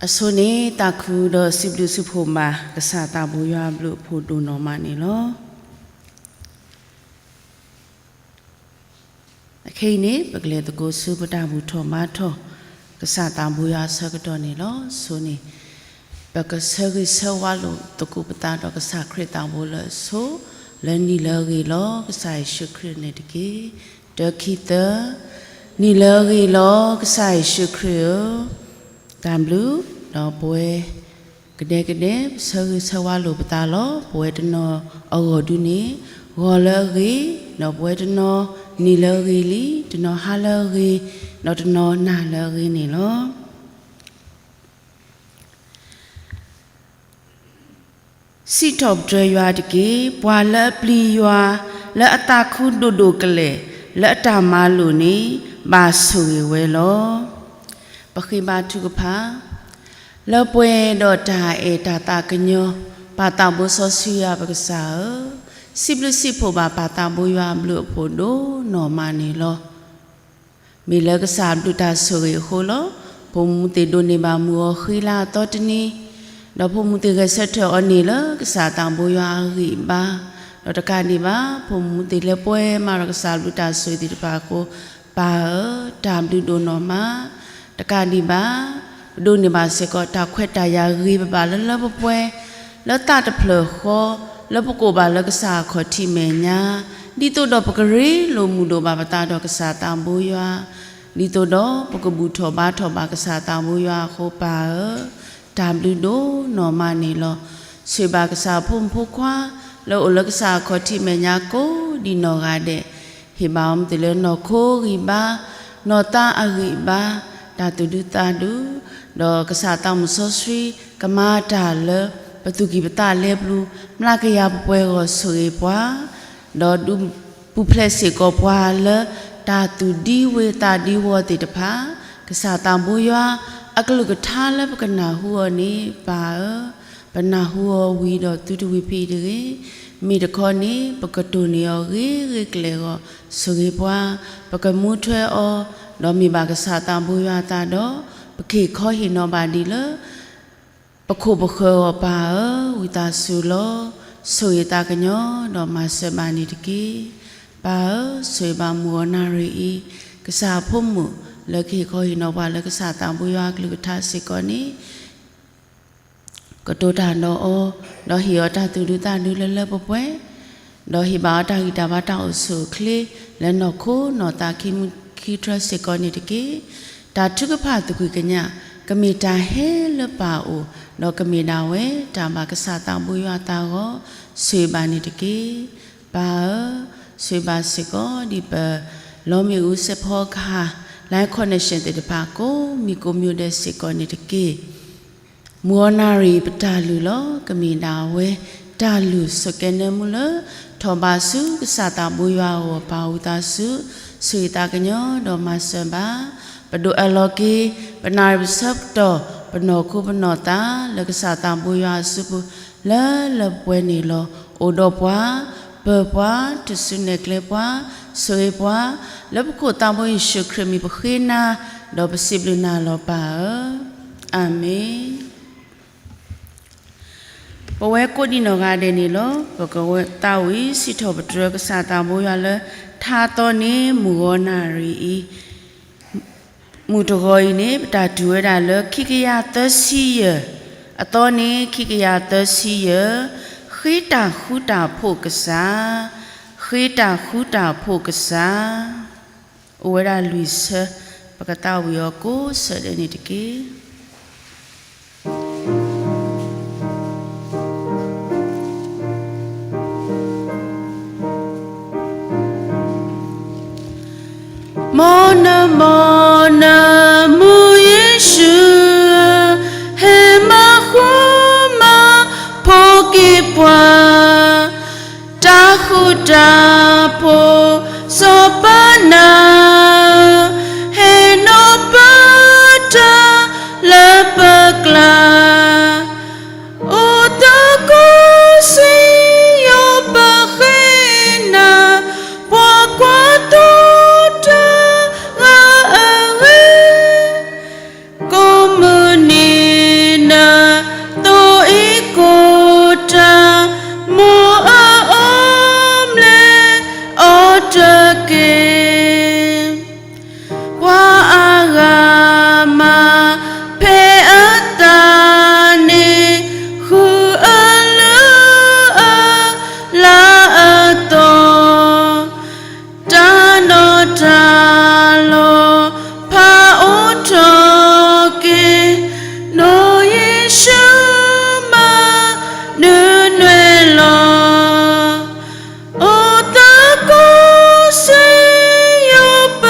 အဆိန့ၣ် သးခုဒီးစံးဘျုးစံးဖှိၣ်ဘၣ် ကစၢ်သးဘိယွၤအဘျုးအဖှိၣ်ဒိၣ်နီၢ်မးန့ၣ်လီၤ. အခဲအံၤန့ၣ် ပကလဲၤသကိးဆူပတၢ်ဘူၣ်ထီၣ်ဘါထီၣ် ကစၢ်သးဘိယွၤအဆၢကတီၢ်န့ၣ်လီၤ. အဆိန့ၣ် ပကဆၢဂ့ၤဆၢဝါလိာ်သကိးပသးဒီးကစၢ်ခရံာ်သးဘိလၢအဆိ လၢနံၣ်လၢအဂ့ၤလီၤ ကစၢ်ယ့ၣ်ၡူးခရံာ်န့ၣ်တက့ၢ်. တၢ ခံ သၢ, နံၣ်လၢအဂ့ၤလီၤ ကစၢ်ယ့ၣ်ၡူးခရံာ်ဧၢ, တၢ်ဘျုး, ဒီးပဝဲ ကဒဲကဒဲ ပဆၢဂ့ၤဆၢဝါလိာ်ပသးလီၤ. ပဝဲတနီၤအဂီၢ်ဒုန့ၣ် ဂီၤလၢအဂ့ၤ, ဒီးပဝဲတနီၤ နံၣ်လၢအဂ့ၤလံ, တနီၤဟါလၢအဂ့ၤ, ဒီးတနီၤနၤလၢအဂ့ၤန့ၣ်လီၤ. စံးထီၣ်ပတြၢၤယွၤတက့ၢ်. ပှၤလၢအပျံၤယွၤ လၢအသးခုဒိၣ်ဒိၣ်ကလဲာ် လၢအတၢ်မၤလိာ်န့ၣ် ဘၣ်ဆိၣ်ဂ့ၤဝဲလီၤ. ပဃ့ဘါထုကဖၣ်. လၢပှဲၤဒီးတၢ်အဲၣ်တၢ်သးကညီၤ ပၢ်သးဘိစီဆှံယွၤပကစၢ်ဧၢ, စံးဘျုးစံးဖှိၣ်ဘၣ်ပၢ်သးဘိယွၤအဘျုးအဖှိၣ်ဒိၣ်နီၢ်မးန့ၣ်လီၤ. မ့ၢ်လၢကစၢ်အဘျုးတၢ်ဆိၣ်ဂ့ၤအဃိလီၤ. ဖိမုၣ်သ့ၣ်ဒိးန့ၢ်ဘၣ်မုၢ်ဂီၤဃံလၤအသီတနံၤ, ဒီးဖိမုၣ်သ့ၣ်ဂဲၤဆၢထၢၣ်အီၤန့ၢ်လၢကစၢ်သးဘိယွၤအဂံၢ်အဘါ, ဒီးတကးဒံးဘၣ် ဖိမုၣ်သ့ၣ်လၢပှဲၤမးဒီးကစၢ်အဘျုးတၢ်ဆိၣ်ဂ့ၤသ့ၣ်တဖၣ်အဃိ ပၢ်ဧၢ, တၢ်ဘျုးဒိၣ်နီၢ်မး, တကးဒံးဘၣ် ပဒိးန့ၢ်ဘၣ်စ့ၢ်ကီးတၢ်ခွဲးတၢ်ယာ်ဂ့ၤပဘၣ်လၢလၢပှဲၤပှဲၤ လၢသးတဖျၢၣ်ဃီ လၢပကိးဘၣ်လၢကစၢ်အခီၣ်ထံးမဲာ်ညါ, ဒ်သိးဒီးပကရ့လိာ်မုာ်ဒိၣ်ဘၣ်ပသးဒီးကစၢ်သးဘိယွၤ, ဒ်သိးဒီးပကဘူၣ်ထီၣ်ဘါထီၣ်ဘၣ်ကစၢ်သးဘိယွၤအဃိ ပၢ်ဧၢ, တၢ်ဘျုးဒိၣ်နီၢ်မးန့ၣ်လီၤ. ဆိၣ်ဂ့ၤဘၣ်ကစၢ်အဖိမုၣ်ဖိခွါ လၢအအိၣ်လၢကစၢ်အခီၣ်ထံးမဲာ်ညါကိးဒံးနီၢ်ဂၤဒဲး, ဟ့ၣ်ဘၣ်အီၤမ့ၢ်သ့ၣ်လၢနီၢ်ခိဂံၢ်ဘါ, နီၢ်သးအဂံၢ်ဘါ, တၢ်သူၣ်ဒူသးဒူ, ဒီးကစၢ်သးမုၣ်စီဆှံ ကမၤတၢ်လၢ ပသူၣ်ကံၢ်ပသးလဲပူၤ မျးကယၤပှဲၤပှဲၤအဂီၢ်ဆိၣ်ဂ့ၤပှၤ, ဒီးဒုးပူၤဖျဲးစ့ၢ်ကီးပှၤလၢ တၢ်သူၣ်ဒံဝ့ၤသးဒံဝီၤသ့ၣ်တဖၣ်, ကစၢ်သးဘိယွၤ အကလုၢ်ကထါလၢပကနၢ်ဟူအီၤန့ၣ် ပၢ်ဧၢ, ပနၢ်ဟူအီၤဝံၤဒီးသုတဝံၤဖဲအံၤတဂ့ၤ, မ့ၢ်တခီန့ၣ် ပကတိၢ်န့ၢ်အီၤဂ့ၤဂ့ၤကျဲၤအဂီၢ်ဆိၣ်ဂ့ၤပှၤ, ပကမူထွဲအီၤ, ဒီးမ့ၢ်ဘၣ်ကစၢ်သးဘိယွၤအသးဒီး ပကဟ့ၣ်ခီဟ့ၣ်နီၤဘၣ်ဒံးလၢ ပခိၣ်ပဃၢၤအဂီၢ် ပၢ်ဧၢ, ဝံသးစူၤလီၤ. ဆိၣ်ဂ့ၤသးကညီၤ ဒီးမၤစၢၤဘၣ်န့ၣ်တက့ၢ်. ပၢ်ဧၢ, ဆိၣ်ဂ့ၤဘၣ်မုၢ်ဂီၤနၣ်ရံၣ်အံၤ ကစၢ်အဖိမုၣ် လၢကဟ့ၣ်ခီဟ့ၣ်နီၤပှၤလၢကစၢ်သးဘိယွၤအကလုၢ်ကထါစ့ၢ်ကီးန့ၣ် ကတိၤတၢ်ဒီးအီၤ, ဒီးဟ့ၣ်အီၤတၢ်သူၣ်ဒူသးဒူလၢလၢပှဲၤပှဲၤ, ဒီးဟ့ၣ်ဘၣ်အီၤတၢ်ဂံၢ်တၢ်ဘါတၢ်အိၣ်ဆူၣ်အိၣ်ချ့ လၢနီၢ်ခိနီၢ်သးခံမူခံထြၢစ့ၢ်ကီးန့ၣ်တက့ၢ်. တၢ်ထုကဖၣ်သူၣ်ဖှံသးညီ ကမ့ၢ်တၢ်ဟဲလၢပၢ်အအိၣ်, ဒီးကမ့ၢ်ဒၣ်ဝဲတၢ်ဘၣ်ကစၢ်သးဘိယွၤအသးအဂီၢ် ဆိၣ်ဂ့ၤဘၣ်န့ၣ်တက့ၢ်. ပၢ်ဧၢ, ဆိၣ်ဂ့ၤဘၣ်စ့ၢ်ကီးဒ်ပ လီမ့ၣ်အူစဲးဖီကဟၣ် Live Connection သ့ၣ်တဖၣ်ကိးမံၤကိးမံၤဒဲးစ့ၢ်ကီးန့ၣ်တက့ၢ်. မုၢ်ဂီၤနၣ်ရံၣ်ပတၢ်လုၢ်လီၤ. ကမ့ၢ်ဒၣ်ဝဲ တၢ်လုၢ်ဆိးကဲနၢမူလၢ ထီၣ်ဘးဆူကစၢ်သးဘိယွၤအဂီၢ် ပၢ်ဝံသးစူၤ ဆိၣ်ဂ့ၤသးကညီၤဒီးမၤစၢၤဘၣ်. ပဒိးအၢၣ်လီၤက့ၤ ပနၣ်ရံၣ်ပဆၢကတီၢ် ပနီၢ်ခိပနီၢ်သး လၢကစၢ်သးဘိယွၤအစုပူၤ လၢလၢပှဲၤပှဲၤန့ၣ်လီၤ. အိၣ်ဒီးပှၤ ပၢၤပှၤ တစူၢ်နဲၣ်ကျဲပှၤ ဆိၣ်ဂ့ၤပှၤ လၢပခိၣ်သးဘိယ့ၣ်ၡူးခရံာ်မံၤပဃ့နၤ ဒီးပစံးဘျုးနၤလီၤပၢ်ဧၢ, အၤမ့ၣ်. ပဝဲကိးဒံးနီၢ်ဂၤဒဲးန့ၣ်လီၤ. ပကသးဝံၣ်စံးထီၣ်ပတြၢၤကစၢ်သးဘိယွၤလၢ ထါသီန့ၣ် မုၢ်ဂီၤနၣ်ရံၣ်အံၤ မုၢ်တဂီၤအံၤန့ၣ် ပတၢ်တုၤဝဲဒၣ်လၢ ခံကယၤသၢဆံယဲၢ်, အသီန့ၣ် ခံကယၤသၢဆံယဲၢ်, ဃ့တၢ်ဃူတၢ်ဖိးကစၢ်, ဃ့တၢ်ဃူတၢ်ဖိးကစၢ်, အိၣ်ဝဲဒၣ်လွံၢ်ဆၢ, ပကသးဝံၣ်အီၤကိးဆၢဒဲးန့ၣ်တက့ၢ်. မ်နမီၢ်နမုၢ်ယ့ၣ်ၡူးဧၢ, ဟဲမၤဃူမၤဖိးက့ၤပှၤ, တၢ်ဃူတၢ်ဖိးစီၤပၤနၤ, ဟဲနီၤပၢတၢ်လၢပကျါ အိၣ်သကိးစံယိၤပဃ့နၤ, ပှၤကွၢ်သိတဂၤအဂ့ၢ် တက့ၢ်. ပှၤအါဂၤမၤဖဲအသးန့ၣ် ဃုအလုၢ်အလၢ်အသီ, တၢ်နီၢ်တၢ်လီၤ ဖးအိၣ်ထီၣ်က့ၤ, နီၢ်ယ့ၣ်ၡူးမၤနုၤနွဲၣ်လီၤ. အိၣ်သကိးစံယိၤပ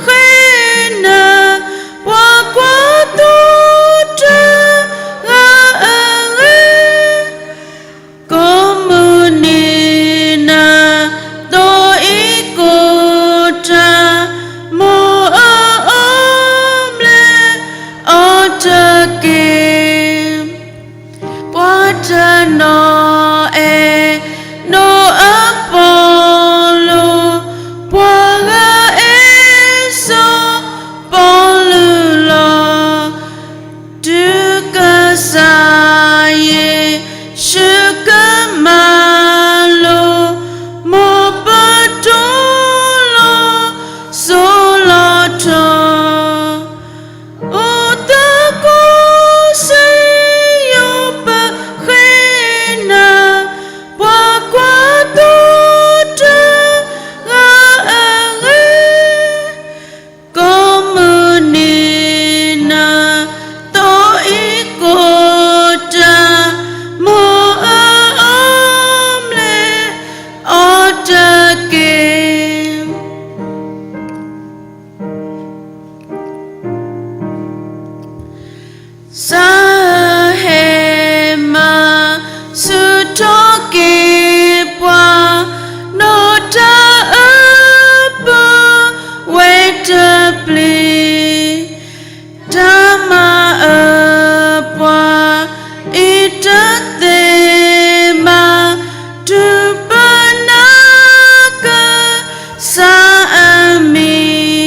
ဃ့နၤ, ပှၤကွၢ်သိတဂၤအဂ့ၢ်, ကိးမုၢ်နံၤနၤ သိအံၤကိးတၢ်, မိၢ်အအိၣ်ဘျဲၣ်အီၤတက့ၢ်. ပှၤတနီၤအဲၣ် နီၢ်အပီလိၤ, ပှၤဂၤအဲၣ်စီၤပီလူးလီၤ. တုၤကစၢ်ယ့ၣ်ၡူးကမၤလိာ်, မိၢ်ပတိၢ်လီၤစိၤလီၤထီ, အိၣ်သကိးစံယိၤပဃ့နၤ, ပှၤကွၢ်သိတဂၤအဂ့ၢ်, ကိးမုၢ်နံၤနၤ သိအံၤကိးတၢ်, မိၢ်အအိၣ်ဘျဲၣ်အီၤတက့ၢ်. စးဟဲမၤဆူၣ်ထီၣ်က့ၤပှၤ, နီၢ်တၢ်အၢပၢဝဲတပျ့ၤ, တၢ်မၤအၢပှၤ အံၤတသ့မၤ, တုၤပနၢ်ကစၢ်အမံ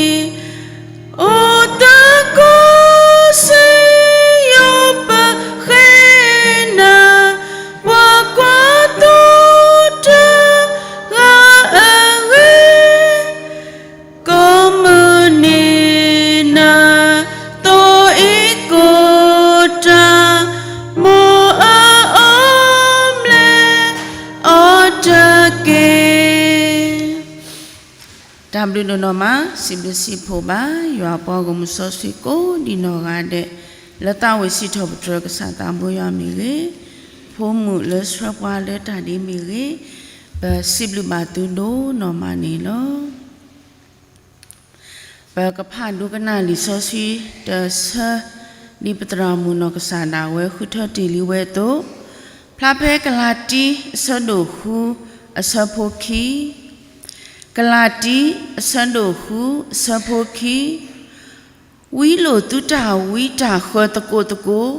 ၤ, အိၣ်သကိးစံယိၤပဃ့နၤ, ပှၤကွၢ်သိတဂၤအဂ့ၢ်, ကိးမုၢ်နံၤနၤ သိအံၤကိးတၢ်, မိၢ်အအိၣ်ဘျဲၣ်အီၤတက့ၢ်. တၢ်ဘျုးဒိၣ်နီၢ်မး, စံးဘျုးစံးဖှိၣ်ဘၣ် ယွၤပှၤဂီၢ်မုၢ်စီဆှံကိးဒံးနီၢ်ဂၤဒဲး, လၢသးဝံၣ်စံးထီၣ်ပတြၢၤကစၢ်သးဘိယွၤမ့ၢ်ဂ့ၤ, ဖိမုၣ်လၢဆှၢပှၤလၢတၢ်ဒ့မ့ၢ်ဂ့ၤ, ပစံးဘျုးဘၣ်သုဒိၣ်နီၢ်မးန့ၣ်လီၤ. ပကဖးဒိကနၣ်လံာ်စီဆှံတဆၢ, ဒ်ပသရၣ်မုၣ်နီၢ်ကစၢ်ဒၣ်ဝဲဃုထၢတ့ၢ်လံဝဲအသိး, ဖျါဖဲကလၤတံ အဆၢဒိၣ်ဃု အဆၢဖိခံ, ကလၤတံ အဆၢဒိၣ်ဃု အဆၢဖိခံ, ဝံလိာ်သုတၢ်ဝံတၢ်ဃၢၤသကိးသကိး,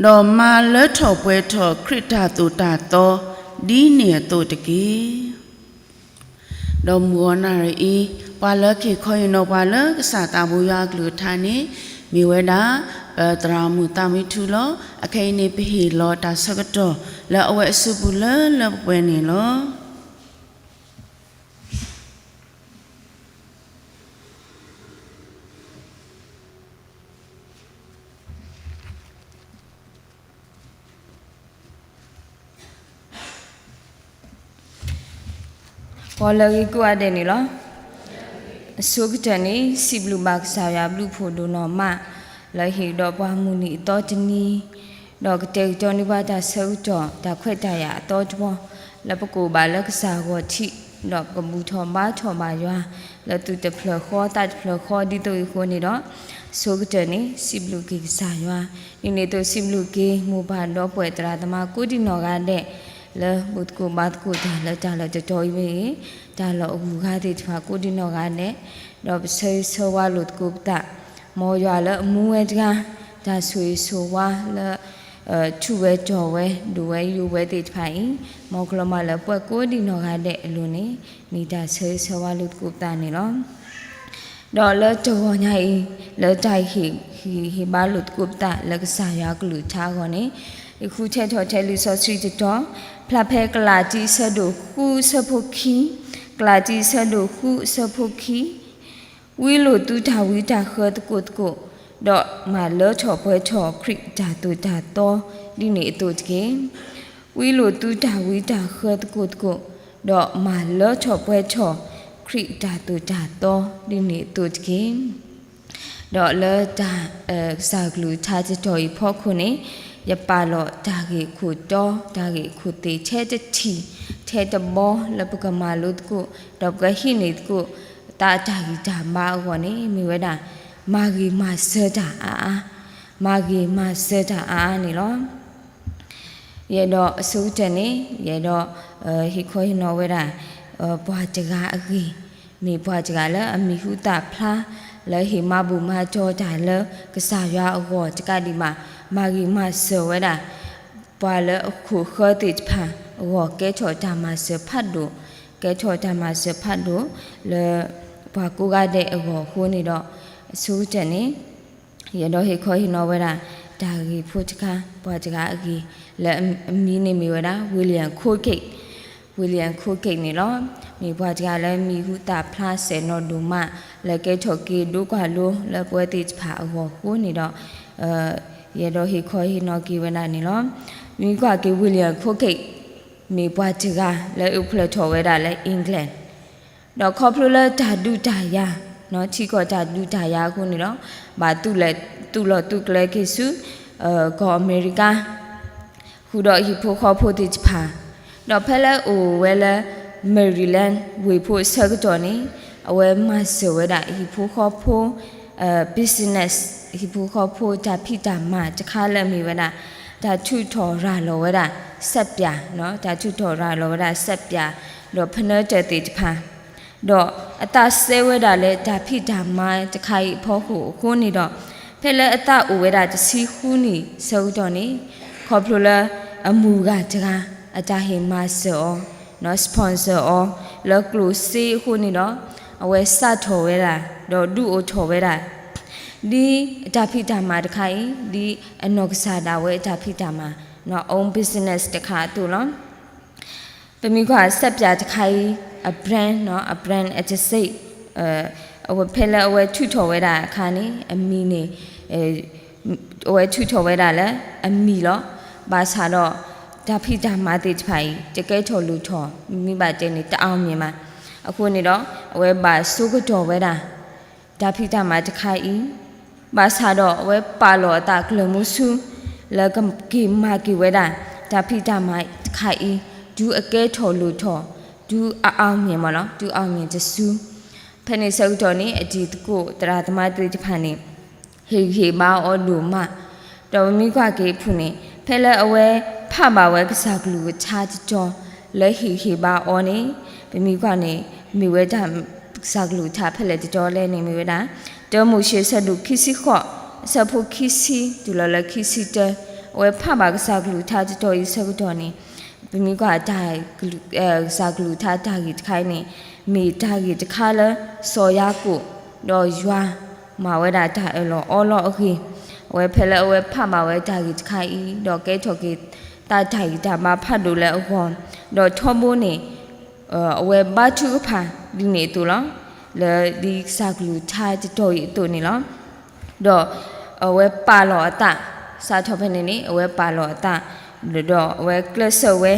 ဒီးမၤလၢထီၣ်ပှဲၤထီၣ်ခရံာ်တၢ်သိၣ်တၢ်သီ ဒ်န့ၣ်အသိးတက့ၢ်. ဒီးမုၢ်ဂီၤနၣ်ရံၣ်အံၤ, ပှၤလၢက့ၤခီဟ့ၣ်နီၤပှၤလၢကစၢ်သးဘိယွၤအကလုၢ်ကထါန့ၣ်, မ့ၢ်ဝဲဒၣ် ပသရၣ်မုၣ်သးမံထူလီၤ. အခဲအံၤန့ၣ် ပဟ့ၣ်လီၤတၢ်ဆၢကတီၢ်လၢအဝဲအစုပူၤလၢလၢပှဲၤပှဲၤန့ၣ်လီၤ. ပှၤလၢအဂ့ၤကိးဂၤဒဲးန့ၣ်လီၤ. အဆိကတၢၢ်န့ၣ် စံးဘျုးဘၣ်ကစၢ်ယွၤဘျုးဖှိၣ်ဒိၣ်နီၢ်မး, လၢဟ့ၣ်ဒီးပှၤမုၢ်နံၤအသီတနံၤ, ဒီးကတဲာ်ကတီၤန့ၢ်ပှၤတၢ်ဆၢကတီၢ် တၢ်ခွဲးတၢ်ယာ်အသီတဘီ, လၢပကအိၣ်ဘၣ်လၢကစၢ်ဂီၢ်ထံး, ဒီးပကဘူၣ်ထီၣ်ဘါထီၣ်ဘၣ်ယွၤ လၢသူၣ်တဖျၢၣ်ဃီသးတဖျၢၣ်ဃီဒ်သိးအံၤအဃိန့ၣ်ဒီး, အဆိကတၢၢ်န့ၣ် စံးဘျုးက့ၤကစၢ်ယွၤ, ဒ်န့ၣ်အသိးစံးဘျုးက့ၤ မိၢ်ပၢ်ဒီပုၢ်ဝဲၢ်သရၣ်သမါကိးဒံးနီၢ်ဂၤဒဲး, လၢဘူၣ်သကိးဘါသကိးတၢ်လၢတၢ်လီၢ်တတီၤအံၤမ့ၢ်ဂ့ၤ, တၢ်လီၢ်အဂုၤအဂၤသ့ၣ်တဖၣ်ကိးဒံးနီၢ်ဂၤဒဲး, ဒီးပဆၢဂ့ၤဆၢဝါလိာ်သကိးပသး, မ်ယွၤလၢအမူဝဲတဂၤ, တၢ်ဆိၣ်ဂ့ၤဆိၣ်ဝါလၢ ထူၣ်ဝဲတီၢ်ဝဲ ဒိၣ်ဝဲယိာ်ဝဲသ့ၣ်တဖၣ်အံၤ, မ်ကလီၤမၢ်လၢပှၤကိးဒံးနီၢ်ဂၤဒဲးအလိၤန့ၣ်, မ့ၢ်တၢ်ဆၢဂ့ၤဆၢဝါလိာ်သကိးပသးန့ၣ်လီၤ. ဒီးလၢတဂီၤညါအံၤ, လၢတၢ်ဟ့ၣ်ဂံၢ်ဟ့ၣ်ဘါလိာ်သကိးပသးလၢကစၢ်ယွၤကလုၢ်ကထါအဂီၢ်န့ၣ်, ယဃုထၢထီၣ်ထဲလံာ်စီဆှံတတီၤ, ဖျါဖဲကလၤတံအဆၢဒိၣ်ဃုအဆၢဖိခံ, ကလၤတံ ဆၢဒိၣ်ဃု ဆၢဖိခံ, ဝံလိာ်သုတၢ်ဝံတၢ်ဃၢသကိးသကိး, ဒီးမၤလၢထီၣ်ပှဲၤထီၣ်ခရံာ်တၢ်သိၣ်တၢ်သီဒ်န့ၣ်အသိးတက့ၢ်. ဝံလိာ်သုတၢ်ဝံတၢ်ဃၢသကိးသကိး, ဒီးမၤလၢထီၣ်ပှဲၤထီၣ်ခရံာ်တၢ်သိၣ်တၢ်သီဒ်န့ၣ်အသိးတက့ၢ်. ဒီးလၢတၢ် ကစၢ်ကလုၢ်ကထါတတီၤအံၤဖီခိၣ်န့ၣ်, ယပာ်လီၤတၢ်ဂ့ၢ်ခိၣ်တီ တၢ်ဂ့ၢ်ခိၣ်သ့ၣ်ထဲတထံၣ် ထဲတဘီလၢပကမၤလိသကိး ဒီးပကဟံးန့ၢ်သကိး သးအတၢ်ဂံၢ်တၢ်ဘါအဂီၢ်န့ၣ် မ့ၢ်ဝဲဒၣ် မၤဂ့ၤမၤစၢၤတၢ်အါအါ, မၤဂ့ၤမၤစၢၤတၢ်အါအါန့ၣ်လီၤ. ယအဲၣ်ဒိးအဆိကတၢၢ်န့ၣ် ယအဲၣ်ဒိး ဟ့ၣ်ခီဟ့ၣ်နီၤဝဲဒၣ် ပှၤတဂၤအဂ့ၢ်, မ့ၢ်ပှၤတဂၤလၢအမံၤဟူသၣ်ဖျါ လၢဟ့ၣ်မၤဘူၣ်မၤတီၤတၢ်လၢကစၢ်ယွၤအဂီၢ်တကးဒံးဘၣ်, မၤဂ့ၤမၤစၢၤဝဲဒၣ် ပှၤလၢအခိၣ်ဃၢသ့ၣ်တဖၣ်အဂီၢ် ကဲထီၣ်တၢ်မၤစၢၤဖးဒိၣ်, ကဲထီၣ်တၢ်မၤစၢၤဖးဒိၣ် လၢပှၤကိးဂၤဒဲးအဂီၢ်အဃိန့ၣ်ဒီး အဆိကတၢၢ်န့ၣ် ယအဲၣ်ဒိးဟ့ၣ်ခီဟ့ၣ်နီၤဝဲဒၣ် တၢ်ဂ့ၢ်ဖိတခါ ပှၤတဂၤအဂ့ၢ် လၢအမံၤန့ၣ်မ့ၢ်ဝဲဒၣ် William Colgate, William Colgate န့ၣ်လီၤ. မ့ၢ်ပှၤတဂၤလၢမံၤဟူသၣ်ဖျါစဲၣ်နီၤဒိၣ်မး လၢကဲထီၣ်က့ၤဒိကွၢ်လိ လၢပဝဲသ့ၣ်တဖၣ်အဂီၢ်အဃိန့ၣ်ဒီး ယအဲၣ်ဒိးဟ့ၣ်ခီဟ့ၣ်နီၤက့ၤဝဲဒၣ်န့ၣ်လီၤ. မ့ၢ်ကွၢ်က့ၤ William Colgate မ့ၢ်ပှၤတဂၤလၢအအိၣ်ဖျဲၣ်ထီၣ်ဝဲဒၣ်လၢ England ဒီးခီဖျိလၢတၢ်ဒုးတၢ်ယၤ, ထံကီၢ်တၢ်ဒုးတၢ်ယၤအဃိန့ၣ်ဒီး ဘၣ်သူၣ်လီၤသူၣ်ကျဲၤက့ၤဆူ ကီၢ်အမဲရကၤ ဃုာ်ဒီးဟံၣ်ဖိဃီဖိသ့ၣ်တဖၣ်, ဒီးဖဲလၢအအိၣ်ဝဲလၢ Maryland ဝ့ၢ်ဖိအဆၢကတီၢ်န့ၣ် အဝဲမၤစၢၤဝဲဒၣ်ဟံၣ်ဖိဃီဖိ business ဟံၣ်ဖိဃီဖိတၢ်ဖံးတၢ်မၤတခါလၢအမ့ၢ်ဝဲဒၣ် တၢ်ထုးထီၣ်ရၤလီၤဝဲဒၣ် ဆပ်ပြာ, တၢ်ထုးထီၣ်ရၤလီၤဝဲဒၣ် ဆပ်ပြာ ဒီးဖနၢတၢၢ်သ့ၣ်တဖၣ် ဒီးအသးစဲဝဲဒၣ်လၢတၢ်ဖံးတၢ်မၤတခါအံၤအဖီခိၣ်အဃိန့ၣ်ဒီး ဖဲလၢအသးအိၣ်ဝဲဒၣ်တဆံဃုနံၣ်ဆၢကတီၢ်န့ၣ် ခီဖျိလၢအမုၢ်ဂၤတဂၤ အတၢ်ဟ့ၣ်မၤစၢၤအီၤ, sponsor အီၤ လၢကျိၣ်စ့အဃိန့ၣ်ဒီး အဝဲစးထီၣ်ဝဲဒၣ် ဒီးဒုးအိၣ်ထီၣ်ဝဲဒၣ် ဒ်အတၢ်ဖံးတၢ်မၤတခါအံၤ ဒ်အနီၢ်ကစၢ်ဒၣ်ဝဲအတၢ်ဖံးတၢ်မၤ own business တခါအသိးလီၤ. ပမ့ၢ်ကွၢ် ဆပ်ပြာ တခါအံၤ အ brand အ brand အတစ့ၣ် ဖဲလၢအဝဲထုးထီၣ်ဝဲဒၣ်အခါန့ၣ် အမံၤန့ၣ် အဝဲထုးထီၣ်ဝဲဒၣ်လၢအမံၤလီၤ. ဘၣ်ဆၣ်ဒီး တၢ်ဖံးတၢ်မၤသ့ၣ်တဖၣ်အံၤ တကဲထီၣ်လိၣ်ထီၣ် မ့ၢ်ဘၣ်တဲန့ၣ် တ အောင်မြင် ဘၣ်. အဃိန့ၣ်ဒီး အဝဲဘၣ်ဆိကတီၢ်ဝဲဒၣ် တၢ်ဖံးတၢ်မၤတခါအံၤ ဘၣ်ဆၣ်ဒီးအဝဲပာ်လီၤအသးကျၢၤမူဆူ လၢကက့ၤမၤက့ၤဝဲဒၣ် တၢ်ဖံးတၢ်မၤတခါအံၤ တုၤအကဲထီၣ်လိၣ်ထီၣ် တုၤအ အောင်မြင် မ့ၢ်လီၤ တုၤ အောင်မြင် တစု. ဖဲန့ၣ်ဆၢကတီၢ်န့ၣ် အတံၤသကိးသရၣ်သမါသ့ၣ်တဖၣ်န့ၣ် ဟ့ၣ်ဂံၢ်ဟ့ၣ်ဘါအီၤဒိၣ်မး, ဒီးပမ့ၢ်ကွၢ်က့ၤအဖုၣ်န့ၣ် ဖဲလၢအဝဲဖးဘၣ်ဝဲကစၢ်ကလုၢ်ကထါတတီၤ လၢဟ့ၣ်ဂံၢ်ဟ့ၣ်ဘါအီၤန့ၣ် ပမ့ၢ်ကွၢ်န့ၣ် မ့ၢ်ဝဲဒၣ် ကစၢ်ကလုၢ်ကထါဖဲလဲၣ်တတီၤလဲၣ်န့ၣ် မ့ၢ်ဝဲဒၣ် တၢမိၤၡ့ ဆၢဒိၣ်ခံဆံဃိး အဆၢဖိခံဆံ တုၤလီၤလၢခံဆံတၢ, အဝဲဖးဘၣ်ကစၢ်ကလုၢ်ကထါတတီၤအံၤဆၢကတီၢ်န့ၣ် ပမ့ၢ်ကွၢ် ကစၢ်ကလုၢ်ကထါတၢ်ဂ့ၢ်တခါအံၤန့ၣ် မ့ၢ်တၢ်ဂ့ၢ်တခါလၢ စီၤယၤကိာ် ဒီးယွၤ မၤဝဲဒၣ်တၢ်အၢၣ်လီၤအီလီၤအဂ့ၢ်, အဝဲဖဲလၢအဝဲဖးဘၣ်ဝဲတၢ်ဂ့ၢ်တခါအံၤ ဒီးကဲထီၣ်က့ၤ သးတၢ်ဂံၢ်တၢ်ဘါဖးဒိၣ်လၢအဂီၢ်, ဒီးထီဘိန့ၣ် အဝဲဘါထုကဖၣ်ဒ်န့ၣ်အသိးလီၤ. လၢဒ်ကစၢ်ကလုၢ်ကထါတတီၤအံၤအသိးန့ၣ်လီၤ. ဒီးအဝဲပာ်လီၤအသး, စးထီၣ်ဖဲန့ၣ်န့ၣ် အဝဲပာ်လီၤအသး, ဒီးအဝဲကျဲးစၢးဝဲ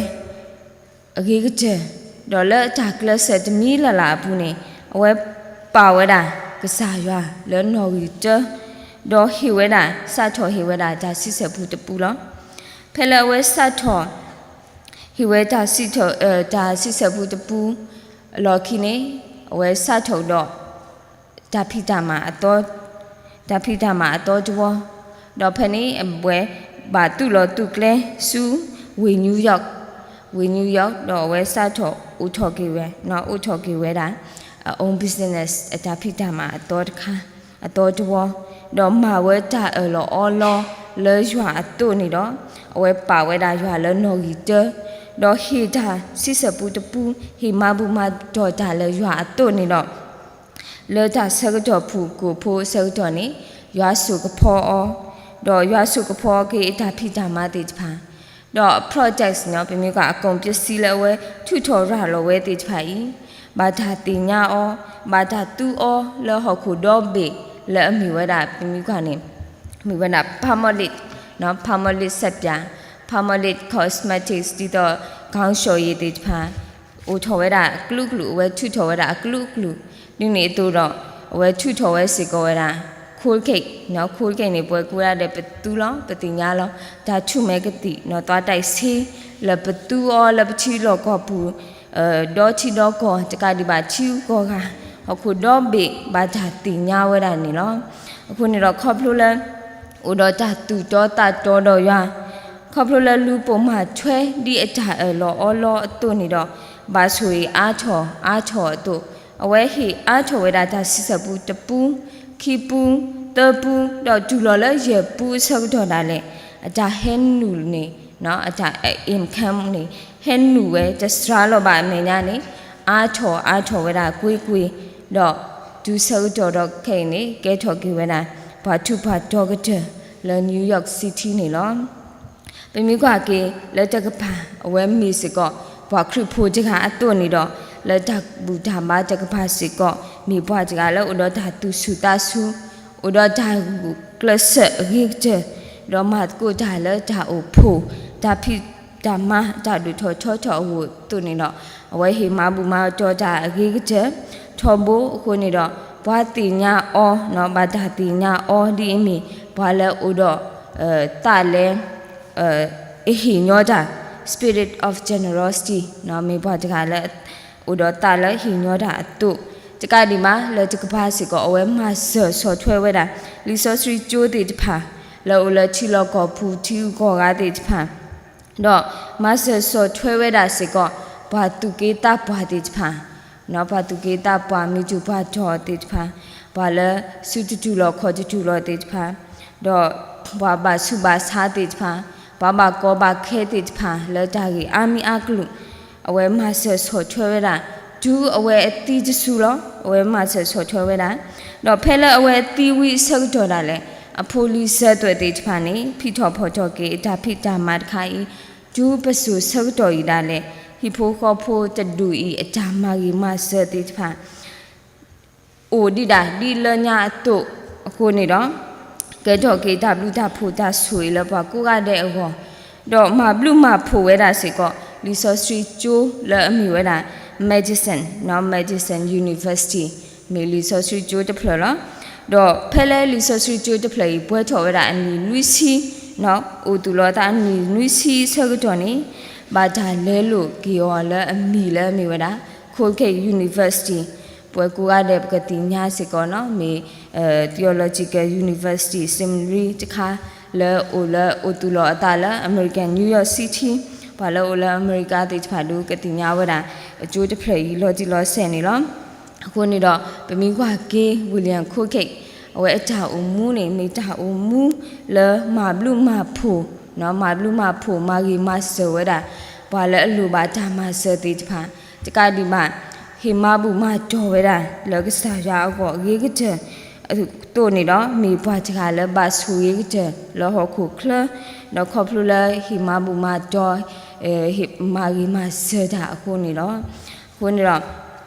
အဂ့ၤကတၢၢ်, ဒီးလၢအတၢ်ကျဲးစၢးတမံၤလၢ်လၢ်အပူၤန့ၣ် အဝဲပာ်ဝဲဒၣ်ကစၢ်ယွၤလၢနီၣ်ဂံၢ်တၢ, ဒီးဟ့ၣ်ဝဲဒၣ် စးထီၣ်ဟ့ၣ်ဝဲဒၣ်တၢ်ဆံဆဲၣ်ပူတပူလီၤ. ဖဲလၢအဝဲစးထီၣ် ဟ့ၣ်ဝဲတၢ်ဆံ, တၢ်ဆံဆဲၣ်ပူတပူအလီၢ်ခံန့ၣ် အဝဲစးထီၣ်ဒီး တၢ်ဖံးတၢ်မၤအသီ, တၢ်ဖံးတၢ်မၤအသီတဝီ, ဒီးဖဲန့ၣ်အဝဲဘၣ်သူၣ်လီၤသူၣ်ကျဲဆူ ဝ့ၢ် New York, ဝ့ၢ် New York ဒီးအဝဲစးထီၣ်အိးထီၣ်က့ၤဝဲ, အိးထီၣ်က့ၤဝဲဒၣ် အ own business အတၢ်ဖံးတၢ်မၤအသီတခါ, အသီတဝီ, ဒီးမၤဝဲတၢ်အၢၣ်လီၤအီလီၤလၢယွၤအသိးန့ၣ်ဒီး အဝဲပာ်ဝဲဒၣ်ယွၤလၢနီၣ်ဂံၢ်တၢ, ဒီးဟ့ၣ်တၢ်ဆံဆဲၣ်ပူတပူ, ဟ့ၣ်မၤဘူၣ်မၤတီၢ်တၢ်လၢယွၤအသိးန့ၣ်ဒီး လၢတၢ်ဆၢကတီၢ်ဖုၣ်ကိာ်ဖိအဆၢကတီၢ်န့ၣ် ယွၤဆိၣ်ကဖီအီၤ, ဒီးယွၤဆိၣ်ကဖီက့ၤအတၢ်ဖံးတၢ်မၤသ့ၣ်တဖၣ်, ဒီး products န့ၣ် ပမ့ၢ်ကွၢ်အကိၣ်ပစံလၢအဝဲထုးထီၣ်ရၤလီၤဝဲသ့ၣ်တဖၣ်အံၤ ဘၣ်တၢ်သ့ၣ်ညါအီၤ, ဘၣ်တၢ်သူအီၤလၢဟီၣ်ခိၣ်ဒီဘ့ၣ်လၢအမ့ၢ်ဝဲဒၣ် ပမ့ၢ်ကွၢ်န့ၣ် မ့ၢ်ဝဲဒၣ် Palmolive, Palmolive ဆပ်ပြာ, Palmolive cosmetics ဒ်သိး ခေါင်းလျှော်ရည် သ့ၣ်တဖၣ် အိၣ်ထီၣ်ဝဲဒၣ် အကလုာ်ကလုာ်, အဝဲထုးထီၣ်ဝဲဒၣ်အကလုာ်ကလုာ်, ဒ်န့ၣ်အသိးဒီး အဝဲထုးထီၣ်ဝဲစ့ၢ်ကီးဝဲဒၣ် Colgate န့ၣ်, Colgate န့ၣ် ပှၤကိးဂၤဒဲး ပသူလီၤ ပသ့ၣ်ညါလီၤ တၢ်ဆူၣ်မဲာ်ကသံၣ်န့ၣ် သွားတိုက်ဆေး လၢပသူအီၤလၢပထံလီၢ်ကီၢ်ပူၤ ဒီထံဒီကီၢ် တကးဒံးဘၣ်ထံဂုၤကီၢ်ဂၤ ဟီၣ်ခိၣ်ဒီဘ့ၣ် ဘၣ်တၢ်သ့ၣ်ညါဝဲဒၣ်န့ၣ်လီၤ. အဃိန့ၣ်ဒီး ခီဖျိလၢ အိၣ်ဒီးတၢ်သူၣ်တီသးတီဒီးယွၤ, ခီဖျိလၢလူၤပိာ်မၤထွဲဒ်အတၢ်အၢၣ်လီၤအီလီၤအသိးန့ၣ်ဒီး ဘၣ်ဆိၣ်ဂ့ၤအါထီၣ်အါထီၣ်အသိး, အဝဲဟ့ၣ်အါထီၣ်ဝဲဒၣ်တၢ်ဆံဆၢၣ်ပူတပူ, ခံပူ, သၢပူ, ဒီးတုၤလီၤလၢယဲၢ်ပူအဆၢကတီၢ်ဒၣ်လဲာ် အတၢ်ဟဲနုာ်န့ၣ် အတၢ် income န့ၣ် ဟဲနုာ်ဝဲတစှၤလီၤဘၣ်အမဲာ်ညါန့ၣ် အါထီၣ်အါထီၣ်ဝဲဒၣ်ကွ့ၢ်ကွ့ၢ်, ဒီးတုၤဆၢကတီၢ်ဒီးခဲအံၤန့ၣ် ကဲထီၣ်က့ၤဝဲဒၣ် ပှၤထူးပှၤတီၤကတၢၢ်လၢ New York City န့ၣ်လီၤ. ပမ့ၢ်ကွၢ်က့ၤလၢတကပၤ အဝဲမ့ၢ်စ့ၢ်ကီး ပှၤခရံာ်ဖိတဂၤအသိးန့ၣ်ဒီး လၢတၢ်ဘူၣ်တၢ်ဘါတကပၤစ့ၢ်ကီး မ့ၢ်ပှၤတဂၤလၢအိၣ်ဒီးတၢ်သူၣ်ဆူၣ်သးဆူၣ်, အိၣ်ဒီးတၢ်ဂုာ်ကျဲးစၢးအဂ့ၤကတၢၢ်, ဒီးမၤသကိးတၢ်လၢတၢ်အိၣ်ဖှိၣ်, တၢ်ဖံးတၢ်မၤ တၢ်ဒိၣ်ထီၣ်ထီထီၣ်အဂီၢ်အသိးန့ၣ်ဒီး အဝဲဟ့ၣ်မၤဘူၣ်မၤတီၤတၢ်အဂ့ၤကတၢၢ် ထီဘိအဃိန့ၣ်ဒီး ပှၤသ့ၣ်ညါအီၤ, ဘၣ်တၢ်သ့ၣ်ညါအီၤဒ်အမ့ၢ် ပှၤလၢအိၣ်ဒီး သးလၢ အဟ့ၣ်ညီတၢ် spirit of generosity မ့ၢ်ပှၤတဂၤလၢ အိၣ်ဒီးသးလၢဟ့ၣ်ညီတၢ်အသိး, တကးဒံးဘၣ် လၢတကပၤစ့ၢ်ကီး အဝဲမၤစၢၤဆီၣ်ထွဲဝဲဒၣ် လံာ်စီဆှံကၠိသ့ၣ်တဖၣ် လၢအိၣ်လၢထံလီၢ်ကီၢ်ပူၤ ထံဂုၤကီၢ်ဂၤသ့ၣ်တဖၣ် ဒီးမၤစၢၤဆီၣ်ထွဲဝဲဒၣ်စ့ၢ်ကီး ပှၤသူၣ်က့သးပှၢ်သ့ၣ်တဖၣ်, ပှၤသူၣ်က့သးပှၢ် မုၢ်တူၢ်ပှၤတီၤသ့ၣ်တဖၣ်, ပှၤလၢစုတတူၢ်လိာ်ခီၣ်တတူၢ်လိာ်သ့ၣ်တဖၣ်, ဒီးပှၤဘၣ်ဆူးဘၣ်ဆါသ့ၣ်တဖၣ်, ပှၤဘၣ်ကီဘၣ်ခဲသ့ၣ်တဖၣ် လၢတၢ်ဂ့ၢ်အါမံၤအါကလုာ်, အဝဲမၤစၢၤဆီၣ်ထွဲဝဲဒၣ် တုၤအဝဲအသံတစုလီၤ. အဝဲမၤစၢၤဆီၣ်ထွဲဝဲဒၣ်, ဒီးဖဲလၢအဝဲအသံဝံၤအဆၢကတီၢ်ဒၣ်လဲာ် အဖိလံၤစၢၤသွဲၣ်သ့ၣ်တဖၣ်န့ၣ် ဖံးထီၣ်ဖီၣ်ထီၣ်က့ၤအတၢ်ဖံးတၢ်မၤတခါအံၤ, တုၤပစိၤဆၢကတီၢ်အံၤဒၣ်လဲာ် ဟံၣ်ဖိဃီဖိတဒူၣ်အံၤ အတၢ်မၤဂ့ၤမၤစၢၤသ့ၣ်တဖၣ် အိၣ်ဒံးဒၣ်ဒ်လၢညါအသိးအဃိန့ၣ်ဒီး ကဲထီၣ်က့ၤတၢ်ဘျုးတၢ်ဖှိၣ်တၢ်ဆိၣ်ဂ့ၤလၢပှၤကိးဂၤဒဲးအဂီၢ်, ဒီးမၤဘျုးမၤဖှိၣ်ဝဲဒၣ်စ့ၢ်ကီး လံာ်စီဆှံကၠိလၢအမ့ၢ်ဝဲဒၣ် Madison, Madison University မ့ၢ်လံာ်စီဆှံကၠိတဖျၢၣ်လီၤ. ဒီးဖဲလၢလံာ်စီဆှံကၠိတဖျၢၣ်အံၤ ပှဲၤထီၣ်ဝဲဒၣ်အနံၣ်နွံဆံ, အိၣ်သူၣ်လီၤအသးအနံၣ်နွံဆံအဆၢကတီၢ်န့ၣ် ဘၣ်တၢ်လဲလိာ်က့ၤအီၤလၢအမံၤလၢအမ့ၢ်ဝဲဒၣ် Colgate University ပှၤကိးဂၤဒဲးပကသ့ၣ်ညါစ့ၢ်ကီးန့ၣ် မ့ၢ် Theological University Seminary တခါ လၢအိၣ်လၢအိၣ်သူၣ်လီၤအသးလၢ American New York City, ပှၤလၢအိၣ်လၢအမဲရကၤသ့ၣ်တဖၣ်ဒုး ကသ့ၣ်ညါဝဲဒၣ် အကၠိတဖျၢၣ်အံၤလီၤတံၢ်လီၤဆဲးန့ၣ်လီၤ. အဃိန့ၣ်ဒီး ပမ့ၢ်ကွၢ်က့ၤ William Colgate အဝဲအတၢ်အိၣ်မူန့ၣ် မ့ၢ်တၢ်အိၣ်မူလၢမၤဘျုးမၤဖှိၣ်, မၤဘျုးမၤဖှိၣ် မၤဂ့ၤမၤစၢၤဝဲဒၣ် ပှၤလၢအလိၣ်ဘၣ်တၢ်မၤစၢၤသ့ၣ်တဖၣ်, တကးဒံးဘၣ် ဟ့ၣ်မၤဘူၣ်မၤတီၤဝဲဒၣ် လၢကစၢ်ယွၤအဂီၢ်အဂ့ၤကတၢၢ်အသိးန့ၣ်ဒီး မ့ၢ်ပှၤတဂၤလၢဘၣ်ဆိၣ်ဂ့ၤကတၢၢ်လၢဟီၣ်ခိၣ်ချၢ, ဒီးခီဖျိလၢဟ့ၣ်မၤဘူၣ်မၤတီၤ, ဟ့ၣ်မၤဂ့ၤမၤစၢၤတၢ်အဃိန့ၣ်လီၤ. အ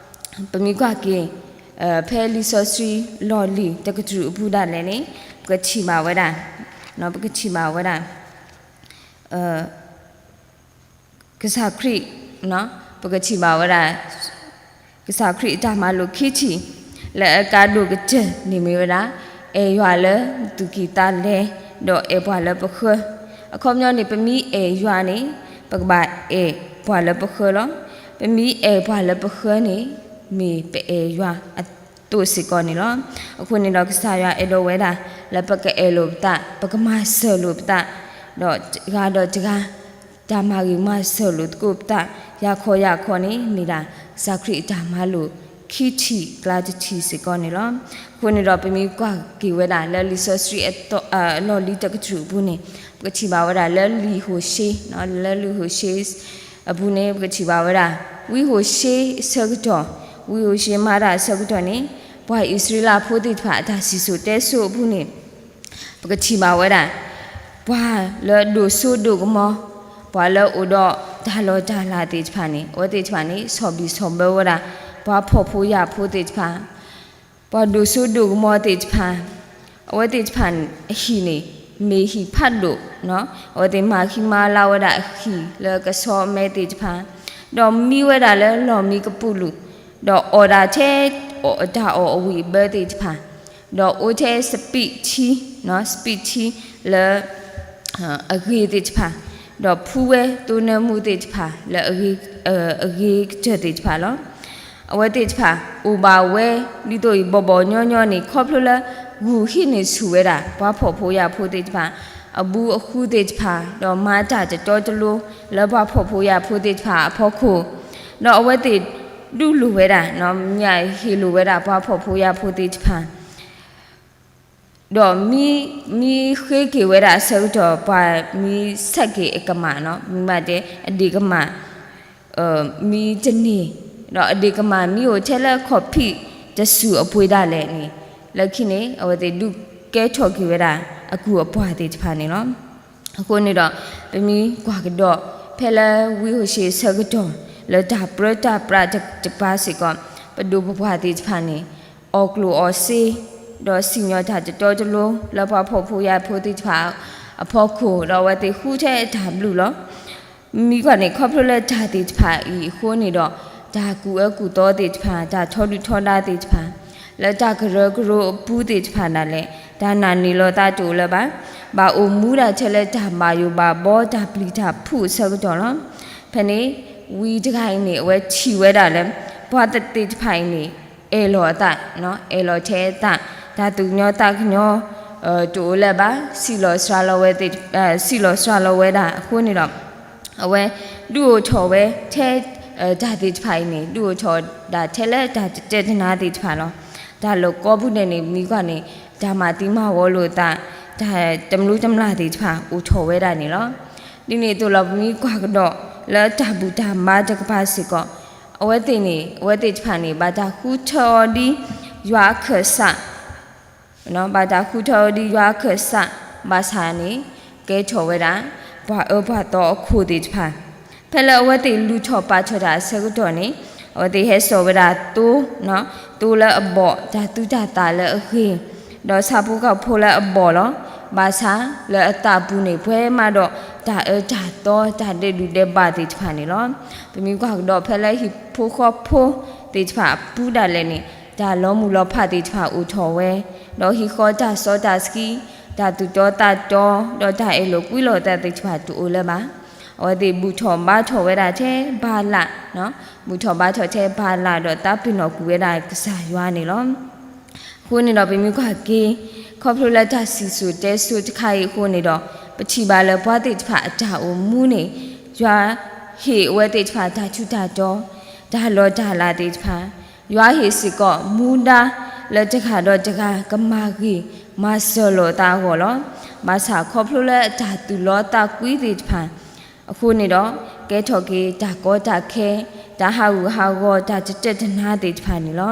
ဃိန့ၣ်ဒီး ပမ့ၢ်ကွၢ်က့ၤ ဖဲလံာ်စီဆှံလီၢ်လံၤတကတြူၢ်အပူၤဒၣ်လဲာ်န့ၣ် ပကထံၣ်ဘၣ်ဝဲဒၣ်, ပကထံၣ်ဘၣ်ဝဲဒၣ် ကစၢ်ခရံာ်, ပကထံၣ်ဘၣ်ဝဲဒၣ် ကစၢ်ခရံာ်အတၢ်မၤလိာ်ခံထံၣ် လၢအကါဒိၣ်ကတၢၢ်န့ၣ်မ့ၢ်ဝဲဒၣ် အဲၣ်ယွၤလၢသူၣ်ကံၢ်သးလဲ, ဒီးအဲၣ်ပှၤလၢပဃၢၤ. အခီပညီန့ၣ် ပမ့ၢ်အဲၣ်ယွၤန့ၣ် ပကဘၣ်အဲၣ်ပှၤလၢပဃၢၤလီၤ. ပမ့ၢ်အဲၣ်ပှၤလၢပဃၢၤန့ၣ် မ့ၢ်ပအဲၣ်ယွၤအသိးစ့ၢ်ကီးန့ၣ်လီၤ. အဃိန့ၣ်ဒီး ကစၢ်ယွၤအဲၣ်ဒိးဝဲဒၣ် လၢပကအဲၣ်လိာ်ပသး, ပကမၤစၢၤလိာ်ပသး, ဒီးတဂၤဒီးတဂၤ တၢ်မၤဂ့ၤမၤစၢၤလိာ်သကိးပသး ယၤခီယၤခီန့ၣ် မ့ၢ်ဒၣ်ကစၢ်ခရံာ်အတၢ်မၤလိာ်ခံထံၣ်ကျါတထံၣ်စ့ၢ်ကီးန့ၣ်လီၤ. အဃိန့ၣ်ဒီး ပမ့ၢ်ကွၢ်က့ၤဝဲဒၣ်လၢလံာ်စီဆှံအလီၢ်လံၤတကတြူၢ်အပူၤန့ၣ် ပကထံၣ်ဘၣ်ဝဲဒၣ်လၢလံာ်ဟိၤၡ့, လၢလံာ်ဟိၤၡ့အပူၤန့ၣ် ပကထံၣ်ဘၣ်ဝဲဒၣ် ဝံဟိၤၡ့အဆၢကတီၢ်, ဝံဟိၤၡ့မၤတၢ်အဆၢကတီၢ်န့ၣ် ပှၤအံၣ်စရ့လးဖိသ့ၣ်တဖၣ်အတၢ်စံၣ်စိၤတဲစိၤအပူၤန့ၣ် ပကထံၣ်ဘၣ်ဝဲဒၣ် ပှၤလၢဒိၣ်စိဒိၣ်ကမီၤ, ပှၤလၢအိၣ်ဒီးတၢ်လီၢ်တၢ်လၤသ့ၣ်တဖၣ်န့ၣ် အဝဲသ့ၣ်တဖၣ်န့ၣ် ဆီၣ်ဘံၣ်ဆီၣ်ဘၢဝဲဒၣ် ပှၤဖှီၣ်ဖိယာ်ဖိသ့ၣ်တဖၣ်, ပှၤဒိၣ်စိဒိၣ်ကမီၤသ့ၣ်တဖၣ်, အဝဲသ့ၣ်တဖၣ်အဟံၣ်န့ၣ် မ့ၢ်ဟံၣ်ဖးဒိၣ်, အဝဲသ့ၣ်မၤဃံမၤလၤဝဲဒၣ်အဟံၣ်လၢကဆီမဲသ့ၣ်တဖၣ်, ဒီးမံဝဲဒၣ်လၢလီၢ်မံကပူၤလူၤ, ဒီးအီၣ်ဒၣ်ထဲတၢ်အီၣ်အဝံၣ်အဘၢသ့ၣ်တဖၣ်, ဒီးအိၣ်ထဲစပံးထံ, စပံးထံလၢ အဂ့ၤသ့ၣ်တဖၣ်, ဒီးဖှူဝဲသိနၢမူသ့ၣ်တဖၣ်လၢ အဂ့ၤကတၢၢ်သ့ၣ်တဖၣ်လီၤ. အဝဲသ့ၣ်တဖၣ်အိၣ်ဘၣ်ဝဲ ဒ်သိးအံၤဘီဘီညီညီန့ၣ် ခီဖျိလၢ ဂုာ်ဟံးန့ၢ်ဆူၣ်ဝဲဒၣ် ပှၤဖှီၣ်ဖိယာ်ဖိသ့ၣ်တဖၣ် အဘူးအဃူသ့ၣ်တဖၣ်, ဒီးမၤတၢ်တတီတလိၤ လၢပှၤဖှီၣ်ဖိယာ်ဖိသ့ၣ်တဖၣ်အဖီခိၣ်, ဒီးအဝဲသ့ၣ် ဒူလိာ်ဝဲဒၣ်, မ့ၢ်ဟ့ၣ်လိာ်ဝဲဒၣ် ပှၤဖှီၣ်ဖိယာ်ဖိသ့ၣ်တဖၣ် ဒီးမ့ၢ်ဃ့က့ၤဝဲဒၣ်အဆၢကတီၢ် ပှၤမ့ၢ်ဆဲးက့ၤအကမၣ်, မ့ၢ်မးတဲအဒ့ၣ်ကမၣ် မ့ၢ်တန့ၢ်, ဒီးအဒ့ၣ်ကမၣ်မ့ၢ်အိၣ်ထဲလၢခီၣ်ဖံးတစူၢ်အပှ့ၤဒၣ်လဲာ်န့ၣ်, လၢခံန့ၣ် အဝဲသ့ၣ်ဒုးကဲထီၣ်က့ၤဝဲဒၣ် အကူၢ်အပှၤသ့ၣ်တဖၣ်န့ၣ်လီၤ. အဃိန့ၣ်ဒီး ပမ့ၢ်ကွၢ်ကဒီး ဖဲလၢဝံဟိၤၡ့အဆၢကတီၢ် လၢတၢ်ပြၢတၢ်ပြးတကပၤစ့ၢ်ကီး ပဒိၣ်ပပှၢ်သ့ၣ်တဖၣ်န့ၣ် အီၣ်ကျိၣ်အီၣ်စ့ ဒီးစံၣ်ညီၣ်တၢ်တတီတလိၤ လၢပှၤဖှီၣ်ဖိယာ်ဖိသ့ၣ်တဖၣ်အဖီခိၣ် ဒီးအဝဲသ့ၣ်ဃုထၢတၢ်ဘျုးလီၤ. မ့ၢ်ကွၢ်န့ၣ် ခီဖျိလၢတၢ်သ့ၣ်တဖၣ်အံၤအဃိန့ၣ်ဒီး တၢ်ကူၣ်အၢကူၣ်သီသ့ၣ်တဖၣ်, တၢ်ထီဒုၣ်ထီဒါသ့ၣ်တဖၣ်, လၢတၢ်ကရၢကရိအပူၤသ့ၣ်တဖၣ်ဒၣ်လဲာ်, တၢ်နာ်န့ၢ်လီၤသးတအိၣ်လၢၤဘၣ်. ဘၣ်အိၣ်မူဒၣ်ထဲလၢတၢ်ဘၣ်ယိၣ်ဘၣ်ဘီ တၢ်ပျံၤတၢ်ဖုးအဆၢကတီၢ်လီၤ. ဖဲန့ၣ် ဝံတဂၤအံၤန့ၣ် အဝဲထံၣ်ဝဲဒၣ်လၢ ပှၤသ့ၣ်တဖၣ်အံၤန့ၣ် အဲၣ်လီၤအသး, အဲၣ်လီၤထဲအသး, တၢ်သူၣ်ကညီၤသးကညီၤ တအိၣ်လၢၤဘၣ်, စံၣ်လီၤစှၤလီၤဝဲ, စံၣ်လီၤစှၤလီၤဝဲဒၣ်အဃိန့ၣ်ဒီး အဝဲဒုးအိၣ်ထီၣ်ဝဲထဲ တၢ်သ့ၣ်တဖၣ်အံၤန့ၣ် ဒုးအိၣ်ထီၣ်ဒၣ်ထဲလၢတၢ်တတဲတနါသ့ၣ်တဖၣ်လီၤ. တၢ်လီၢ်ကိးပူၤဒဲးန့ၣ် မ့ၢ်ကွၢ်န့ၣ် တၢ်မၤသံမၤဝီလိာ်သး, တၢ်တမျိးတမျာ်သ့ၣ်တဖၣ်အိၣ်ထီၣ်ဝဲဒၣ်န့ၣ်လီၤ. ဒ်န့ၣ်အသိးလီၤ ပမ့ၢ်ကွၢ်ကဒီးလၢတၢ်ဘူၣ်တၢ်ဘါတကပၤစ့ၢ်ကီး အဝဲသ့ၣ်န့ၣ် အဝဲသ့ၣ်တဖၣ်န့ၣ် ဘၣ်တၢ်ဃုထၢအီၤဒ်ယွၤအခၢၣ်စး ဘၣ်တၢ်ဃုထၢအီၤဒ်ယွၤအခၢၣ်စး ဘၣ်ဆၣ်န့ၣ် ကဲထီၣ်ဝဲဒၣ် ပှၤအၢပှၤသီအခိၣ်သ့ၣ်တဖၣ်, ဖဲလၢအဝဲသ့ၣ်လူၤထီၣ်ပာ်ထီၣ်တၢ်အဆၢကတီၢ်န့ၣ် အဝဲသ့ၣ်ဟဲစိာ်ဝဲဒၣ်သိ, သိလၢအဘီၣ် တၢ်သူတၢ်သၣ်လၢအဂ့ၤ, ဒီးဆၣ်ဖိကီၢ်ဖိလၢအဘီၣ်လီၤ. ဘၣ်ဆၣ်လၢအသးပူၤန့ၣ် ပှဲၤမးဒီးတၢ်အၢတၢ်သီ တၢ်ဒဲးဒူၣ်ဒဲးဘးသ့ၣ်တဖၣ်န့ၣ်လီၤ. ပမ့ၢ်ကွၢ်ကဒီးဖဲလၢဟံၣ်ဖိဃီဖိသ့ၣ်တဖၣ်အပူၤဒၣ်လဲာ်န့ၣ် တၢ်လီၤမုၢ်လီၤဖးသ့ၣ်တဖၣ်အိၣ်ထီၣ်ဝဲ, ဒီးဟံၣ်ဃီတၢ်စီတၢ်ဆှံ, တၢ်သူၣ်တီသးတီ, ဒီးတၢ်အဲၣ်လိာ်ကွံလိာ်သးသ့ၣ်တဖၣ်တအိၣ်လၢၤဘၣ်. အဝဲသ့ၣ်ဘူၣ်ထီၣ်ဘါထီၣ်ဝဲဒၣ်ထဲဘၤလး, ဘူၣ်ထီၣ်ဘါထီၣ်ထဲဘၤလး ဒီးသးပ့ၤနီၣ်ကွံာ်ဝဲဒၣ်ကစၢ်ယွၤန့ၣ်လီၤ. အဃိန့ၣ်ဒီးပမ့ၢ်ကွၢ်က့ၤ ခီဖျိလၢတၢ်စံၣ်စိၤတဲစိၤတခါအံၤအဃိန့ၣ်ဒီး ပထံၣ်ဘၣ်လၢပှၤသ့ၣ်တဖၣ်အတၢ်အိၣ်မူန့ၣ် ယွၤဟ့ၣ်အဝဲသ့ၣ်တဖၣ်တၢ်ထူးတၢ်တီၤ, တၢ်လီၤတၢ်လၤသ့ၣ်တဖၣ်, ယွၤဟ့ၣ်စ့ၢ်ကီးမူဒါလၢတဂၤဒီးတဂၤကမၤဂ့ၤမၤစၢၤလိာ်သးအဂီၢ်လီၤ. ဘၣ်ဆၣ်ခီဖျိလၢအတၢ်သူၣ်လီသးကွံသ့ၣ်တဖၣ် အဃိန့ၣ်ဒီး ကဲထီၣ်က့ၤတၢ်ကီတၢ်ခဲ, တၢ်ဟးဂူာ်ဟးဂီၤ, တၢ်တတဲတနါသ့ၣ်တဖၣ်န့ၣ်လီၤ.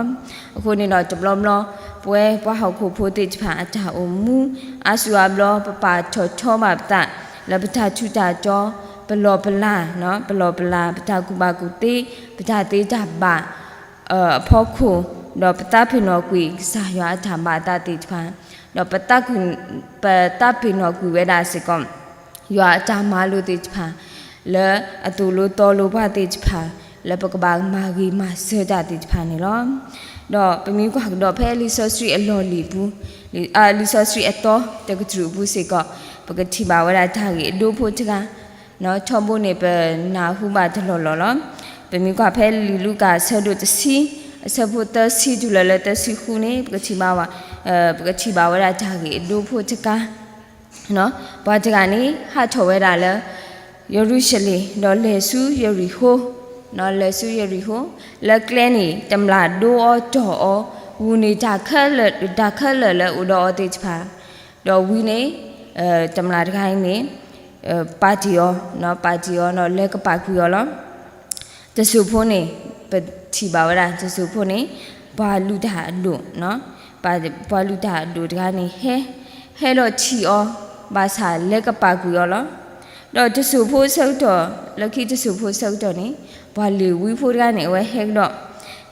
အဃိန့ၣ်ဒီးတဘျီဘျီ ပဝဲပှၤဟီၣ်ခိၣ်ဖိသ့ၣ်တဖၣ်အတၢ်အိၣ်မူ အါစုအါဘျီ ပပာ်ထီၣ်ထီဘၣ်ပသး လၢပတၢ်ထူးတၢ်တီၤ, ပလီၢ်ပလၤ, ပလီၢ်ပလၤ ပတၢ်ကူၣ်ဘၣ်ကူၣ်သ့, ပတၢ်သ့တၢ်ဘၣ် အဖီခိၣ်, ဒီးပသးပ့ၤနီၣ်ကွံာ်ကစၢ်ယွၤအတၢ်ဘၣ်သးသ့ၣ်တဖၣ်, ဒီးပသးပ့ၤနီၣ်ကွံာ်ဝဲဒၣ်စ့ၢ်ကီး ယွၤအတၢ်မၤလိာ်သ့ၣ်တဖၣ်, လၢအသိၣ်လိသီလိပှၤသ့ၣ်တဖၣ်, လၢပကဘၣ်မၤဂ့ၤမၤစၢၤတၢ်သ့ၣ်တဖၣ်န့ၣ်လီၤ. ဒီးပမ့ၢ်ကွၢ်ကဒီးဖဲလံာ်စီဆှံအလီၢ်လံၤပူၤ, လံာ်စီဆှံအသီတကတြူၢ်အပူၤစ့ၢ်ကီး, ပကထံၣ်ဘၣ်ဝဲဒၣ်တၢ်ဂ့ၢ်အဒိဖိတဂၤ ထီဘိန့ၣ် ပနၢ်ဟူဘၣ်တလီၢ်လီၢ်လီၤ. ပမ့ၢ်ကွၢ်ဖဲလံာ်လူၤကၣ်အဆၢဒိၣ်တဆံ, အဆၢဖိသၢဆံတုၤလၢလၢသၢဆံဃုန့ၣ် ပကထံၣ်ဘၣ်ဝဲ, ပကထံၣ်ဘၣ်ဝဲဒၣ်တၢ်ဂ့ၢ်အဒိဖိတခါ, ပှၤတဂၤန့ၣ် ဟးထီၣ်ဝဲဒၣ်လၢ ယရူၤၡလ့ၣ် ဒီးလဲၤဆူယရံၣ်ဃိၤ, လဲၤဆူယရံၣ်ဃိၤ, လၢကျဲန့ၣ် တမျာ်ဒိအီၤတီၢ်အီၤ, ဝူၤန့ၢ်တၢ်ခဲလၢာ်လၢအအိၣ်ဒီးအီၤသ့ၣ်တဖၣ်, ဒီးဝံၤန့ၣ် တမျာ်တဂၤအံၤန့ၣ် ပာ်တ့ၢ်အီၤ, ပာ်တ့ၢ်အီၤဒီးလဲၤကပာ်ကွံာ်အီၤလီၤ. တစိၢ်ဖိန့ၣ် ပထံၣ်ဘၣ်ဝဲဒၣ် တစိၢ်ဖိန့ၣ် ပှၤလုၢ်တၢ်အဒိၣ်, ပှၤလုၢ်တၢ်အဒိၣ်တဂၤန့ၣ် ဟဲ, ဟဲဒီးထံၣ်အီၤ, ဘၣ်ဆၣ်လဲၤကပာ်ကွံာ်အီၤလီၤ. ဒီးတစိၤဖိဆၢကတီၢ်, လၢခံတစိၤဖိဆၢကတီၢ်န့ၣ်, ပှၤလ့ၤဝံဖိတဂၤန့ၣ် အဝဲဟဲကဒီး,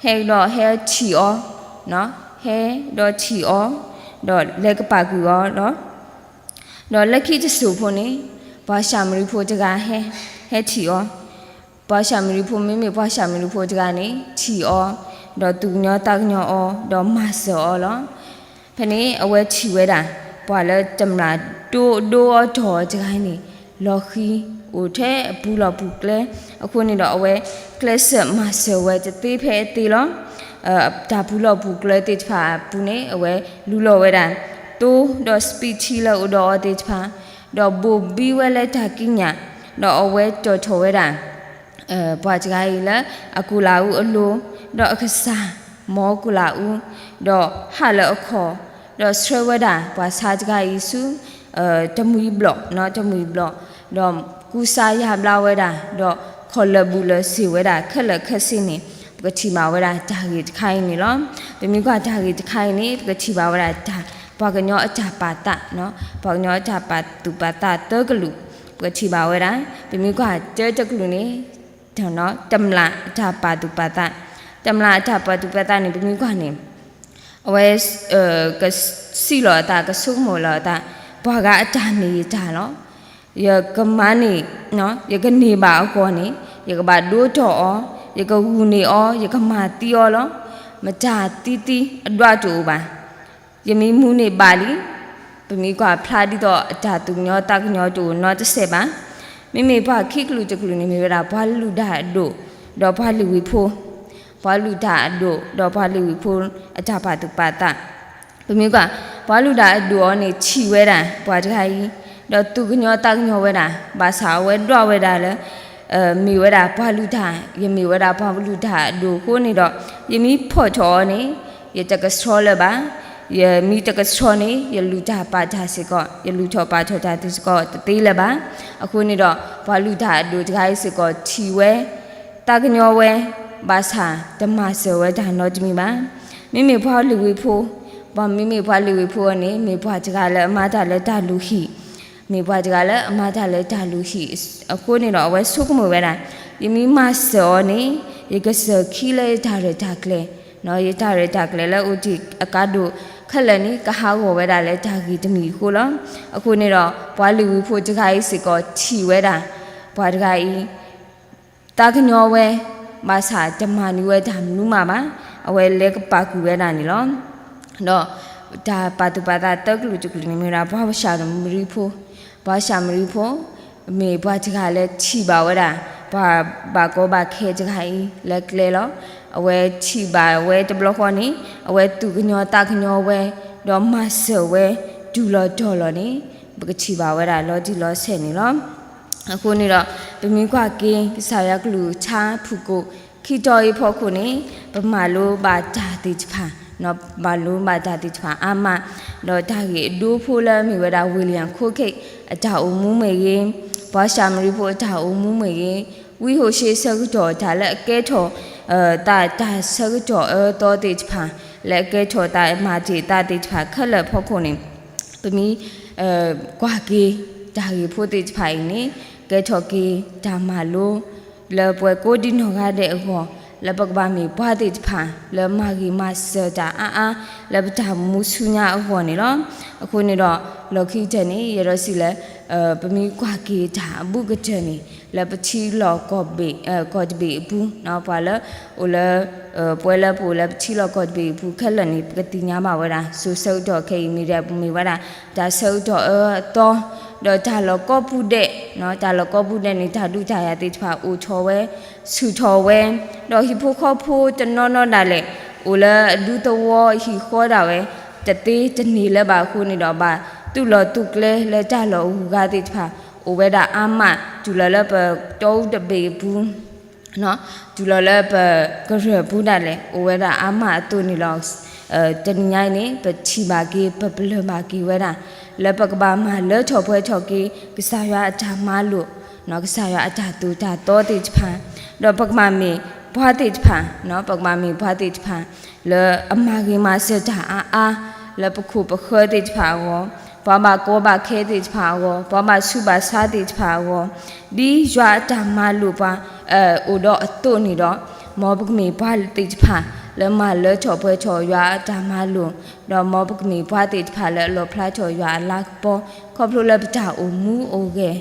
ဟဲကဒီးဟဲထံၣ်အီၤ, ဟဲဒီးထံၣ်အီၤ, ဒီးလဲၤကပာ်ကွံာ်အီၤလီၤ. ဒီးလၢခံတစိၤဖိန့ၣ်, ပှၤၡၤမရံဖိတဂၤဟဲ, ဟဲထံၣ်အီၤ, ပှၤၡၤမရံဖိ မ့မ့ၢ်ပှၤၡၤမရံဖိတဂၤန့ၣ် ထံၣ်အီၤ, ဒီးသူၣ်ကညီၤသးကညီၤအီၤ, ဒီးမၤစၢၤအီၤလီၤ. ဖဲန့ၣ်အဝဲထံၣ်ဝဲဒၣ် ပှၤလၢတမျာ်ဒိဒိအီၣ်တီၢ်အီၤတဂၤန့ၣ် လီၤဃံၤအိၣ်ထဲအပူၤလီၢ်ပူၤကျဲ, အဃိန့ၣ်ဒီးအဝဲကျဲးစၢးမၤစၢၤဝဲတသ့ဖဲအသ့လီၤ. တၢ်ပူၤလီၢ်ပူၤကျဲသ့ၣ်တဖၣ်အပူၤန့ၣ် အဝဲလူလီၤဝဲဒၣ် သိဒီးစပံးထံလၢအိၣ်ဒီးအီၤသ့ၣ်တဖၣ်, ဒီးဘိၣ်ဘံဝဲလၢတၢ်ကံးညာ်, ဒီးအဝဲတီၣ်ထီၣ်ဝဲဒၣ် ပှၤတဂၤအံၤလၢအကူလးအူအလိၤ, ဒီးအကစၢ် မ်ကူလးအူ, ဒီးဟးလၢအခီၣ်, ဒီးဆှၢဝဲဒၣ်ပှၤဆါတဂၤအံၤဆူ တမှံၤဘျီၣ်, တမှံၤဘျီၣ်, ဒီးကူစါယါဘျါဝဲဒၣ်, ဒီးခီၣ်လၢာ်ဘူးလၢာ်စ့ၢ်ဝဲဒၣ်ခဲလၢာ်ခဲဆ့န့ၣ်, ပကထံၣ်ဘၣ်ဝဲဒၣ်တၢ်ဂ့ၢ်တခါအံၤန့ၣ်လီၤ. ပမ့ၢ်ကွၢ်တၢ်ဂ့ၢ်တခါအံၤန့ၣ် ပကထံၣ်ဘၣ်ဝဲဒၣ်တၢ် ပှၤကညီအတၢ်ပာ်သး, ပှၤကညီအတၢ်ပာ်သူၣ်ပာ်သးသၢကလုာ်, ပကထံၣ်ဘၣ်ဝဲဒၣ်, ပမ့ၢ်ကွၢ်တၢတကလုာ်န့ၣ် တမျးအတၢ်ပာ်သူၣ်ပာ်သး, တမျးအတၢ်ပာ်သူၣ်ပာ်သးန့ၣ် ပမ့ၢ်ကွၢ်န့ၣ်, အဝဲ ကစံၣ်လီၤအသး ကဆိကမိၣ်လီၤအသး, ပှၤဂၤအတၢ်မ့ၢ်ယတၢ်လီၤ. ယကမၤန့ၢ်, ယကန့ၢ်ဘၣ်အဂီၢ်န့ၣ်, ယကဘၣ်ဒိတီၢ်အီၤ, ယကဂုာ်န့ၢ်အီၤ, ယကမၤသံအီၤလီၤ. မတၤသံသံအဒွးတအိၣ်ဘၣ်. ယမ့ၢ်မူန့ၢ်ဘၣ်လံ, ပမ့ၢ်ကွၢ်ဖျါဒ်သိးအတၢ်သူၣ်ကညီၤသးကညီၤတအိၣ်နီတစဲးဘၣ်. မ့မ့ၢ်ပှၤခံကလုာ်တကလုာ်န့ၣ် မ့ၢ်ဝဲဒၣ်ပှၤလုၢ်တၢ်အဒိၣ်, ဒီးပှၤလုၢ်ဝံၤဖိ, ပှၤလုၢ်တၢ်အဒိၣ် ဒီးပှၤလုၢ်ဝံၤဖိ အတၢ်ပာ်သူၣ်ပာ်သး. ပမ့ၢ်ကွၢ်, ပှၤလုၢ်တၢ်အဒိၣ်အီၤန့ၣ် ထံၣ်ဝဲဒၣ်ပှၤတဂၤအံၤ, ဒီးသူၣ်ကညီၤသးကညီၤဝဲဒၣ်, ဘၣ်ဆၣ်အဝဲဒွးဝဲဒၣ်လၢ မ့ၢ်ဝဲဒၣ်ပှၤလုၢ်တၢ်, ယမ့ၢ်ဝဲဒၣ်ပှၤလုၢ်တၢ်အဒိၣ်အဃိန့ၣ်ဒီး, ယမ့ၢ်ဖီၣ်ထီၣ်အီၤန့ၣ်, ယတကဆှီလၢၤဘၣ်. ယမ့ၢ်တကဆှီန့ၣ် ယလုၢ်တၢ်ပာ်တၢ်စ့ၢ်ကီး, ယလုၢ်ထီၣ်ပာ်ထီၣ်တၢ်စ့ၢ်ကီးတသ့လၢၤဘၣ်. အဃိန့ၣ်ဒီး ပှၤလုၢ်တၢ်အဒိၣ်တဂၤအံၤစ့ၢ်ကီးထံၣ်ဝဲ, သးကညီၤဝဲ, ဘၣ်ဆၣ်တမၤစၢၤဝဲတၢ်နီတမံၤဘၣ်. မ့မ့ၢ်ပှၤလုၢ်ဝံၤဖိ, ပှၤမ့မ့ၢ်ပှၤလုၢ်ဝံၤဖိအီၤန့ၣ် မ့ၢ်ပှၤတဂၤလၢအမၤတၢ်လၢတၢ်လုၢ်ဟံၣ်, မ့ၢ်ပှၤတဂၤလၢအမၤတၢ်လၢတၢ်လုၢ်ဟံၣ်အဃိန့ၣ်ဒီး အဝဲဆိကမိၣ်ဝဲဒၣ်, ယမ့ၢ်မၤစၢၤအီၤန့ၣ်, ယကစၢၢ်ခံလၢယတၢ်ရဲၣ်တၢ်ကျဲၤ, ယတၢ်ရဲၣ်တၢ်ကျဲၤလၢအအိၣ်တ့ၢ်အကါဒိၣ်ခဲလၢာ်န့ၣ် ကဟးဂီၤဝဲဒၣ်လၢတၢ်ဂ့ၢ်တမံၤအဃိလီၤ. အဃိန့ၣ်ဒီး ပှၤလုၢ်ဝံၤဖိတဂၤအံၤစ့ၢ်ကီးထံၣ်ဝဲဒၣ်, ပှၤတဂၤအံၤ သးကညီၤဝဲ, ဘၣ်ဆၣ်တမၤန့ၢ်ဝဲတၢ်မနုၤမးဘၣ်, အဝဲလဲၤကပာ်ကွံာ်ဝဲဒၣ်န့ၣ်လီၤ. ဒီးတၢ်ပာ်သူၣ်ပာ်သးသၢကလုာ်တကလုာ်န့ၣ်မ့ၢ်ဝဲဒၣ် ပှၤၡၤမရံဖိ, ပှၤၡၤမရံဖိ, မ့ၢ်ပှၤတဂၤလၢထံၣ်ဘၣ်ဝဲဒၣ်, ပှၤဘၣ်ကီဘၣ်ခဲတဂၤအံၤလၢကျဲလီၤ. အဝဲထံၣ်ဘၣ်ဝဲတဘျီဃီန့ၣ်, အဝဲသူၣ်ကညီၤသးကညီၤဝဲ, ဒီးမၤစၢၤဝဲ, တုၤလီၤတီၤလီၤန့ၣ်, ပကထံၣ်ဘၣ်ဝဲဒၣ်လီၤတံၢ်လီၤဆဲးန့ၣ်လီၤ. အဃိန့ၣ်ဒီး, ပမ့ၢ်ကွၢ်က့ၤ ကစၢ်ယွၤကလုၢ်ကထါဖုၣ်ကိာ် ခံတီၤအံၤဖီခိၣ်န့ၣ်, ပမၤလိဘၣ်တၢ်သ့ၣ်တဖၣ်, မၤလိဘၣ်တၢ်သ့ၣ်တဖၣ်အါမး, ဒီးတၢ်ဂ့ၢ်အဒိဖိလၢမ့ၢ်ဝဲဒၣ် ဝ့ၢ်လံၣ်ယၣ်ခိၣ်ခ့ၣ် အတၢ်အိၣ်မူမ့ၢ်ဂ့ၤ, ပှၤၡၤမရံဖိအတၢ်အိၣ်မူမ့ၢ်ဂ့ၤ, ဝံဟိၤၡ့ဆၢကတီၢ်တၢ်လၢအကဲထီၣ် သးတၢ်ဆၢကတီၢ်အၢသီသ့ၣ်တဖၣ်, လၢအကဲထီၣ်သးမၤတ့ၢ်သးသ့ၣ်တဖၣ်ခဲလၢာ်ဖီခိၣ်န့ၣ်, ပမ့ၢ်ကွၢ်က့ၤ တၢ်ဂ့ၢ်ဖိသ့ၣ်တဖၣ်အံၤန့ၣ်, ကဲထီၣ်က့ၤတၢ်မၤလိ လၢပှၤကိးဒံနီၢ်ဂၤဒဲးအဂီၢ်, လၢပကဘၣ်မ့ၢ်ပှၤသ့ၣ်တဖၣ် လၢမၤဂ့ၤမၤစၢၤတၢ်အါအါ လၢပတၢ်မူဆူညါအဂီၢ်န့ၣ်လီၤ. အဃိန့ၣ်ဒီး, လီၢ်ခံကတၢၢ်န့ၣ် ယအဲၣ်ဒိးစံးလၢ ပမ့ၢ်ကွၢ်က့ၤတၢ်အဘူးကတၢၢ်န့ၣ် လၢပထံလီၢ်ကီၢ်တဘ့ၣ်အပူၤ, ပှၤလၢအိၣ်လၢ ပှၤလၢပအိၣ်လၢပထံလီၢ်ကီၢ်တဘ့ၣ်အပူၤခဲလၢာ်န့ၣ် ပကသ့ၣ်ညါဘၣ်ဝဲဒၣ် စိၤဆၢကတီၢ်ခဲအံၤမ့ၢ်ဒၣ် ပမ့ၢ်ဝဲဒၣ် တၢ်ဆၢကတီၢ်အၢအသီ, ဒီးတၢ်လီၢ်ကိးပူၤဒဲး, တၢ်လီၢ်ကိးပူၤဒဲးန့ၣ် တၢ်ဒုးတၢ်ယၤသ့ၣ်တဖၣ်အိၣ်ထီၣ်ဝဲ, ဆူၣ်ထီၣ်ဝဲ, ဒီးဟံၣ်ဖိဃီဖိတနီၤနီၤဒၣ်လဲာ် အိၣ်လၢအဒူသဝီဟံၣ်ဃီဒၣ်ဝဲ တသ့တန့ၢ်လၢၤဘၣ်အဃိန့ၣ်ဒီး ဘၣ်သုးလီၢ်သုးကျဲလၢတၢ်လီၢ်အဂုၤအဂၤသ့ၣ်တဖၣ် အိၣ်ဝဲဒၣ်အါမး, တုၤလီၤလၢပတီအူတဘ့ၣ်အပူၤ တုၤလီၤလၢပကရၢၢ်ပူၤဒၣ်လဲာ် အိၣ်ဝဲဒၣ်အါမးအသိးန့ၣ်လီၤ. တနံၤညါအံၤန့ၣ် ပထံၣ်ဘၣ်က့ၤ ပပလၢၢ်ဘၣ်က့ၤဝဲဒၣ် လၢပကဘၣ်မၤလၢထီၣ်ပှဲၤထီၣ်က့ၤ ကစၢ်ယွၤအတၢ်မၤလိာ်, ကစၢ်ယွၤအတၢ်သိၣ်တၢ်သီသ့ၣ်တဖၣ်, ဒီးပကဘၣ်မ့ၢ်ပှၤသ့ၣ်တဖၣ်, ပကဘၣ်မ့ၢ်ပှၤသ့ၣ်တဖၣ် လၢအမၤဂ့ၤမၤစၢၤတၢ်အါအါ လၢပခိၣ်ပဃၢၤသ့ၣ်တဖၣ်အဂီၢ် ပှၤဘၣ်ကီဘၣ်ခဲသ့ၣ်တဖၣ်အဂီၢ်, ပှၤဘၣ်ဆူးဘၣ်ဆါသ့ၣ်တဖၣ်အဂီၢ်, ဒ်ယွၤအတၢ်မၤလိာ်ပှၤ အိၣ်ဒီးအသိးန့ၣ်ဒီး, မ်ပကမ့ၢ်ပှၤသ့ၣ်တဖၣ် လၢမၤလၢထီၣ်ပှဲၤထီၣ်ယွၤအတၢ်မၤလိာ်, ဒီးမ်ပကမ့ၢ်ပှၤသ့ၣ်တဖၣ်လၢအလီၣ်ဖျါထီၣ်ယွၤအလၤကပီၤ, ခီဖျိလၢပတၢ်အိၣ်မူအိၣ်ဂဲၤ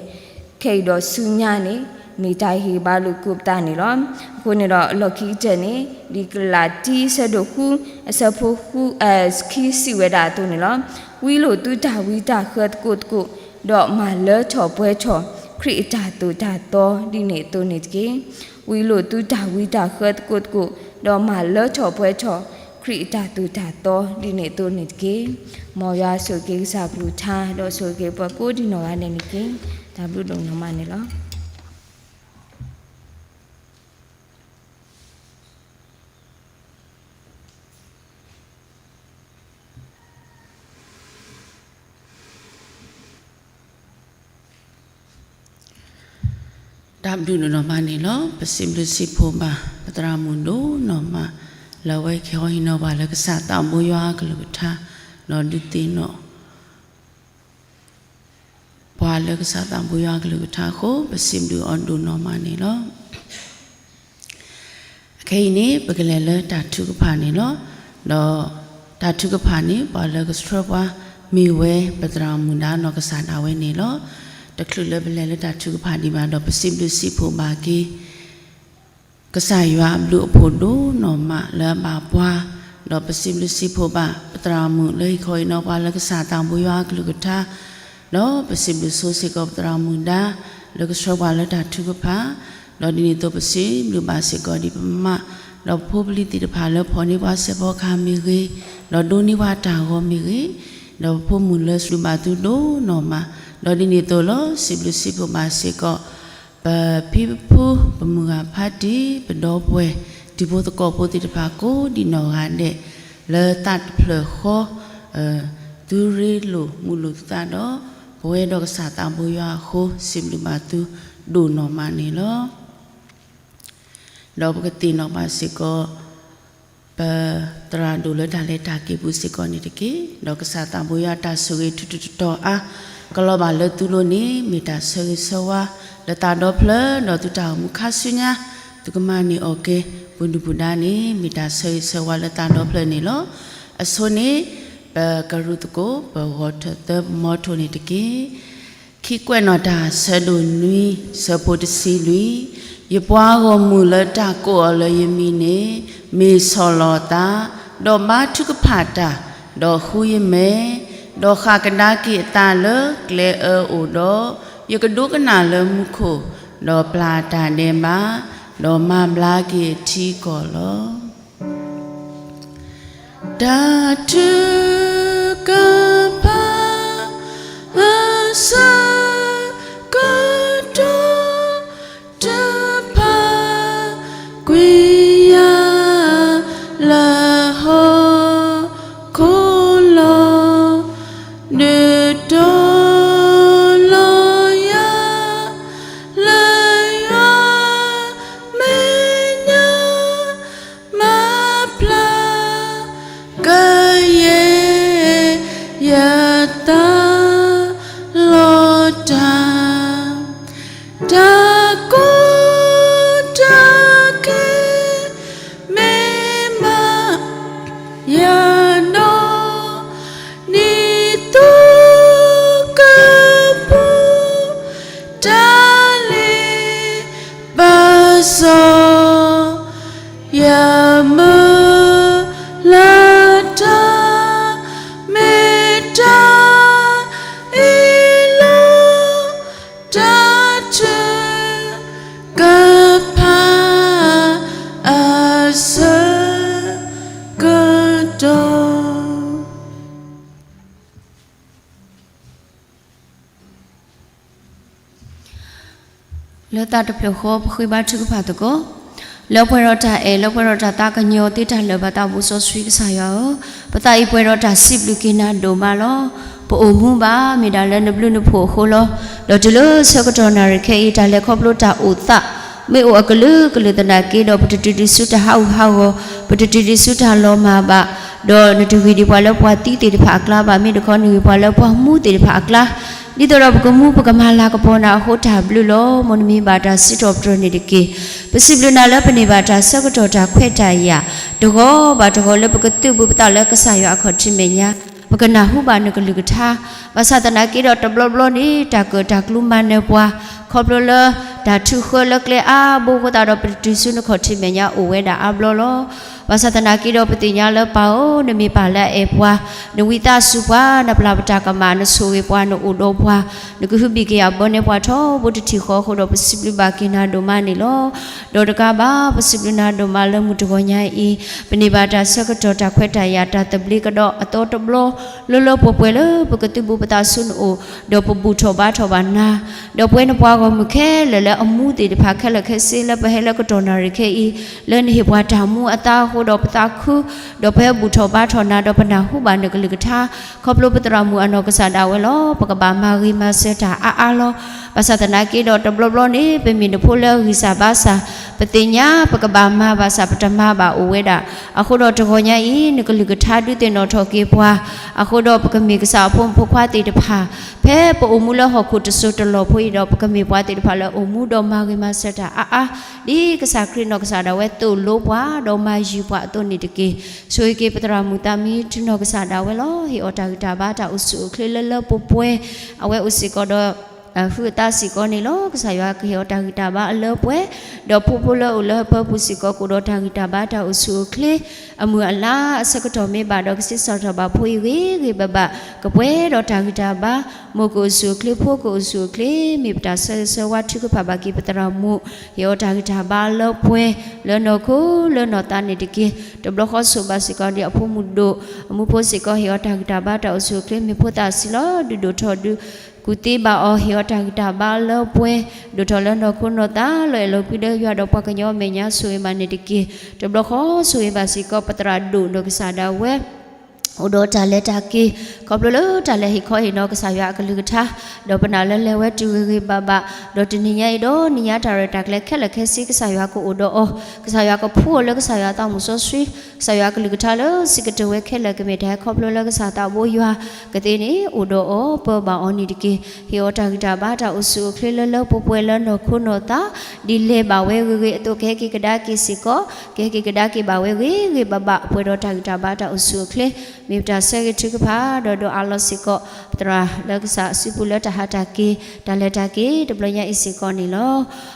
ခဲအံၤဒီးဆူညါန့ၣ် မ့ၢ်တၢ်ဟ့ၣ်ဂံၢ်ဟ့ၣ်ဘါလိာ်သကိးပသးန့ၣ်လီၤ. အဃိန့ၣ်ဒီး လီၢ်ခံကတၢၢ်န့ၣ် ဒ်ကလၤတံ အဆၢဒိၣ်ဃု အဆၢဖိဃု အဆၢခံစံးဝဲဒၣ်အသိးန့ၣ်လီၤ. ဝံလိာ်သုတၢ်ဝံတၢ်ဃၢသကိးသကိး, ဒီးမၤလၢထီၣ်ပှဲၤထီၣ် ခရံာ်အတၢ်သိၣ်တၢ်သီဒ်န့ၣ်အသိးန့ၣ်တက့ၢ်. ဝံလိာ်သုတၢ်ဝံတၢ်ဃၢသကိးသကိး, ဒီးမၤလၢထီၣ်ပှဲၤထီၣ် ခရံာ်အတၢ်သိၣ်တၢ်သီဒ်န့ၣ်အသိးန့ၣ်တက့ၢ်. မ်ယွၤဆိၣ်ဂ့ၤက့ၤကစၢ်ကလုၢ်ကထါ, ဒီးဆိၣ်ဂ့ၤက့ၤပှၤကိးဒံးနီၢ်ဂၤဒဲးန့ၣ်တက့ၢ်. တၢ်ဘျုးဒိၣ်နီၢ်မးန့ၣ်လီၤ. တၢ်ဘျုးဒိၣ်နီၢ်မးန့ၣ်လီၤ. ပစံးဘျုးစံးဖှိၣ်ဘၣ် ပသရၣ်မုၣ်ဒိၣ်နီၢ်မး လၢအဝဲကဟ့ၣ်နီၤပှၤလၢကစၢ်သးဘိယွၤအကလုၢ်ကထါ, ဒီးဒုးသ့ၣ်နီၣ် ပှၤလၢကစၢ်သးဘိယွၤအကလုၢ်ကထါအဃိ ပစံးဘျုးအီၤဒိၣ်နီၢ်မးန့ၣ်လီၤ. အခဲအံၤန့ၣ် ပကလဲၤလၢတၢ်ထုကဖၣ်န့ၣ်လီၤ. ဒီးတၢ်ထုကဖၣ်န့ၣ် ပှၤလၢကဆှၢပှၤ မ့ၢ်ဝဲပသရၣ်မုၣ်ဒါနီၢ်ကစၢ်ဒၣ်ဝဲန့ၣ်လီၤ. တချုးလၢပလဲၤလၢတၢ်ထုကဖၣ်ဒံးဘၣ်ဒီး ပစံးဘျုးစံးဖှိၣ်ဘၣ်က့ၤ ကစၢ်ယွၤအဘျုးအဖှိၣ်ဒိၣ်နီၢ်မးလၢအဘၣ်ပှၤ, ဒီးပစံးဘျုးစံးဖှိၣ်ဘၣ် ပသရၣ်မုၣ်လၢဟ့ၣ်ခီဟ့ၣ်နီၤပှၤလၢကစၢ်သးဘိယွၤအကလုၢ်ကထါ, ဒီးပစံးဘျုးဆိစ့ၢ်ကီးပသရၣ်မုၣ်ဒါ လၢကဆှၢပှၤလၢတၢ်ထုကဖၣ်, ဒီးဒ်န့ၣ်အသိးပစံးဘျုးဘၣ်စ့ၢ်ကီးဒ်ပမါ, ဒီးပဖိပလံၤသ့ၣ်တဖၣ်လၢဖီၣ်န့ၢ်ပှၤစဲးဖီကဟၣ်မ့ၢ်ဂ့ၤ, ဒီးဒိးန့ၢ်ပှၤတၢ်ဂီၤမ့ၢ်ဂ့ၤ, ဒီးပဖိမုၣ်လၢစံးဘျုးဘၣ်သုဒိၣ်နီၢ်မး, ဒီးဒ်န့ၣ်အသိးလီၤ စံးဘျုးစံးဖှိၣ်ဘၣ်စ့ၢ်ကီး ပဖံပဖု ပမုၢ်ဂၤဖါတံၢ် ပဒီပုၢ်ဝဲၢ် တံၤဖိသကိးဖိသ့ၣ်တဖၣ်ကိးဒံးနီၢ်ဂၤဒဲး လၢသးတဖျၢၣ်ဃီ သုရ့လိာ်မုာ်လိာ်သုသးဒီး ပဝဲဒီးကစၢ်သးဘိယွၤအဃိ စံးဘျုးဘၣ်သုဒိၣ်နီၢ်မးန့ၣ်လီၤ. ဒီးပကသ့ၣ်နီၣ်ဘၣ်စ့ၢ်ကီး ပသရၣ်ဒိၣ်လၢတၢ်လဲၤတၢ်က့ၤပူၤစ့ၢ်ကီးန့ၣ်တက့ၢ်. ဒီးကစၢ်သးဘိယွၤတၢ်ဆိၣ်ဂ့ၤထူးထူးတီၤတီၤအါ ကလီၤဘၣ်လၢသုလိၤန့ၣ် မ့ၢ်တၢ်ဆၢဂ့ၤဆၢဝါ လၢသးဒီဖျၢၣ် ဒီးသုတၢ်အိၣ်မူခါဆူညါ သုကမၤန့ၢ်အီၣ်က့ၤ ပှၤဒုၣ်ပှၤဒါန့ၣ် မ့ၢ်တၢ်ဆၢဂ့ၤဆၢဝါလၢသးဒီဖျၢၣ်န့ၣ်လီၤ. အဆိန့ၣ် ပကရူၢ်သကိး ပဂီၤထၢၣ်သၢပမီထိၣ်န့ၣ်တက့ၢ်. ခံကွဲးနီၣ်တၢ်ဆၢဒိၣ်နွံ ဆၢဖိတဆံလွံၢ်, ယပှၤဂီၢ်မုၢ်လၢတၢ်ကိးအီၤလၢယမံၤန့ၣ် မ့ၢ်ဆီၣ်လီၤသး, ဒီးဘါထုကဖၣ်တၢ်, ဒီးဃုယမဲာ်, ဒီးဃၣ်ကဒါက့ၤအသးလၢကျဲအၢအိၣ်ဒီး, ယကဒိကနၣ်လၢမူခိၣ်, ဒီးပျၢ်တၢ်ဒဲးဘး, ဒီးမၤဘျါက့ၤအထံအကီၢ်လီၤ. တၢ်ထုကဖၣ် အဆၢကတီၢ်တဖၣ် ကွံာ်ယၤလၢဟီၣ်ခိၣ်လီၤ, ဒုးတီၤလီၤယၤ လၢယွၤမဲာ်ညါ မၤဖျါကယဲၢ်ယသးလီၤတၢ်, တၢ်ကီတၢ်ခဲ မ့ၢ်မၤယၤဒီး ဒ်သိးကပူၤ တၢ်လ့ပစီ ယမုၢ်လၢ်တၢ် မ့ၢ်တၢ်အ့ၣ်လိာ် တၢ်ထုကဖၣ်အဆၢကတီၢ် လၢသးတဖျၢၣ်ဃီ ပဃ့ဘါထုကဖၣ်သကိး, လၢပှဲၤဒီးတၢ်အဲၣ် လၢပှဲၤဒီးတၢ်သးကညီၤ သ့တၢ်လၢာ်ဘၣ်သး ပူၤစီဆှံကစၢ်ယွၤဧၢ, ပသးအံၤပှဲၤဒီးတၢ်စံးဘျုးက့ၤနၤဒိၣ်မးလီၤ. ပအိၣ်မူဘၣ် မ့ၢ်ဒၣ်လၢနဘျုးနဖှိၣ်အဃိလီၤ. ဒီးတုၤလၢဆၢကတီၢ်နၣ်ရံၣ်ခဲအံၤ တၢ်လဲၤခီဖျိတၢ်အိၣ်သး မ့ၢ်အိၣ်အကလုာ်ကလုာ်သနာ်က့ဒီး ပတတုၤဒံးဆူတၢ်ဟးဂူာ်ဟးဂီၤ, ပတတုၤဒံးဆူတၢ်လီၤမၢ်ဘၣ် ဒီးနတဂ့ၤဒံးပှၤလၢပှၤသံသ့ၣ်တဖၣ်အကျါဘၣ်, မ့ၢ်တခီနဂ့ၤပှၤလၢပှၤမူသ့ၣ်တဖၣ်အကျါ, ဒ်သိးဒီးပကမူပကမၤလၤကပီၤနၤအဃိတၢ်ဘျုးလီၤ. မ်နမံၤဘၣ်တၢ်စံးထီၣ်ပတြၢၤန့ၣ်တက့ၢ်. ပစံးဘျုးနၤလၢပန့ၢ်ဘၣ်တၢ်ဆၢကတီၢ်တၢ်ခွဲးတၢ်ယာ် တဂီၤဘၣ်တဂီၤလၢပကသုးဘူးပသးလၢကစၢ်ယွၤအခီၣ်ထံးမဲာ်ညါ, ပကနၢ်ဟူဘၣ်နကလုၢ်ကထါ, ဘၣ်ဆၣ်သနာ်က့ဒီးတဘျီဘျီန့ၣ် တၢ်ကၢၣ်တၢ်ကျူမၤနၢၤပှၤ, ခီဖျိလၢတၢ်ထုးဃၢလၢကျဲအါဘိအဃိသတးဒီး ပတတုၤဆူနခီၣ်ထံးမဲာ်ညါအိၣ်ဝဲဒၣ်အါဘျီလီၤ. ဘၣ်ဆၣ်သနာ်က့ဒီးပသ့ၣ်ညါလၢပၢ်ဧၢ, နမ့ၢ်ပၢ်လၢအအဲၣ်ပှၤ, နဝံသးစူၤပှၤ, နပျၢ်ပတၢ်ကမၣ်, နဆိၣ်ဂ့ၤပှၤ, နအိၣ်ဒီးပှၤ, နကဟုဘံၣ်က့ၤအဘၢန့ၢ်ပှၤထီဘိတထံၣ်ဃီအဃိဒီး ပစံးဘျုးဘၣ်က့ၤနၤဒိၣ်မးန့ၣ်လီၤ. ဒီးတကးဘၣ် ပစံးဘျုးနၤဒိၣ်မးလၢမုၢ်တဂီၤညါအံၤ, ပန့ၢ်ဘၣ်တၢ်ဆၢကတီၢ်တၢ်ခွဲးတၢ်ယာ်တၢ်သဘျ့ကဒီးအသီတဘျီ လၢလၢပှဲၤပှဲၤလၢပကသုးဘူးပသးဆူနအိၣ်, ဒီးပဘူၣ်ထီၣ်ဘါထီၣ်ဘၣ်နၤ, ဒီးပဝဲနပှၤဂီၢ်မုၢ်ခဲလၢာ်လၢအမူသ့ၣ်တဖၣ်ခဲလၢာ်ခဲဆ့လၢပဟဲလၢကတီၢ်နၣ်ရံၣ်ခဲအံၤ, လၢနဟ့ၣ်ပှၤတၢ်မူအသါအဃိဒီးပသးခု, ဒီးပဟဲဘူၣ်ထီၣ်ဘါထီၣ်နၤ ဒီးပနၢ်ဟူဘၣ်နကလုၢ်ကထါ, ခီဖျိပသရၣ်မုၣ်အနီၢ်ကစၢ်ဒၣ်ဝဲလီၤ. ပကဘၣ်မၤဂ့ၤမၤစၢၤတၢ်အါအါလီၤ. ဘၣ်ဆၣ်သနာ်က့ဒီးတဘျီဘျီန့ၣ် ပမ့ၢ်နဖိလၢအဂံၢ်စၢ်ဘါစၢ်, ပသ့ၣ်ညါပကဘၣ်မၤဘၣ်ဆၣ်ပတမၤဘၣ်အိၣ်ဝဲဒၣ်. အဃိဒီးတဂီၤညါအံၤ နကလုၢ်ကထါဒုးသ့ၣ်နီၣ်ထီၣ်က့ၤပှၤ, အဃိဒီးပကမ့ၢ်ကစၢ်အဖိမုၣ်ဖိခွါသ့ၣ်တဖၣ်, ဖဲပအိၣ်မူလၢဟီၣ်ခိၣ်တစိၤတလီၢ်ဖိအံၤဒီး ပကမ့ၢ်ပှၤသ့ၣ်တဖၣ်လၢအိၣ်မူဒီးမၤဂ့ၤမၤစၢၤတၢ်အါအါ, ဒ်ကစၢ်ခရံာ်နီၢ်ကစၢ်ဒၣ်ဝဲသိၣ်လိပှၤဒီးမၤယုၤပှၤအသိးန့ၣ်တက့ၢ်. ဆိၣ်ဂ့ၤက့ၤပသရၣ်မုၣ်သးမံထူနီၢ်ကစၢ်ဒၣ်ဝဲလီၤ. ဟ့ၣ်အီၤတၢ်ဂံၢ်တၢ်ဘါတၢ်အိၣ်ဆူၣ်အိၣ်ချ့လၢလၢပှဲၤပှဲၤ, အဝဲအိၣ်စ့ၢ်ကီးဒီး ဟုးအသးစ့ၢ်ကီးန့ၣ်လီၤ. ကစၢ်ယွၤကဟ့ၣ်အီၤတၢ်ဂံၢ်တၢ်ဘါအလၢပှဲၤ, ဒီးဖိဖိလၢအိၣ်လၢဟၢဖၢပူၤစ့ၢ်ကီး ကအိၣ်ဒီးတၢ်ဂံၢ်တၢ်ဘါတၢ်အိၣ်ဆူၣ်အိၣ်ချ့, အမုၢ်အလါအဆၢကတီၢ်မ့ၢ်ဘၣ်ဒီး ကဆံးစၢ်ထီၣ်ဘၣ်ဖိအံၤဂ့ၤဂ့ၤဘၣ်ဘၣ်, ကပှဲၤဒီးတၢ်ဂံၢ်တၢ်ဘါ, မိၢ်ကအိၣ်ဆူၣ်အိၣ်ချ့ ဖိကအိၣ်ဆူၣ်အိၣ်ချ့, မ့ၢ်ပတၢ်ဆၢဂ့ၤဆၢဝါထုကဖၣ်ဘၣ်က့ၤပသရၣ်မုၣ်, ဟ့ၣ်အီၤတၢ်ဂံၢ်တၢ်ဘါလၢပှဲၤ, လၢနီၢ်ခိလၢနီၢ်သးန့ၣ်တက့ၢ်. တဘျီဃီဆိၣ်ဘၣ်စ့ၢ်ကီးဒံးအဖိမုၣ်ဒိၣ်, အမူဖိစ့ၢ်ကီး ဟ့ၣ်အီၤတၢ်ဂံၢ်တၢ်ဘါတၢ်အိၣ်ဆူၣ်အိၣ်ချ့, မ့ၢ်ဖိသၣ်ဆံးလီၤဒုးဒိၣ်ထီၣ်ဒုး ကူၣ်သ့ဘၣ်အီၤ, ဟ့ၣ်အီၤတၢ်ဂံၢ်တၢ်ဘါလၢပှဲၤ, ဒိၣ်ထီၣ်လၢနီၢ်ခိနီၢ်သး လီၤအဲၣ်လီၤကွံလၢယွၤဒီးပှၤကညီအမဲာ်ညါ ဆိၣ်ဂ့ၤဘၣ်န့ၣ်တက့ၢ်. တဘျီဃီဆိၣ်ဂ့ၤဘၣ်စ့ၢ်ကီး ပသရၣ်ဒိၣ်နီၢ်ကစၢ်ဒၣ်ဝဲ အိၣ်ဒီးတၢ်လဲၤတၢ်က့ၤ, ခီဖျိလၢတၢ်လဲၤဟ့ၣ်ခီဟ့ၣ်နီၤကစၢ်ယွၤအကလုၢ်ကထါ, ဒီးပနာ်လၢလဲၤဝဲတုၤဂ့ၤဂ့ၤဘၣ်ဘၣ်, ဒီးတနံၤညါအံၤဒီးနံၤညါတၢ်ရဲၣ်တၢ်ကျဲၤခဲလၢာ်ခဲဆ့ ကစၢ်ယွၤကအိၣ်ဒီးအီၤ, ကစၢ်ယွၤကဖှူအီၤလၢကစၢ်ယွၤသးမုၢ်စီဆှံ, ကစၢ်ယွၤကလုၢ်ကထါလၢစံးကတၢၢ်ဝဲခဲလၢာ် ကမ့ၢ်တၢ်ဟဲခီဖျိလၢကစၢ်သးဘိယွၤ, ကသ့န့ၣ် အိၣ်ဒီးအီၤပၢဘၣ်အီၤန့ၣ်တက့ၢ်. ဟ့ၣ်အီၤတၢ်ဂံၢ်တၢ်ဘါတၢ်အိၣ်ဆူၣ်အိၣ်ချ့လၢလၢပှဲၤပှဲၤလၢနီၢ်ခိနီၢ်သး, ဒ်လဲၤဘၣ်ဝဲဂ့ၤဂ့ၤအသိး ကဟဲက့ၤကဒါက့ၤစ့ၢ်ကီး, ကဟဲက့ၤကဒါက့ၤဘၣ်ဝဲဂ့ၤဂ့ၤဘၣ်ဘၣ် ပှဲၤဒီးတၢ်ဂံၢ်တၢ်ဘါတၢ်အိၣ်ဆူၣ်အိၣ်ချ့, မ့ၢ်ပတၢ်ဆၢဂ့ၤထုကဖၣ် ဒီးဒိးအးလီၤစ့ၢ်ကီး ပသရၣ်လၢကစၢ်အစုပူၤလၢတၢ်ဟးတၢ်က့ၤ တၢ်လဲၤတၢ်က့ၤတဘျီညါအံၤစ့ၢ်ကီးန့ၣ်လီၤ.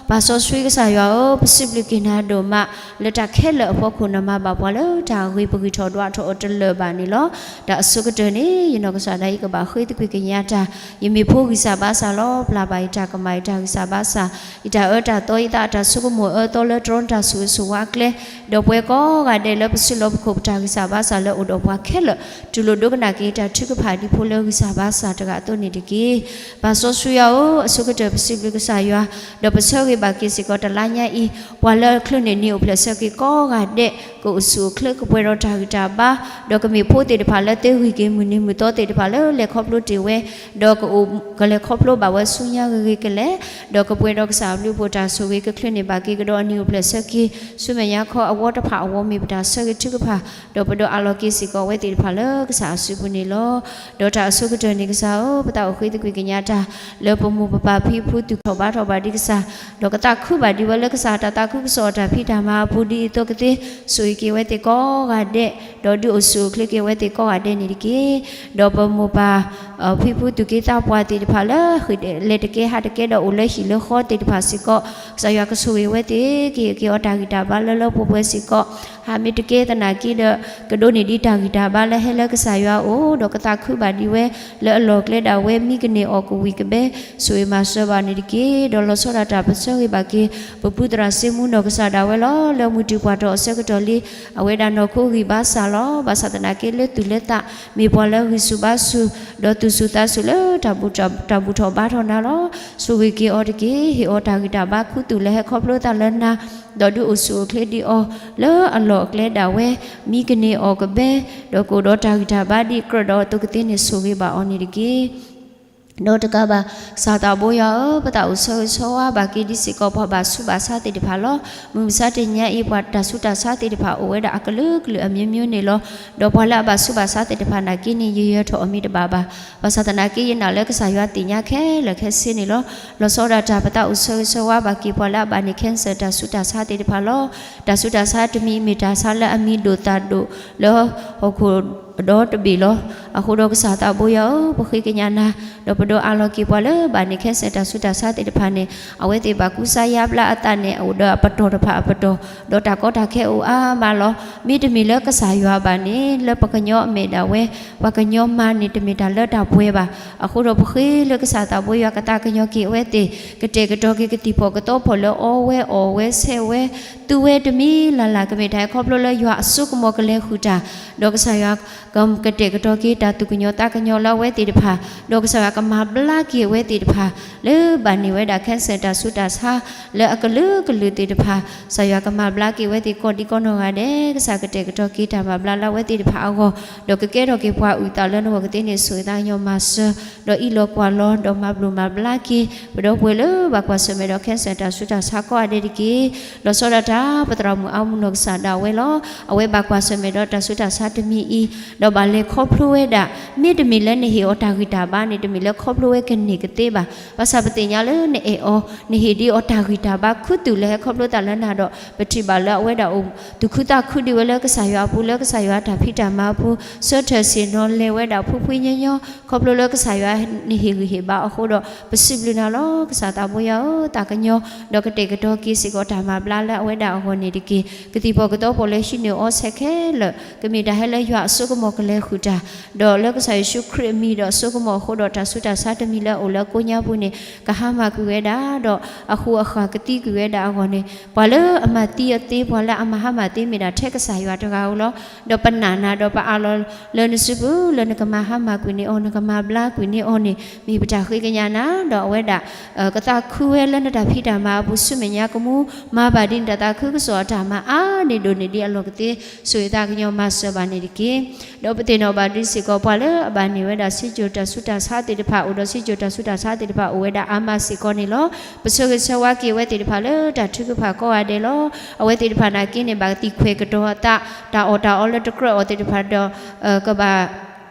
ပၢ်စီဆှံကစၢ်ယွၤဧၢ, ပစံးဘျုးက့ၤနၤဒိၣ်မး လၢတၢ်ခဲလၢာ်အဖီခိၣ် နမၤဘၣ်ပှၤလၢတၢ်ဂ့ၤပဂံၢ်ထီၣ်ဒွးထီၣ်အီၤတလၢာ်ဘၣ်န့ၣ်လီၤ. တၢ်အဆိကတၢၢ်န့ၣ် ယနီၢ်ကစၢ်ဒၣ်အံၤ ကဘၣ်ဃ့သကွံၢ်ကညးတၢ်, ယမ့ၢ်ဖိဂံၢ်စၢ်ဘါစၢ်လီၤ. ပျၢ်ဘၣ်ယတၢ်ကမၣ် ယတၢ်ဂံၢ်စၢ်ဘါစၢ်, ယတၢ်အၢတၢ်သီ ယသးတၢ်ဆိကမိၣ်အၢသီလၢတြီတၢ်ဆိၣ်ဂ့ၤဆိၣ်ဝါအကျဲ, ဒီးပှၤကိးဂၤဒဲးလၢပစုလီၢ်ပခိၣ် ပတၢ်ဂံၢ်စၢ်ဘါစၢ်လၢအိၣ်ဒီးပှၤခဲလၢာ်, တူၢ်လိာ်ဒိကနၣ်က့ၤတၢ်ထုကဖၣ်ဒ်ဖိလၢဂံၢ်စၢ်ဘါစၢ်တဂၤအသိးန့ၣ်တက့ၢ်. ပၢ်စီဆှံယွၤဧၢ, အဆိကတၢၢ်ပစံးဘျုးကစၢ်ယွၤ, ဒီးပဆၢဂ့ၤဘၣ်က့ၤစ့ၢ်ကီးတလါညါအံၤ, ပှၤလၢအချုးန့ၢ်နံၤအိၣ်ဖျဲၣ်ဆၢက့ၤကိးဂၤဒဲး ကအိၣ်ဆူၣ်အိၣ်ချ့ ကပှဲၤဒီးတၢ်ဂံၢ်တၢ်ဘါ, ဒီးကမ့ၢ်ဖိသ့ၣ်တဖၣ်လၢသ့ဂံၢ်က့ၤမုၢ်နံၤမုၢ်သီသ့ၣ်တဖၣ်လၢလဲၤခီဖျိတ့ၢ်ဝဲ, ဒီးကအိၣ်ကလဲၤခီဖျိဘၣ်ဝဲဆူညါဂ့ၤဂ့ၤကလဲာ်, ဒီးကပှဲၤဒီးကစၢ်အဘျုးအဖှိၣ်တၢ်ဆိၣ်ဂ့ၤ ကချုးန့ၢ်ဘၣ်က့ၤကဒီးအနံၤအိၣ်ဖျဲၣ်ဆၢက့ၤ ဆူမဲာ်ညါခီအဝီတဖၣ်အဂီၢ် မ့ၢ်ပတၢ်ဆၢဂ့ၤထုကဖၣ်, ဒီးပဒိးအးလီၤက့ၤစ့ၢ်ကီးအဝဲသ့ၣ်တဖၣ်လၢကစၢ်အစုပူၤန့ၣ်လီၤ. ဒီးတၢ်အဆိကတၢၢ်န့ၣ်ကစၢ်ဧၢ, ပသးအိၣ်ဃ့သကွံၢ်ကညးတၢ် လၢပမိၢ်ပပၢ်ဖံဖုသူၣ်ထီၣ်ဘါထီၣ်ဘၣ်ဒံးကစၢ်, ဒီးကသးခုဘၣ်ဒံးဝဲလၢကစၢ်တၢ်သးခုကစီၣ်အတၢ်ဖံးတၢ်မၤအပူၤဒ်အံၤအသိးကသ့, ဆိၣ်ဂ့ၤက့ၤဝဲသ့ၣ်ကိးဂၤဒဲး, ဒီးဒုးအိၣ်ဆူၣ်အိၣ်ချ့က့ၤဝဲသ့ၣ်ကိးဂၤဒဲးန့ၣ်တက့ၢ်. ဒီးပမိၢ်ပၢ် ဖံဖုသူၣ်က့သးပှၢ်သ့ၣ်တဖၣ်လၢ လဲၤတကဲဟးတကဲဒီးအိၣ်လၢဟံၣ်လၢဃီသ့ၣ်တဖၣ်စ့ၢ်ကီး, ကစၢ်ယွၤကဆိၣ်ဂ့ၤဝဲသ့ၣ်, ကဟ့ၣ်က့ၤအီၤတၢ်ဂံၢ်တၢ်ဘါလၢလၢပှဲၤပှဲၤစ့ၢ်ကီး, ဟးမ့ၢ်တကဲသနာ်က့ဒီး ကဒိးန့ၢ်ဒံးတၢ်ဂံၢ်တၢ်ဘါလၢဟဲလၢကစၢ်ယွၤအအိၣ်, ဒီးကသးခုဘၣ်ဒံးဝဲ လၢအလီၢ်ကျဲဒၣ်ဝဲမံကန့ၢ်အီၤကဝံၣ်ကဘဲ, ဆိၣ်ဂ့ၤမၤစၢၤဘၣ်န့ၣ်တက့ၢ်. ဒီးလီၤဆီဒၣ်တၢ်ပဆၢဂ့ၤဘၣ်က့ၤ ပပုၢ်သရၣ်စ့မူနီၢ်ကစၢ်ဒၣ်ဝဲလီၤ. လၢမုၢ်တူၢ်ပှၢ်ထီၣ်အဆၢကတီၢ်လံ, အဝဲဒၣ်နီၢ်ခိဂံၢ်ဘါစၢ်လီၤ. ဘၣ်ဆၣ်သနာ်က့လၢသူၣ်လၢသး မ့ၢ်ပှၤလၢဂံၢ်ဆူၣ်ဘါဆူၣ်, ဒီးသူၣ်ဆူၣ်သးဆူၣ်လၢ တၢ်ဘူၣ်ထီၣ်ဘါထီၣ်နၤလီၤ. ဆိၣ်ဂ့ၤက့ၤအီၤတက့ၢ်. ဟ့ၣ်အီၤတၢ်ဂံၢ်တၢ်ဘါခူသူၣ်လၢဟဲခီဖျိသးလၢနၤ, ဒီးဒုးအိၣ်ဆူၣ်အိၣ်ချ့ဒံးအီၤ လၢအလီၢ်အကျဲဒၣ်ဝဲ မံကန့ၢ်အီၤကဘဲ, ဒီးကအိၣ်ဒီးတၢ်ဂံၢ်တၢ်ဘါဒ်ကြၢးဒီးအသိးကသ့န့ၣ် ဆိၣ်ဂ့ၤဘၣ်အီၤန့ၣ်တက့ၢ်. ဒီးတကးဘၣ် ကစၢ်သးဘိယွၤဧၢ, ပသးအိၣ်ဆၢဂ့ၤဆၢဝါဘၣ်က့ၤဒ်စ့ၢ်ကီးပှၤဘၣ်ဆူးဘၣ်ဆါသ့ၣ်တဖၣ်လီၤ. မုၢ်မဆါတနံၤအံၤ ပှၤတၢ်ဆူးတၢ်ဆါသ့ၣ်တဖၣ်အိၣ်ဝဲဒၣ်အကလုာ်ကလုာ်အမျိုးမျိုးန့ၣ်လီၤ. ဒီးပှၤလၢအဘၣ်ဆူးဘၣ်ဆါသ့ၣ်တဖၣ်နာ်က့န့ၣ် ယယၢၤထီၣ်အမံၤတဘၣ်ဘၣ်. ဘၣ်ဆၣ်သနာ်က့ ယနာ်လၢကစၢ်ယွၤသ့ၣ်ညါခဲလၢာ်ခဲဆ့န့ၣ်လီၤ. လီၤဆီဒၣ်တၢ် ပသးအိၣ်ဆၢဂ့ၤဆၢဝါဘၣ်က့ၤပှၤလၢအဘၣ်န့ၢ် cancer တၢ်ဆူးတၢ်ဆါသ့ၣ်တဖၣ်လီၤ. တၢ်ဆူးတၢ်ဆါတမံၤအံၤမ့ၢ်တၢ်ဆါလၢအမံၤဒိၣ်သၣ်ဒိၣ်လၢဟီၣ်ခိၣ်ဒီတဘ့ၣ်လီၤ. အဃိဒီးကစၢ်သးဘိယွၤဧၢ, ပဃ့ကညးနၤ, ဒီးပဒိးအးလီၤက့ၤပှၤလၢဘၣ်န့ၢ် cancer တၢ်ဆူးတၢ်ဆါသ့ၣ်တဖၣ်န့ၣ် အဝဲသ့ၣ်ဘၣ်ကူစါယါဘျါအသးန့ၣ် အိၣ်ဒီးအပတီၢ်တဖၣ်အပတီၢ်, ဒီးတၢ်ကီတၢ်ခဲအိၣ်အါမးလီၤ. မ့တမ့ၢ်လၢကစၢ်ယွၤဘၣ်န့ၣ် လၢပကညီအမဲာ်ဒၣ်ဝဲ ပှၤကညီမၤန့ၣ် တမ့ၢ်တၢ်လၢတၢ်ပှဲၤဘၣ်. အဃိဒီးပဃ့လၢကစၢ်သးဘိယွၤကသးကညီၤက့ၤအဝဲသ့ၣ်, ကတဲာ်ကတီၤက့ၤကသံၣ်ဖီၣ်ကသီဖီၣ်လၢအီဝဲအီၣ်ဝဲဆဲးဝဲ, သူဝဲတမံၤလၢ်လၢ် ကမ့ၢ်တၢ်ဟဲခီဖျိလၢယွၤအစိကမီၤကလဲၤဃုာ်တၢ်, ဒီးကစၢ်ယွၤ ကကတဲာ်ကတီၤက့ၤတၢ်သူၣ်ကညီၤသးကညီၤလၢအဝဲသ့ၣ်တဖၣ်, ဒီးကစၢ်ယွၤကမၤဘျါက့ၤအဝဲသ့ၣ်တဖၣ် လၢဘၣ်န့ၢ်ဝဲဒၣ် cancer တၢ်ဆူးတၢ်ဆါ လၢအကလုာ်ကလုာ်သ့ၣ်တဖၣ်, ကစၢ်ယွၤကမၤဘျါက့ၤအဝဲသ့ၣ်ကိးဒံကိးနီၢ်ဂၤဒဲး, ကစၢ်ကတဲာ်ကတီၤက့ၤတၢ်မၤဘျါလၢအဝဲသ့ၣ်တဖၣ်အဂီၢ်, ဒီးကကဲထီၣ်က့ၤပှၤအုၣ်သးလၢနဂီၢ်ကသ့န့ၣ် ဆိၣ်ဂ့ၤသးကညီၤမၤစၢၤ, ဒီးအံးလီၤကွၢ်လီၤ ဒီးမၤဘျုးမၤဘျါက့ၤ ပဒီပုၢ်ဝဲၢ်လၢဘၣ်ကွၢ်ဆၢၣ်မဲာ်ဒီး cancer တၢ်ဆူးတၢ်ဆါကိးဂၤဒဲးတက့ၢ်. လီၤဆီဒၣ်တၢ် ပသရၣ်မုၣ်အါမူနီၢ်ကစၢ်ဒၣ်ဝဲလီၤ. အဝဲဘၣ်ကွၢ်ဆၢၣ်မဲာ်ဒီးတၢ်ဆူးတၢ်ဆါတမံၤအံၤ, ဒီးဘၣ်လဲၤခီဖျိဝဲဒၣ်, မ့တမ့ၢ်လၢနဟ့ၣ်အီၤတၢ်ဂံၢ်တၢ်ဘါန့ၣ် တမ့ၢ်လၢခီဖျိဝဲကန့ၢ်ကသ့ဘၣ်. ဘၣ်ဆၣ်ပသ့ၣ်ညါလၢနအဲၣ်အီၤ, နဟ့ၣ်ဒံးအီၤတၢ်ဂံၢ်တၢ်ဘါ ခူသူၣ်လၢဟဲခီဖျိသးလၢနၤဒီး ပထံၣ်ဘၣ်လၢအဝဲဒၣ်အိၣ်သူၣ်ခုသးခုဒံးဝဲလၢကစၢ်ယွၤအပူၤ လၢကစၢ်ယွၤတၢ်ဖံးတၢ်မၤအပူၤ ဆၢထၢၣ်ဆ့ၣ်နီၤလဲၤဝဲဒၣ်ဖှံဖှံညီညီ ခီဖျိလၢကစၢ်ယွၤနဟ့ၣ်ဂံၢ်ဟ့ၣ်ဘါအဃိဒီး ပစံးဘျုးနၤလီၤ. ကစၢ်သးဘိယွၤဧၢ, သးကညီၤ ဒီးကတဲာ်ကတီၤက့ၤစ့ၢ်ကီးတၢ်မၤဘျါလၢအဝဲဒၣ်အဂီၢ်န့ၣ်တက့ၢ်. ကသံၣ်ဖီၣ်ကသီဖီၣ်လၢဟံးန့ၢ်အီစဲးခဲလၢာ် ကမ့ၢ်တၢ်ဟဲလၢယွၤအစိကမီၤကလဲၤဃုာ်တၢ်, ဒီးလၢကစၢ်ယ့ၣ်ၡူးခရံာ်အမံၤဒီးအစိကမီၤအဃိဒီး တၢ်ဆူးတၢ်ဆါတမံၤလၢအအိၣ်လၢကိးညါပူၤန့ၣ် ကဟါမၢ်ကွံာ်ဝဲဒၣ်, ဒီးအဃိအဃၢ်ကသံကွံာ်ဝဲဒၣ်အဂီၢ်န့ၣ် ပှၤလၢအမၤသံအီၤသ့ ပှၤလၢအမၤဟါမၢ်သ့မ့ၢ်ဒၣ်ထဲကစၢ်ယွၤတဂၤဧိၤလီၤ. ဒီးပနာ်နၤဒီးပအးလီၤလၢနစုပူၤ လၢနကမၤဟါမၢ်ကွံာ်န့ၢ်အီၤ နကမၤဘျါကွံာ်န့ၢ်အီၤန့ၣ် မ့ၢ်ပတၢ်ဃ့ကညးနၤ, ဒီးအဝဲဒၣ် ကသးခုဝဲလၢနတၢ်ဖံးတၢ်မၤအပူၤ ဆူမဲာ်ညါကမူ မၤဘၣ်ဒ်နတၢ်သးခုကစီၣ်အတၢ်မၤအါန့ၢ်ဒိၣ်န့ၢ်ဒံးအလီၢ်ကသ့ ဆိၣ်ဂ့ၤသးကညီၤမၤစၢၤဘၣ်န့ၣ်တက့ၢ်. ဒီးပသ့ၣ်နီၣ်ဘၣ်ဒ်စ့ၢ်ကီး ပှၤလၢအဘၣ်န့ၢ်ဝဲဒၣ် ဆံးစိၤတၢ်ဆူးတၢ်ဆါသ့ၣ်တဖၣ် အိၣ်ဒီးဆံးစိၤတၢ်ဆူးတၢ်ဆါသ့ၣ်တဖၣ် အိၣ်ဝဲဒၣ်အါမးစ့ၢ်ကီးန့ၣ်လီၤ. ပဆၢဂ့ၤဆၢဝါက့ၤအဝဲသ့ၣ်တဖၣ်လၢတၢ်ထုကဖၣ်ကိးဂၤဒဲးလီၤ. အဝဲသ့ၣ်တဖၣ်နာ်က့န့ၣ် ဘၣ်သံၣ်ခွဲးကတီၤအသး, တၢ်အီၣ်တၢ်အီလၢတကြၢးအီၤသ့ၣ်တဖၣ်ဒီး ကဘၣ်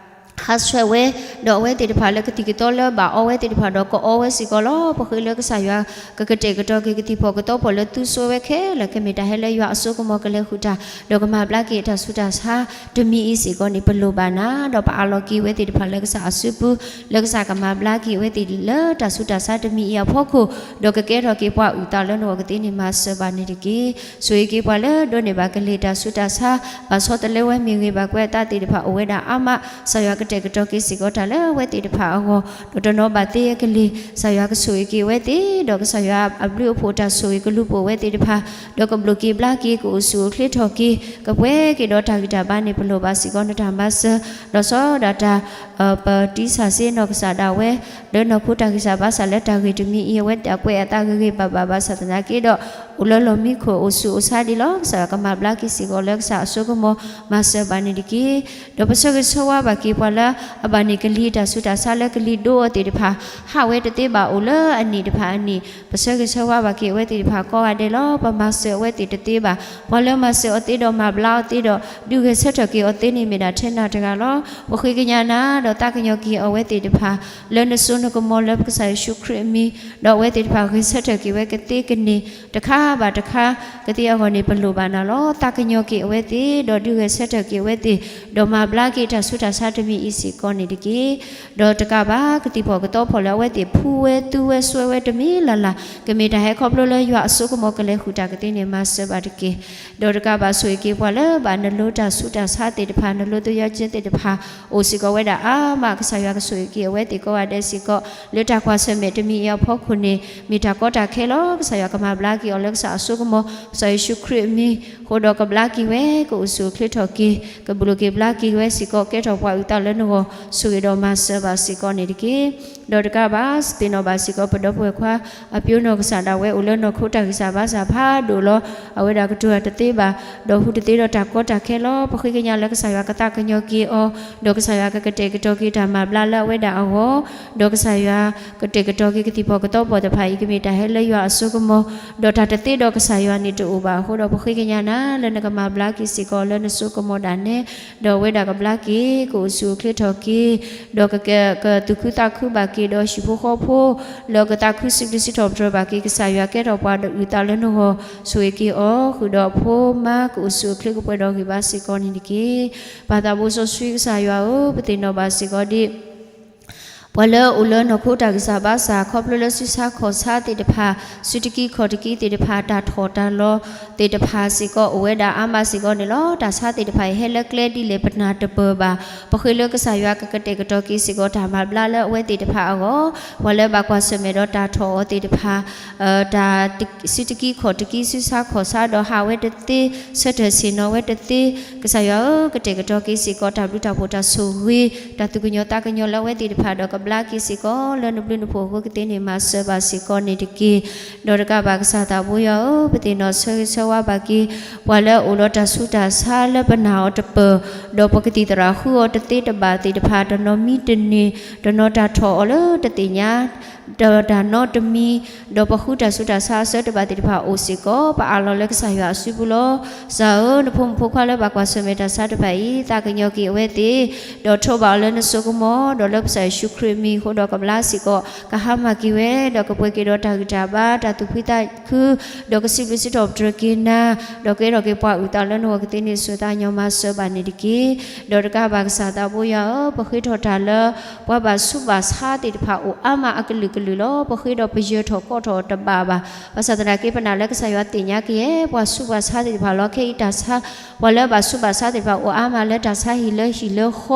ဟးဆှဲးဝဲ, ဒီးအဝဲသ့ၣ်တဖၣ်လၢကသံၣ်ကသီလၢဘၣ်အီဝဲသ့ၣ်တဖၣ်ဒီး ကအီဝဲစ့ၢ်ကီးလီၤ. ပဃ့လၢကစၢ်ယွၤ ကကတဲာ်ကတီၤက့ၤကသံၣ်ဖီၣ်ကသီဖီၣ်လၢသူစိဝဲခဲလၢာ် ကမ့ၢ်တၢ်ဟဲလၢယွၤအစိကမီၤကလဲၤဃုာ်တၢ်, ဒီးကမၤဘျါက့ၤအတၢ်ဆူးတၢ်ဆါ တမံၤအံၤစ့ၢ်ကီးန့ၣ် ပလိၣ်ဘၣ်နၤ, ဒီးပအးလီၤက့ၤဝဲသ့ၣ်တဖၣ်လၢကစၢ်အစုပူၤ, လၢကစၢ်ကမၤဘျါက့ၤအဝဲသ့ၣ်လၢတၢ်ဆူးတၢ်ဆါတမံၤအံၤအဖီခိၣ်, ဒီးကကဲထီၣ်က့ၤပှၤအုၣ်သးလၢနဂီၢ်ကသ့န့ၣ် မၤစၢၤဘၣ်န့ၣ်တက့ၢ်. ဆိၣ်ဂ့ၤက့ၤပှၤလၢဒိးန့ၢ်ဘၣ်ကလံၤတၢ်ဆူးတၢ်ဆါ, ဘၣ်ဆီတလဲဝဲမ့ၢ်ဂ့ၤ ဘၣ်ကွဲးအသးသ့ၣ်တဖၣ်အိၣ်ဝဲဒၣ်အါမး, ကစၢ်ယွၤကတဲာ်ကတီၤက့ၤစ့ၢ်ကီးတၢ်လၢအဝဲသ့ၣ်တဖၣ်အဂီၢ်, ဒီးတနီၤဘၣ်သ့အကလံၤ, ကစၢ်ယွၤကဆိၣ်ဂ့ၤက့ၤအဝဲသ့ၣ်, ဒီးကစၢ်ယွၤအဘျုးအဖှိၣ်တၢ်ဆိၣ်ဂ့ၤကလူၤပိာ်ဝဲသ့ၣ်တဖၣ်, ဒီးကဘျိးက့ၤဘျါက့ၤ ကအိၣ်ဆူၣ်အိၣ်ချ့ထီၣ်က့ၤ, ကပှဲၤက့ၤဒီးတၢ်ဂံၢ်တၢ်ဘါန့ၣ် ပလိၣ်ဘၣ်စ့ၢ်ကီးနတၢ်မၤစၢၤ, ဒီးဆီဒၣ်တၢ် ပတံဆၣ်စ့နီၢ်ကစၢ်ဒၣ်ဝဲ, လၢနီၢ်ခိတၢ်ဂံၢ်စၢ်ဘါစၢ်လၢတၢ်ဂ့ၢ်တမံၤအံၤ အဝဲသ့ၣ်အကွဲးအသးဂ့ၤဂ့ၤဘၣ်ဘၣ်ဘၣ်ဆၣ်သနာ်က့ဒီး, အိၣ်လၢလီၢ်မံခိၣ်အိၣ်ဆူၣ်အိၣ်ဆါဒံးလီၤ. ကစၢ်ယွၤကမၤဘျါက့ၤစ့ၢ်ကီးလၢကစၢ်အစိကမီၤ မၤစၢၤဘၣ်န့ၣ်တက့ၢ်. ဒီးပဆၢဂ့ၤဆၢဝါဘၣ်က့ၤပှၤလၢအဘၣ်န့ၢ်ကလံၤတၢ်ဆူးတၢ်ဆါလၢကလံၤဒိအီၤသ့ၣ်တဖၣ်, ဟးဝဲတသ့ဘၣ်အိၣ်လၢအနံၣ်တဖၣ်အနံၣ်, ပဆၢဂ့ၤဆၢဝါဘၣ်က့ၤအဝဲသ့ၣ်တဖၣ်ကိးဂၤဒဲးလီၤ. ပမၤစၢၤအဝဲသ့ၣ်တသ့ဘၣ်. ပှၤလၢမၤစၢၤအီၤသ့ဒီးမၤဘျါအီၤသ့ဒီး ဒုးဂဲၤဆၢထၢၣ်က့ၤအီၤသ့န့ၣ်မ့ၢ်ဒၣ်ထဲနၤတဂၤလီၤ. ပဃ့ကညးနၤဒီးသးကညီၤက့ၤအဝဲသ့ၣ်တဖၣ် လၢနစိနကမီၤလၢပကစၢ်ယ့ၣ်ၡူးခရံာ်အမံၤ, ဒီးအဝဲသ့ၣ်တဖၣ်ဂဲၤဆၢထၢၣ်က့ၤဝဲကသ့ကန့ၢ် တခါဘၣ်တခါ ကသ့အဂီၢ်န့ၣ် ပလိၣ်ဘၣ်နၤလီၤ. သးကညီၤက့ၤအဝဲသ့ၣ် ဒီးဒုးဂဲၤဆၢထၢၣ်က့ၤအဝဲသ့ၣ်, ဒီးမၤဘျါက့ၤတၢ်ဆူးတၢ်ဆါတမံၤအံၤစ့ၢ်ကီးန့ၣ်တက့ၢ်. ဒီးတကးဘၣ် ကသံၣ်ဖီၣ်ကသီဖီၣ်လၢအဝဲသ့ၣ်ဖှူဝဲသူဝဲစွဲဝဲတမံၤလၢ်လၢ် ကမ့ၢ်တၢ်ဟဲခီဖျိလၢယွၤအစိကမီၤကလဲၤဃုာ်တၢ်ကသ့န့ၣ် မၤစၢၤဘၣ်တက့ၢ်. ဒီးတကးဘၣ်ဆိၣ်ဂ့ၤက့ၤပှၤလၢဘၣ်နလိတၢ်ဆူးတၢ်ဆါသ့ၣ်တဖၣ် နလိသယီကဲသ့ၣ်တဖၣ် အိၣ်စ့ၢ်ကီးဝဲဒၣ်အါမး ကစၢ်ယွၤကဆိၣ်ဂ့ၤက့ၤအဝဲသ့ၣ်ကိးဂၤဒဲးစ့ၢ်ကီး လၢတၢ်ကွၢ်ဆၢၣ်မဲာ်တမံၤအံၤအဖီခိၣ်န့ၣ် မ့ၢ်တၢ်ကီတၢ်ခဲလီၤ. ကစၢ်ယွၤကမၤဘျါက့ၤအီၤလၢ ကစၢ်ယွၤကဟ့ၣ်လီၤပှၤကစၢ်အစိကမီၤ, ကစၢ်ယ့ၣ်ၡူးခရံာ်အမံၤအဃိဒီး ကဘျါက့ၤဝဲ ကအိၣ်ဆူၣ်အိၣ်ချ့ထီၣ်က့ၤ, ကဘျုးက့ၤဘျါက့ၤဝဲစ့ၢ်ကီး ကဲထီၣ်ပှၤအုၣ်သးလၢနဂီၢ် ဆိၣ်ဂ့ၤဒီးမၤစၢၤဘၣ်စ့ၢ်ကီးန့ၣ်တက့ၢ်. ဒီးတကးဘၣ် သ့ၣ်နီၣ်ဘၣ်စ့ၢ်ကီး ပဒီပုၢ်ဝဲၢ်ခွါ အပျိနီၢ်ကစၢ်ဒၣ်ဝဲအိၣ်လၢနီၢ်ခိတၢ်ဂံၢ်စၢ်ဘါစၢ်ဖးဒိၣ်လီၤ. အဝဲဒၣ်ကတိၤတသ့ဘၣ်, ဒီးဟူတသ့ဒီးတၢ်ကီတၢ်ခဲလီၤ. ပဃ့ကညးလၢကစၢ်ယွၤကသးကညီၤက့ၤအီၤ, ဒီးကစၢ်ယွၤကကတဲာ်ကတီၤက့ၤတၢ်မၤဘျါလၢအဝဲဒၣ်အဂီၢ်, ဒီးကစၢ်ယွၤကတဲာ်ကတီၤက့ၤကသံၣ်ဖီၣ်ကသီပီၣ်တဖၣ်အံၤ ကမ့ၢ်တၢ်ဟဲလၢယွၤအစိကမီၤ, ဒီးတၢ်တသ့ဒီးကစၢ်ယွၤန့ၣ်တအိၣ်ဘၣ်အဃိဒီး ပဃ့ကညးနၤလၢနကမၤဘျါက့ၤစ့ၢ်ကီးလၢနစိကမီၤဒၣ်နဲ ဒီးအဝဲဒၣ်ကဘျါက့ၤ ကအိၣ်ဆူၣ်အိၣ်ချ့ထီၣ်က့ၤ, ဒီးကက ကသူၣ်ခုသးခုဘၣ်က့ၤဒီးဟံၣ်ဖိဃီဖိ, လၢကသးခုစံးဘျုးစံးထီၣ်ပတြၢၤဘၣ်က့ၤ ကစၢ်ယွၤကဲထီၣ်ပှၤဒီးအုၣ်သးလၢနဂီၢ် ဆိၣ်ဂ့ၤက့ၤအီၤ, ဃုာ်ဒီးအဖိမါ ကအိၣ်ဆူၣ်အိၣ်ချ့ကပှဲၤဒီးဂံၢ်ဘါစ့ၢ်ကီးန့ၣ်တက့ၢ်. ပၢ်သးဘိစီဆှံကစၢ်ယွၤဧၢ, ပသ့ၣ်နီၣ်ဘၣ်စ့ၢ်ကီးဒ် ပှၤလၢအအိၣ်လၢနီၢ်ခိတၢ်ဂံၢ်စၢ်ဘါစၢ် ခီဖျိလၢစုဆါခီၣ်ဆါသ့ၣ်တဖၣ်, စုတကံခီၣ်တကံသ့ၣ်တဖၣ် တၢ်ထီၣ်တၢ်လီၤသ့ၣ်တဖၣ်စ့ၢ်ကီး အိၣ်ဝဲဒၣ်အါမးစ့ၢ်ကီးန့ၣ်လီၤ. တၢ်ဆါသ့ၣ်တဖၣ်အံၤ ဟဲလၢကျဲဒ်လဲၣ် ပနၢ်တပၢၢ်ဘၣ်. ပဃ့လၢကစၢ်ယွၤကကတဲာ်ကတီၤက့ၤစ့ၢ်ကီး တၢ်မၤဘျါလၢအဝဲသ့ၣ်တဖၣ်အဂီၢ်, ပှၤလၢဘၣ်ကွၢ်ဆၢၣ်မဲာ်ဒီးတၢ်ထီၣ်အီၤသ့ၣ်တဖၣ် တၢ်စုတကံခီၣ်တကံ စုဆါခီၣ်ဆါဒီးဟးဝဲတသ့, ဆၢထၢၣ်ဆ့ၣ်နီၤဝဲတသ့, ကစၢ်ယွၤဧၢ, ကတဲာ်ကတီၤက့ၤစ့ၢ်ကီး တၢ်ဘျုးတၢ်ဖှိၣ်တၢ်ဆိၣ်ဂ့ၤ တၢ်သူၣ်ကညီၤသးကညီၤလၢအဝဲသ့ၣ်တဖၣ်ဒီး ကဘျါက့ၤစ့ၢ်ကီးလၢနဘျုးနဖှိၣ်အဃိကသ့န့ၣ် မၤစၢၤဘၣ်စ့ၢ်ကီးန့ၣ်တက့ၢ်. ဒီးတကးဘၣ်ကစၢ်သးဘိယွၤဧၢ, ပသ့ၣ်နီၣ်ဆၢဂ့ၤဆၢဝါဘၣ်က့ၤ ပှၤလၢအအိၣ်ဒီးတၢ်ဆူးတၢ်ဆါလၢပနၢ်အီၤတပၢၢ်, ဒီးပကသံၣ်သရၣ်ဃုအီၤတသ့တဘၣ်သ့ၣ်တဖၣ် တနီၤမံတန့ၢ်, တနီၤတၢ်ထီၣ်အီၤလၢတသ့ၣ်ညါ ဒီးတၢ်နီတမံၤ, ဒီးပဃုတၢ်ဆူးတၢ်ဆါအဆၢတဘၣ်သ့ၣ်တဖၣ်အိၣ်စ့ၢ်ကီး ပအးလီၤလၢကစၢ်ယွၤအစုပူၤလီၤ. ကစၢ်ဧၢ, နဖိမုၣ်ဖိခွါလၢဘၣ်ကွၢ်ဆၢၣ်မဲာ်တၢ်ဆါတဖၣ်အံၤ သးကညီၤက့ၤအဝဲသ့ၣ်, ဒီးထိးဘၣ်အီၤလၢနစိကမီၤ, ဒီးလၢကစၢ်ယ့ၣ်ၡူးခရံာ်အမံၤအဃိဒီး ကဘျါစ့ၢ်ကီး ကဟါမၢ်က့ၤဝဲ, ဒီးကပှဲၤက့ၤဒီးတၢ်ဂံၢ်တၢ်ဘါ တၢ်သူၣ်ဖှံသးခု, ဒီးကစံးဘျုးစံးထီၣ်ပတြၢၤက့ၤနၤ, ဒီးကဲထီၣ်က့ၤပှၤအုၣ်သးလၢနဂီၢ်ကသ့န့ၣ် ဆိၣ်သးကညီၤမၤစၢၤဘၣ်န့ၣ်တက့ၢ်. ဒီးတကးဘၣ်ကစၢ်သးဘိယွၤဧၢ, ပဃ့ထီၣ်တၢ်လၢ ပှၤဘၣ်ဆူးဘၣ်ဆါသ့ၣ်တဖၣ်အိၣ်အါမးအကလုာ်ကလုာ်လီၤ. ပဃ့ဒီးပယၢၤထီၣ်ကီးထီၣ်တဘၣ်ဘၣ်. ဘၣ်ဆၣ်သနာ်က့ ပနာ်လၢကစၢ်ယွၤသ့ၣ်ညါက့ၤ ပှၤဆူးပှၤဆါသ့ၣ်တဖၣ်လီၤ. ခဲအံၤတၢ်ဆါ ပှၤလၢဘၣ်ဆူးဘၣ်ဆါသ့ၣ်တဖၣ်အိၣ်အါမးလၢတၢ်ဆါဟံၣ်လၢဟံၣ်လၢဃီ,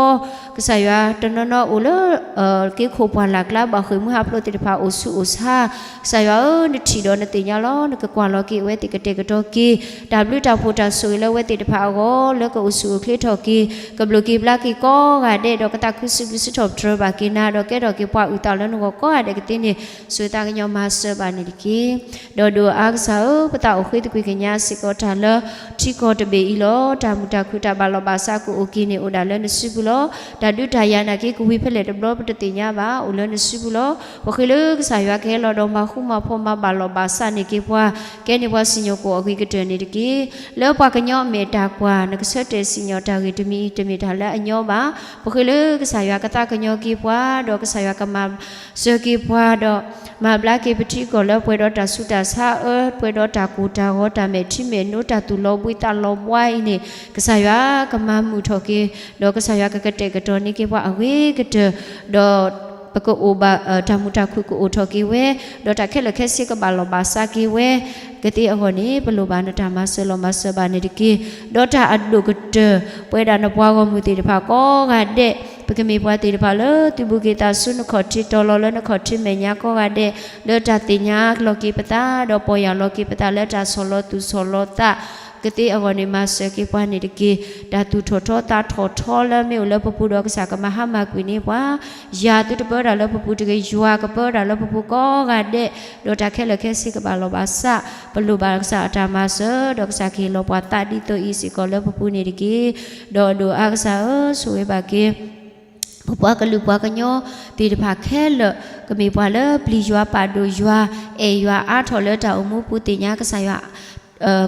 ကစၢ်ယွၤတနီၤနီၤအိၣ်လၢ က့ခိၣ်ပှၢ်လၢ်ကျါ ဘၣ်ဃ့ၢ်မှံဟးဖျိးသ့ၣ်တဖၣ်အိၣ်ဆူးအိၣ်ဆါ, ကစၢ်ယွၤဧၢ, နထံၣ်ဒီးနသ့ၣ်ညါလီၤ. နကကွၢ်လီၤက့ၤအဝဲသ့ၣ် ကတဲာ်ကတီၤက့ၤ တၢ်ဘျုးတၢ်ဖှိၣ်တၢ်ဆိၣ်ဂ့ၤလၢအဝဲသ့ၣ်တဖၣ်အဂီၢ် လၢကအိၣ်ဆူၣ်အိၣ်ချ့ထီၣ်က့ၤ ကဘျုးက့ၤဘျါက့ၤကိးဂၤဒဲး ဒီးကသးခုစံးဘျုးစံးထီၣ်ပတြၢၤဘၣ်က့ၤနၤ ဒီးကဲထီၣ်က့ၤပှၤအုၣ်သးလၢနဂီၢ်ကိးဂၤဒဲးကသ့န့ၣ် ဆိၣ်သးကညီၤမၤစၢၤဘၣ်န့ၣ်တက့ၢ်. ဒီးဒိၣ်အါကစၢ်ဧၢ, ပသးအိၣ်ဃ့သကွံၢ်ကညးစ့ၢ်ကီးတၢ်လၢ ထံကီၢ်တဘ့ၣ်အံၤလီၤ. တၢ်မုာ်တၢ်ခုၣ်တၢ်ဘၣ်လီၢ်ဘၣ်စးကအိၣ်က့ၤန့ၣ် အိၣ်ဒၣ်လၢနစုပူၤလီၤ. တၢ်ဒုးတၢ်ယၤနာ်က့ ကဝံၤဖဲလဲၣ်တဘျီပတသ့ၣ်ညါဘၣ်, အိၣ်လၢနစုပူၤလီၤ. ပဃ့လၢကစၢ်ယွၤကဟဲလီၤဒီးမၤဃူမၤဖိးမၤဘၣ်လီၢ်ဘၣ်စးန့ၢ်က့ၤပှၤ, ကဲန့ၢ်ပှၤစံၣ်ညီၣ်ကွီၢ်အဂ့ၤကတၢၢ်န့ၣ်တက့ၢ်. လၢပှၤကညီအမဲာ်တၢ်ကွၢ် နကဆၢတဲာ်စံၣ်ညီၣ်တၢ်ဂ့ၢ်တမံၤအံၤ တမ့ၢ်တၢ်လၢအညီဘၣ်. ပဃ့လၢကစၢ်ယွၤကသးကညီၤက့ၤပှၤ, ဒီးကစၢ်ယွၤကမၤစၢၤက့ၤပှၤ, ဒီးမၤဘျါက့ၤပထံကီၢ်လၢပှဲၤဒီးတၢ်ဆူးတၢ်ဆါအၢ, ပှဲၤဒီးတၢ်ကိၢ်တၢ်ဂီၤ တၢ်မဲာ်ထံမဲာ်နိ တၢ်သူၣ်လီၤဘှံးသးလီၤဘှါအံၤန့ၣ် ကစၢ်ယွၤကမၤမုာ်ထီၣ်က့ၤ, ဒီးကစၢ်ယွၤကကတဲာ်ကတီၤန့ၢ်က့ၤပှၤအဂ့ၤကတၢၢ်, ဒီး ပကအိၣ်ဘၣ် တၢ်မုာ်တၢ်ခုၣ်ကအိၣ်ထီၣ်က့ၤဝဲ, ဒီးတၢ်ခဲလၢာ်ခဲဆ့ကဘၣ်လီၢ်ဘၣ်စးက့ၤဝဲ ကသ့အဂီၢ်န့ၣ် ပလိၣ်ဘၣ်နတၢ်မၤစၢၤလီၤမၤစၢၤဘၣ်န့ၣ်တက့ၢ်. ဒီးတၢ်အဒိၣ်ကတၢၢ် ပဝဲဒၣ်နပှၤဂီၢ်မုၢ်သ့ၣ်တဖၣ်ကိးဂၤဒဲး ပကမ့ၢ်ပှၤသ့ၣ်တဖၣ်လၢသုးဘူးက့ၤသးဆူနခီၣ်ထံးတီၤလီၤလၢနခီၣ်ထံးမဲာ်ညါကိးဂၤဒဲး လၢတၢ်သ့ၣ်ညါလီၤက့ၤပသး ဒီးပီၢ်ယၢ်လီၤက့ၤပသးလၢတၢ်ဆီၣ်လီၤသူၣ်ဆီၣ်လီၤသး ကသ့အဂီၢ်န့ၣ် မၤစၢၤက့ၤပှၤန့ၣ်တက့ၢ်. တၢ်သူၣ်ထီၣ်ထီသးထီၣ်ထီလၢမ့ၢ်အိၣ်လၢပပူၤဒီးကစၢ်ကမၤဟါမၢ်ကွံာ်န့ၢ်ပှၤ ယၤသုတပၢတၢ်လၢပပူၤတဂ့ၤ, ယွၤကပၢတၢ်လၢပပူၤကိးဂၤဒဲး, ဒီးတၢ်ခဲလၢာ်ခဲဆ့ကဘၣ်လီၤဘၣ်စး, ပလိၣ်ဘၣ်ကစၢ်အတၢ်မၤစၢၤ, ဒီးကစၢ်ကဟ့ၣ်လီၤပှၤသးဒ်သိးအံၤစ့ၢ်ကီးလၢပပူၤန့ၣ်တက့ၢ်. ဒီးဒိၣ်အါကစၢ်ဧၢ, ဆိၣ်ဂ့ၤဘၣ်က့ၤ ပပှၤကလုာ်ပှၤကညီသ့ၣ်တဖၣ်ခဲလၢာ်, ကမ့ၢ်ပှၤလၢပျံၤယွၤပာ်ဒိၣ်ယွၤ, အဲၣ်ယွၤအါထီၣ်လၢတၢ်အိၣ်မူပူၤသ့ၣ်ညါကစၢ်ယွၤ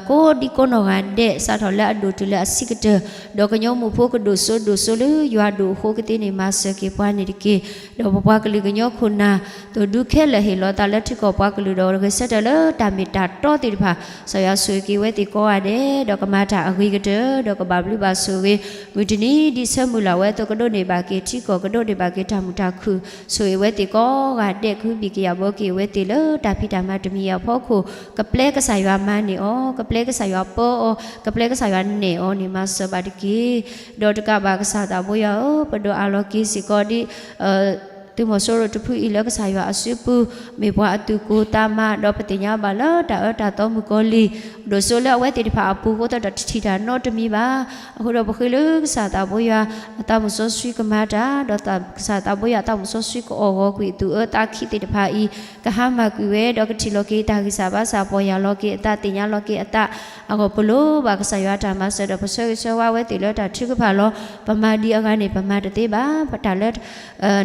ကိးဒံကိးနီၢ်ဂၤဒဲး စးထီၣ်လၢအဒိၣ်တုၤလၢအဆံးကတၢၢ်, ဒီးကညီမိၢ်ဖိကဒိၣ်စိဒိၣ်စိလၢယွၤဒိၣ်အဃိကသ့န့ၣ် မၤစၢၤက့ၤပှၤန့ၣ်တက့ၢ်. ဒီးပပှၤကလုာ်ကညီခိၣ်နၢ် သိၣ်ဒူခဲလၢာ်ဟ့ၣ်လီၤသးလၢထံကီၢ်ပှၤကလုာ်ဒီး ဂဲၤဆၢထၢၣ်လၢတၢ်မ့ၢ်တၢ်တီသ့ၣ်တဖၣ်, ကစၢ်ယွၤဆိၣ်ဂ့ၤက့ၤဝဲသ့ၣ်ကိးဂၤဒဲး, ဒီးကမၤတၢ်အဂ့ၤကတၢၢ်, ဒီးကဘၣ်ဘျုးဘၣ်ဆိၣ်ဂ့ၤ, မုၢ်တနံၤဒ်ဆၢမုၢ်လၢ်ဝဲအသိး ကဒိးန့ၢ်ဘၣ်က့ၤထံကီၢ်, ကဒိးန့ၢ်ဘၣ်က့ၤတၢ်မုာ်တၢ်ခုၣ်, ဆိၣ်ဂ့ၤဝဲသ့ၣ်ကိးဂၤဒဲး, ကဟုဘံၣ်ကယာ်ဘၢက့ၤဝဲသ့ၣ်လၢတၢ်ဖံးတၢ်မၤတမံၤအံၤအဖီခိၣ်, ကပျဲကစၢ်ယွၤမၤန့ၢ်အီၤ, ကပျဲကစၢ်ယွၤပၢအီၤ, ကပျဲကစၢ်ယွၤနဲၣ်အီၤန့ၣ် မၤစၢၤဘၣ်တက့ၢ်. ဒီးတကးဘၣ်ကစၢ်သးဘိယွၤဧၢ, ပဒိးအးလီၤက့ၤစ့ၢ်ကီးဒ် သုးမီၤစိရိၤတဖုအံၤလၢကစၢ်ယွၤအစုပူၤ မ့ၢ်ပှၤအသူၣ်ကိၢ်သးမၤ ဒီးပသ့ၣ်ညါဘၣ်လၢတၢ်အၢတၢ်သီမုၣ်ကီၤလံၢ် ဒိၣ်စိလၢအဝဲသ့ၣ်တဖၣ်အပူၤအဃိသတးဒီး တထံၣ်တၢ်နီတမံၤဘၣ်. အဃိဒီးပဃ့လၢကစၢ်သးဘိယွၤ အသးမုၣ်စီဆှံကမၤတၢ် ဒီးကစၢ်သးဘိယွၤအသးမုၣ်စီဆှံကအီၣ်ဂီၤကွံာ် သူၣ်အၢသးခံသ့ၣ်တဖၣ်အံၤ ကဟါမၢ်ကွံာ်ဝဲ ဒီးကထံၣ်လီၤက့ၤတၢ်ဂံၢ်စၢ်ဘါစၢ် ပီၢ်ယၢ်လီၤက့ၤအသး သ့ၣ်ညါလီၤက့ၤအသး အဂီၢ် ပလိၣ်ဘၣ်ကစၢ်ယွၤတၢ်မၤစၢၤ ဒီးပဆၢဂ့ၤဆၢဝါဝဲသ့ၣ်လၢတၢ်ထုကဖၣ်လီၤ. ပမၤဒ်အဂၤန့ၣ် ပမၤတသ့ဘၣ်. တၢ်လၢ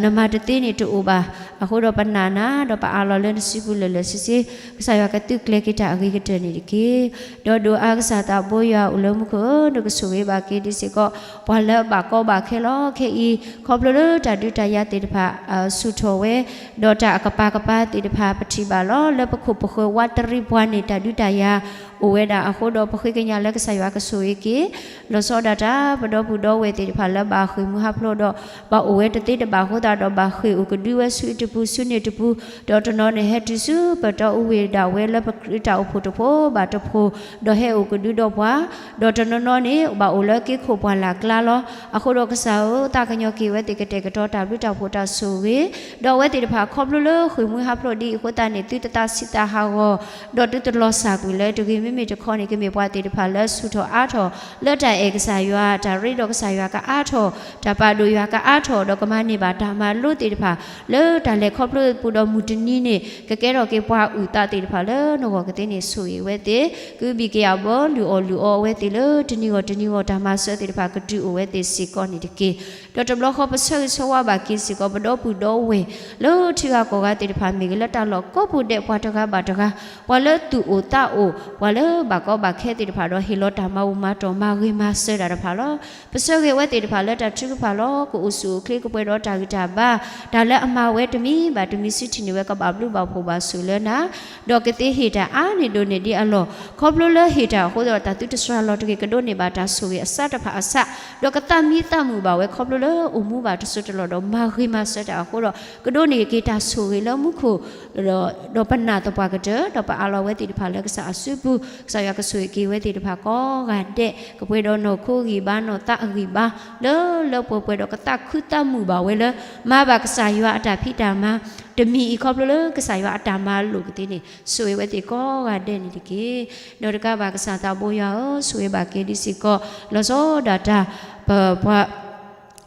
နမၤတသ့န့ၣ်တအိၣ်ဘၣ်. အဃိဒီးပနာ်နၤ ဒီးပအးလီၤလၢနစုပူၤလၢာ်လၢာ်ဆ့ဆ့, ကစၢ်ယွၤကသုးကျဲၤက့ၤတၢ်အဂ့ၤကတၢၢ်န့ၣ်တက့ၢ်. ဒီးဒိၣ်အါကစၢ်သးဘိယွၤအိၣ်လၢမူခိၣ်ဧၢ, နကဆိၣ်ဂ့ၤဘၣ်က့ၤဒံးစ့ၢ်ကီး ပှၤလၢအဘၣ်ကီဘၣ်ခဲလီၤ. ခဲအံၤ ခီဖျိလၢတၢ်ဒုးတၢ်ယၤသ့ၣ်တဖၣ် ဆူၣ်ထီၣ်ဝဲ, ဒီးတၢ်အကပၤကပၤသ့ၣ်တဖၣ် ပထံၣ်ဘၣ်လီၤ. လၢပခိၣ်ပဃၢၤဝးတရံးပှၤန့ၣ် တၢ်ဒုးတၢ်ယၤအိၣ်ဝဲဒၣ်အဃိဒီး ပဃ့ကညးလၢကစၢ်ယွၤကဆိၣ်ဂ့ၤက့ၤ လီၤဆီဒၣ်တၢ် ပဒီပုၢ်ဒီဝဲၢ်သ့ၣ်တဖၣ်လၢဘၣ်ဃ့ၢ်မှံဟးဖျိးဒီး ဘၣ်အိၣ်ဝဲတသ့တဘၣ်အဃိသတးဒီး ဘၣ်ဃ့ၢ်အိၣ်ကဒုဝဲဆူအံၤတပူၤဆူန့ၣ်တပူၤ, ဒီးတနီၤန့ၣ်ဟဲတုၤဆူပတီၢ်အူဝ့ၢ်ဒၣ်ဝဲလၢပခရံာ်တၢ်အိၣ်ဖှိၣ်တဖှိၣ်ဘၣ်တဖှိၣ်, ဒီးဟဲအိၣ်ကဒုဒီးပှၤ, ဒီးတနီၤနီၤန့ၣ် ဘၣ်အိၣ်လၢက့ခိၣ်ပှၢ်လၢ်ကျါလီၤ. အဃိဒီးကစၢ်ဧၢ, သးကညီၤက့ၤဝဲသ့ၣ်ကတဲာ်ကတီၤတၢ်ဘျုးတၢ်ဖှိၣ်တၢ်ဆိၣ်ဂ့ၤ, ဒီးအဝဲသ့ၣ်တဖၣ်ခီဖျိလၢဃ့ၢ်မှံဟးဖျိးဒ်အံၤအဃိသတးန့ၣ် သုတသးဆံးသးဟးဂီၤ, ဒီးသုတလီၤစၢ်ကွံာ်လၢတဂ့ၤ. မ့မ့ၢ်တခီန့ၣ် ကမ့ၢ်ပှၤသ့ၣ်တဖၣ်လၢဆူၣ်ထီၣ်အါထီၣ် လၢတၢ်အဲၣ်ကစၢ်ယွၤ, တၢ်ရ့ဒီးကစၢ်ယွၤကအါထီၣ်, တၢ်ပာ်ဒိၣ်ယွၤကအါထီၣ်, ဒီးကမၤန့ၢ်ဘၣ်တၢ်မၤလိသ့ၣ်တဖၣ် လၢတၢ်လဲၤခီဖျိပူၤဒီးမုၢ်တနံၤန့ၣ် ကကဲထီၣ်က့ၤပှၤအုၣ်သးသ့ၣ်တဖၣ်လၢနဂီၢ်ကသ့န့ၣ် ဆိၣ်ဂ့ၤဝဲသ့ၣ်, ကအုၣ်ဘံၣ်က့ၤအဘီ လုၢ်အီၣ်လုၢ်အီအဝဲသ့ၣ်လၢတနံၤဂီၢ်တနံၤဂီၢ် တၢ်မၤစၢၤသ့ၣ်တဖၣ်ကတုၤအိၣ်ဝဲသ့ၣ်စ့ၢ်ကီးန့ၣ်တက့ၢ်. ဒီးတဘျီဃီပဆၢဂ့ၤဆၢဝါဘၣ်က့ၤစ့ၢ်ကီး ပဒီပုၢ်ဒီဝဲၢ် လၢထံဂၤကီၢ်ဂၤသ့ၣ်တဖၣ်မ့ၢ်ဂ့ၤ, လၢတၢ်လီၢ်ကိးပူၤဒဲး ပှၤတဂၤဘၣ်တဂၤ, ပှၤလၢသူၣ်အိၣ်သးအိၣ်, ပှၤလၢဘၣ်ကီဘၣ်ခဲသ့ၣ်တဖၣ်ဒီး ဟ့ၣ်လီၤတၢ်မၤဘူၣ်မၤတီၢ် မၤဂ့ၤမၤစၢၤတၢ်တဖၣ်လီၤ. ပဆၢဂ့ၤဝဲသ့ၣ်တဖၣ်လၢတၢ်ထုကဖၣ်လီၤ. ကအိၣ်ဆူၣ်အိၣ်ချ့ ကပှဲၤဒီးတၢ်ဂံၢ်တၢ်ဘါ, တၢ်လၢအမၤဝဲတမံၤဘၣ်တမံၤ စုထံၣ်န့ၢ်ဝဲ ကဘၣ်ဘျုးဘၣ်ဖှိၣ်ဘၣ်ဆိၣ်လၢနၤ, ဒီးကသ့ဟ့ၣ်တၢ်အါန့ၢ်ဒိၣ်န့ၢ်ဒံးအလီၢ်, ခီဖျိလၢဟ့ၣ်တၢ်အဃိဒီး တၢ်သုတစှၤလီၤတဂ့ၤ, ကဒိးန့ၢ်ဘၣ်တၢ်ဆိၣ်ဂ့ၤအစးတဖၣ်အစး, ဒီးကသးမံသးမုာ်ဘၣ်ဝဲ ခီဖျိလၢအိၣ်မူဘၣ်တစိၢ်တလီၢ်ဒီး မၤဂ့ၤမၤစၢၤတၢ်အဃိဒီး ကဒိးန့ၢ်က့ၤတၢ်ဆိၣ်ဂ့ၤလၢမူခိၣ် ဒီးပနာ်သပှၢ်ကတၢၢ်, ဒီးပအးလီၤဝဲသ့ၣ်တဖၣ်လၢကစၢ်အစုပူၤ, ကစၢ်ယွၤကဆိၣ်ဂ့ၤက့ၤဝဲသ့ၣ်တဖၣ်ကိးဂၤဒဲး, ကပှဲၤဒီးနီၢ်ခိဂံၢ်ဘါ နီၢ်သးအဂံၢ်ဘါ လၢလၢပှဲၤပှဲၤဒီး ကသးခုသးမုာ်ဘၣ်ဝဲလၢ မၤဘၣ်ကစၢ်ယွၤအတၢ်ဖံးတၢ်မၤ တမံၤအံၤ ခီဖျိလၢကစၢ်ယွၤအတၢ်မၤလိာ်ကသ့န့ၣ် ဆိၣ်ဂ့ၤဝဲသ့ၣ်ကိးဂၤဒဲးန့ၣ်တက့ၢ်. ဒီးတကးဘၣ် ကစၢ်သးဘိယွၤဧၢ, ဆိၣ်ဂ့ၤဘၣ်က့ၤဒံးစ့ၢ်ကီး လီၤဆီဒၣ်တၢ် ပပှၤ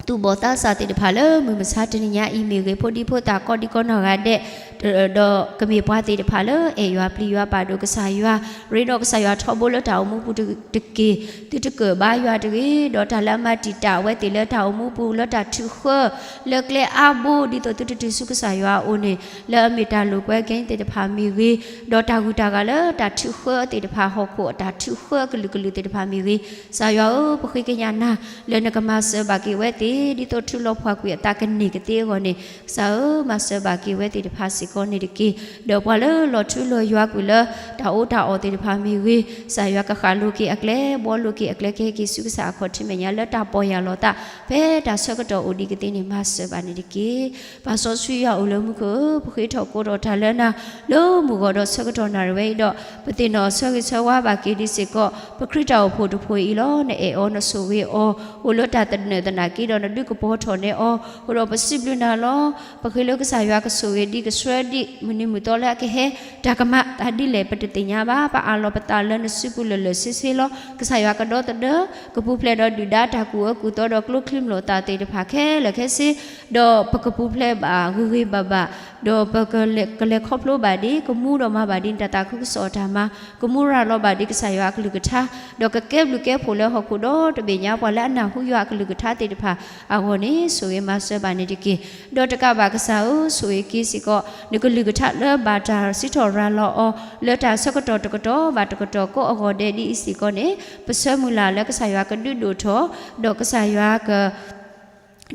သူၣ်ဘီၣ်သးစၢ်သ့ၣ်တဖၣ်လၢ မုၢ်မဆါတနံၤညါအံၤမ့ၢ်ဂ့ၤ, ဖိဒံဖိသၣ်ကိးဒံကိးနီၢ်ဂၤဒဲး, ဒီးကမ့ၢ်ပှၤသ့ၣ်တဖၣ်လၢအဲၣ်ယွၤပျံၤယွၤပာ်ဒိၣ်ကစၢ်ယွၤ, ရ့ဒီးကစၢ်ယွၤထီဘိလၢတၢ်အိၣ်မူပူၤတက့ၢ်. သုတကၢၣ်ဘါယွၤတဂ့ၤ, ဒီးတၢ်လၢအမၤတံာ်တာ်ဝဲသ့ၣ်လၢတၢ်အိၣ်မူပူၤ လၢတၢ်ထုးဃၢ လၢကျဲအါဘိ ဒ်သိးသုတတုၤဆူကစၢ်ယွၤအအိၣ်န့ၣ်, လၢအမ့ၢ်တၢ်လိာ်ကွဲက့ၤသ့ၣ်တဖၣ်မ့ၢ်ဂ့ၤ, ဒီးတၢ်ဂုၤတၢ်ဂၤလၢတၢ်ထုးဃၢသ့ၣ်တဖၣ် ဟီၣ်ခိၣ်အတၢ်ထုးဃၢအကလုာ်ကလုာ်သ့ၣ်တဖၣ်မ့ၢ်ဂ့ၤ, ကစၢ်ယွၤဧၢ, ပဃ့ကညးနၤ လၢနကမၤစၢၤဘၣ်က့ၤဝဲသ့ၣ် ဒ်သိးထုးလီၤဖှီၣ်ကွံာ်အသးကန့ၢ်ကသ့အဂီၢ်န့ၣ်, ကစၢ်ဧၢ, မၤစၢၤဘၣ်က့ၤဝဲသ့ၣ်တဖၣ်စ့ၢ်ကီးန့ၣ်တက့ၢ်. ဒီးပှၤလၢလီၤထူလီၤယွၤကွံာ်လၢ တၢ်အီၣ်တၢ်အီသ့ၣ်တဖၣ်မ့ၢ်ဂ့ၤ, ကစၢ်ယွၤကဃၣ်လိၤက့ၤအကျဲ ဘှီလိၤက့ၤအကျဲ ကဟဲက့ၤဆူကစၢ်အခီၣ်ထံးမဲာ်ညါ လၢတၢ်ပီၢ်ယၢ်လီၤသး ဖဲတၢ်ဆၢကတီၢ်အိၣ်ဒံးကသ့န့ၣ် မၤစၢၤဘၣ်န့ၣ်တက့ၢ်. ပၢ်စီဆှံယွၤအိၣ်လၢမူခိၣ်ဧၢ, ပဃ့ထီၣ်ကိးထီၣ်တၢ်လၢနၤ လၢမုၢ်ဂီၤဒီးဆၢကတီၢ်နၣ်ရံၣ်ဝဲအံၤဒီး, ပသ့ၣ်နီၣ်ဆၢဂ့ၤဆၢဝါဘၣ်က့ၤဒံးစ့ၢ်ကီး ပခရံာ်တၢ်အိၣ်ဖှိၣ်တဖှိၣ်အံၤလီၤ. နအဲၣ်အီၤ နဆိၣ်ဂ့ၤအီၤ အိၣ်လၢတၢ်သနၢၣ်သနာ်က့ဒီး နဒုးကပီၤထီၣ်န့ၢ်အီၤ, အဃိဒီးပစံးဘျုးနၤလီၤ. ပဃ့လၢကစၢ်ယွၤကဆိၣ်ဂ့ၤဒံး ကဆှၢဒံး မုၢ်နံၤမုၢ်သီလၢအကဟဲ တၢ်ကမၤအသးဒ်လဲၣ် ပတသ့ၣ်ညါဘၣ်. ပအးလီၤပသးလၢနစုပူၤလၢာ်လၢာ်ဆ့ဆ့လီၤ. ကစၢ်ယွၤကဒီသဒၢ ကပူၤဖျဲးဒီးဒုၣ်ဒါတၢ်ကူၣ်အၢကူၣ်သီဒီးကျိချံမျိာ်သၣ်သ့ၣ်တဖၣ်ခဲလၢာ်ခဲဆ့, ဒီးပကပူၤဖျဲးဘၣ်ဂ့ၤဂ့ၤဘၣ်ဘၣ်, ဒီးပကလဲၤခီဖျိဘၣ်ဒ် ကမူဒီးမၤဘၣ်ဒ်နတၢ်သးခုကစီၣ်အတၢ်မၤ, ကမူရၤလီၤဘၣ်ဒ်ကစၢ်ယွၤအကလုၢ်ကထါ, ဒီးကကဲဘျုးကဲဖှိၣ်လၢဟီၣ်ခိၣ်ဒီတဘ့ၣ်ညါ ပှၤလၢအနၢ်ဟူယွၤအကလုၢ်ကထါသ့ၣ်တဖၣ်အဂီၢ်န့ၣ် ဆိၣ်ဂ့ၤမၤစၢၤဘၣ်န့ၣ်တက့ၢ်. ဒီးတကးဘၣ်ကစၢ်ဧၢ, ဆိၣ်ဂ့ၤက့ၤစ့ၢ်ကီး နကလုၢ်ကထါလၢဘၣ်တၢ်စံးထီၣ်ရၤလီၤအီၤ လၢတၢ်ဆၢကတီၢ်တကတီၢ်ဘၣ်တကတီၢ်ကိးအဂီၢ်ဒဲးဒ်အံၤစ့ၢ်ကီးန့ၣ်, ပဆၢမုၢ်လၢ်လၢကစၢ်ယွၤကဒုးဒိၣ်ထီၣ်, ဒီးကစၢ်ယွၤက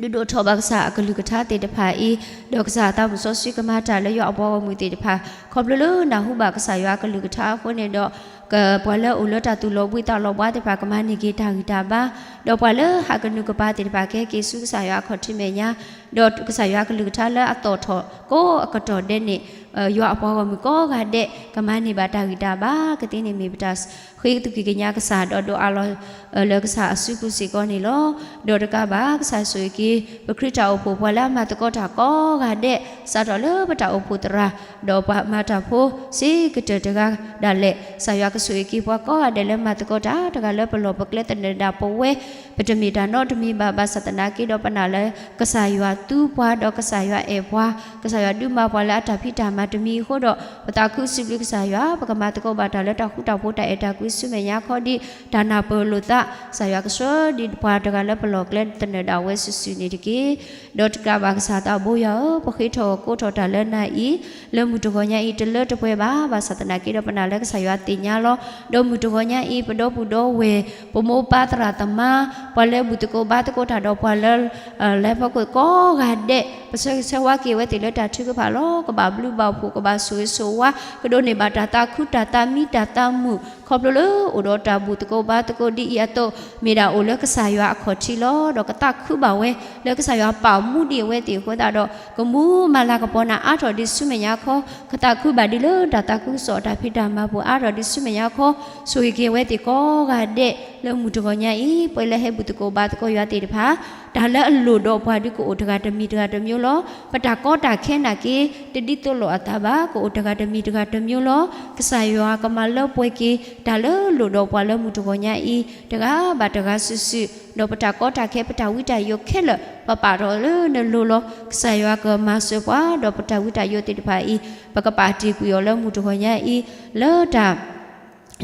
ဒုးဒိၣ်ထီၣ်ဘၣ်ကစၢ်အကလုၢ်ကထါသ့ၣ်တဖၣ်အံၤ, ဒီးကစၢ်အသးမုၣ်စီဆှံကမၤတၢ်လၢယွၤအပှၤဂီၢ်မုၢ်သ့ၣ်တဖၣ်, ခီဖျိလၢနၢ်ဟူဘၣ်ကစၢ်ယွၤအကလုၢ်ကထါအဃိန့ၣ်ဒီး, ကပှၤလၢအိၣ်လၢတၢ်သူၣ်လီၤဘှံးသးလီၤဘှါသ့ၣ်တဖၣ် ကမၤန့ၢ်က့ၤတၢ်ဂံၢ်တၢ်ဘါ, ဒီးပှၤလၢဟးကနူၤကပၤသ့ၣ်တဖၣ် ကဟဲက့ၤဆူကစၢ်ယွၤအခီၣ်ထံးမဲာ်ညါ, ဒီးကစၢ်ယွၤကလုၢ်ကထါလၢအသီၣ်ထီၣ်ကိးအကတီၢ်ဒဲးန့ၣ်, ယွၤအပှၤဂီၢ်မုၢ်ကိးဂၤဒဲး ကမၤန့ၢ်ဘၣ်တၢ်ဂံၢ်တၢ်ဘါကသ့န့ၣ် မ့ၢ်ပတၢ်ဃ့ကသကွံာ်ကညးကစၢ် ဒီးဒိးအးလီၤလၢကစၢ်အစုပူၤစ့ၢ်ကီးန့ၣ်လီၤ. ဒီးတကးဘၣ် ကစၢ်ဆိၣ်ဂ့ၤက့ၤ ပခရံာ်တၢ်အိၣ်ဖှိၣ် ပှၤလၢအမၤသကိးတၢ်ကိးဂၤဒဲး စးထီၣ်လၢပတၢ်အိၣ်ဖှိၣ်သရၣ် ဒီးပှၤမၤတၢ်ဖိ စ့ကတၢၢ်တဂၤဒၣ်လဲာ် ကစၢ်ယွၤကဆိၣ်ဂ့ၤက့ၤပှၤကိးဂၤဒဲးလၢမၤသကိးတၢ် တဂၤလၢပလီၢ်ပကျဲသနၢၣ်ဒၣ်ပဝဲ ပတမ့ၢ်တၢ်နီတမံၤဘၣ် ဘၣ်ဆၣ်သနာ်က့ဒီး ပနာ်လၢကစၢ်ယွၤသူပှၤ ဒီးကစၢ်ယွၤအဲၣ်ပှၤ, ကစၢ်ယွၤဒုးမၤပှၤလၢအတၢ်ဖံးတၢ်မၤတမံၤအဃိဒီး ပသးခုစံးဘျုးကစၢ်ယွၤ ပကမၤသကိးဘၣ်တၢ်လၢတၢ်ဃူတၢ်ဖိး တၢ်အဲၣ်တၢ်ကွံဆူမဲာ်ညါခီဒ် တၢ်နၢ်ပၢၢ်လိာ်သး, ကစၢ်ယွၤကဆှၢဒံးပှၤတဂၤလၢပလီၢ်ကျဲသနၢၣ်ဒၣ်ဝဲစုာ်စုာ်န့ၣ်တက့ၢ်. ဒီးတကးဘၣ်ကစၢ်သးဘိယွၤဧၢ, ပဃ့ထီၣ်ကိးထီၣ်တၢ်လၢနၤအံၤ လၢမုၢ်တဂီၤညါအံၤ တလၢတပှဲၤဘၣ်, ဘၣ်ဆၣ်သနာ်က့ဒီး ပနာ်လၢကစၢ်ယွၤသ့ၣ်ညါလီၤ. ဒီးမုၢ်တဂီၤညါအံၤ ပဒီပုၢ်ဒီဝဲၢ် ပမိၢ်ပၢ်သရၣ်သမါ ပှၤလၢဘူၣ်သကိးဘါသကိးတၢ်ဒီးပှၤလၢ လဲၤဖီခိၣ်ကိးဂၤဒဲး ပဆၢဂ့ၤဆၢဝါက့ၤဝဲသ့ၣ်လၢတၢ်ထုကဖၣ်လီၤ. ကဘၣ်ဘျုးဘၣ်ဖှိၣ် ကဘၣ်ဆိၣ်ဂ့ၤဆိၣ်ဝါ ကဒိးန့ၢ်ဘၣ်တၢ်သးခုတၢ်သးမံတၢ်သးမုာ် ခီဖျိလၢအိၣ်ဒီးတၢ်ဘူၣ်သကိးဘါသကိးဒ်အံၤအသိး မ့ၢ်ဒၣ်အိၣ်လၢကစၢ်ယွၤအခီၣ်ထံးလီၤ. ဒီးကသးခုဘၣ်ဝဲ လၢကစၢ်ယွၤပာ်မူဒံးအဝဲသ့ၣ်အဃိသတးဒီး ကမူမၤလၤကပီၤနၤအါထီၣ်ဒံးဆူမဲာ်ညါခီ, ကသးခုဘၣ်ဒံးလၢတၢ်သးခုကစီၣ်တၢ်ဖံးတၢ်မၤပူၤအါထီၣ်ဒံးဆူမဲာ်ညါခီ, ဆိၣ်ဂ့ၤက့ၤဝဲသ့ၣ်ကိးဂၤဒဲး လၢမုၢ်တဂီၤညါအံၤ ပှၤလၢဟဲဘူၣ်သကိးဘါသကိးယွၤသ့ၣ်တဖၣ် တၢ်လၢအလိၣ်ဒီးပှၤဒုးကအိၣ်တဂၤတမံၤတဂၤတမျိုးလီၤ. ပတၢ်ကီတၢ်ခဲနာ်က့ တဒ်သိးလိာ်အသးဘၣ် ကအိၣ်တဂၤတမံၤတဂၤတမျိုးလီၤ. ကစၢ်ယွၤကမၤလၢပှဲၤက့ၤ တၢ်လၢလိၣ်ဒီးပှၤလၢမုၢ်တဂီၤညါအံၤ တဂၤဘၣ်တဂၤစုာ်စုာ်, ဒီးပတၢ်ကီတၢ်ခဲ ပတၢ်ဝံတၢ်ယိးခဲလၢာ် ပပာ်ထီၣ်လၢနလိၤလီၤ. ကစၢ်ယွၤကမၤစၢၤပှၤ ဒီးပတၢ်ဝံတၢ်ယိးသ့ၣ်တဖၣ်အံၤ ပကပာ်တ့ၢ်ကွံာ်အီၤလၢမုၢ်တဂီၤညါအံၤ လၢတၢ်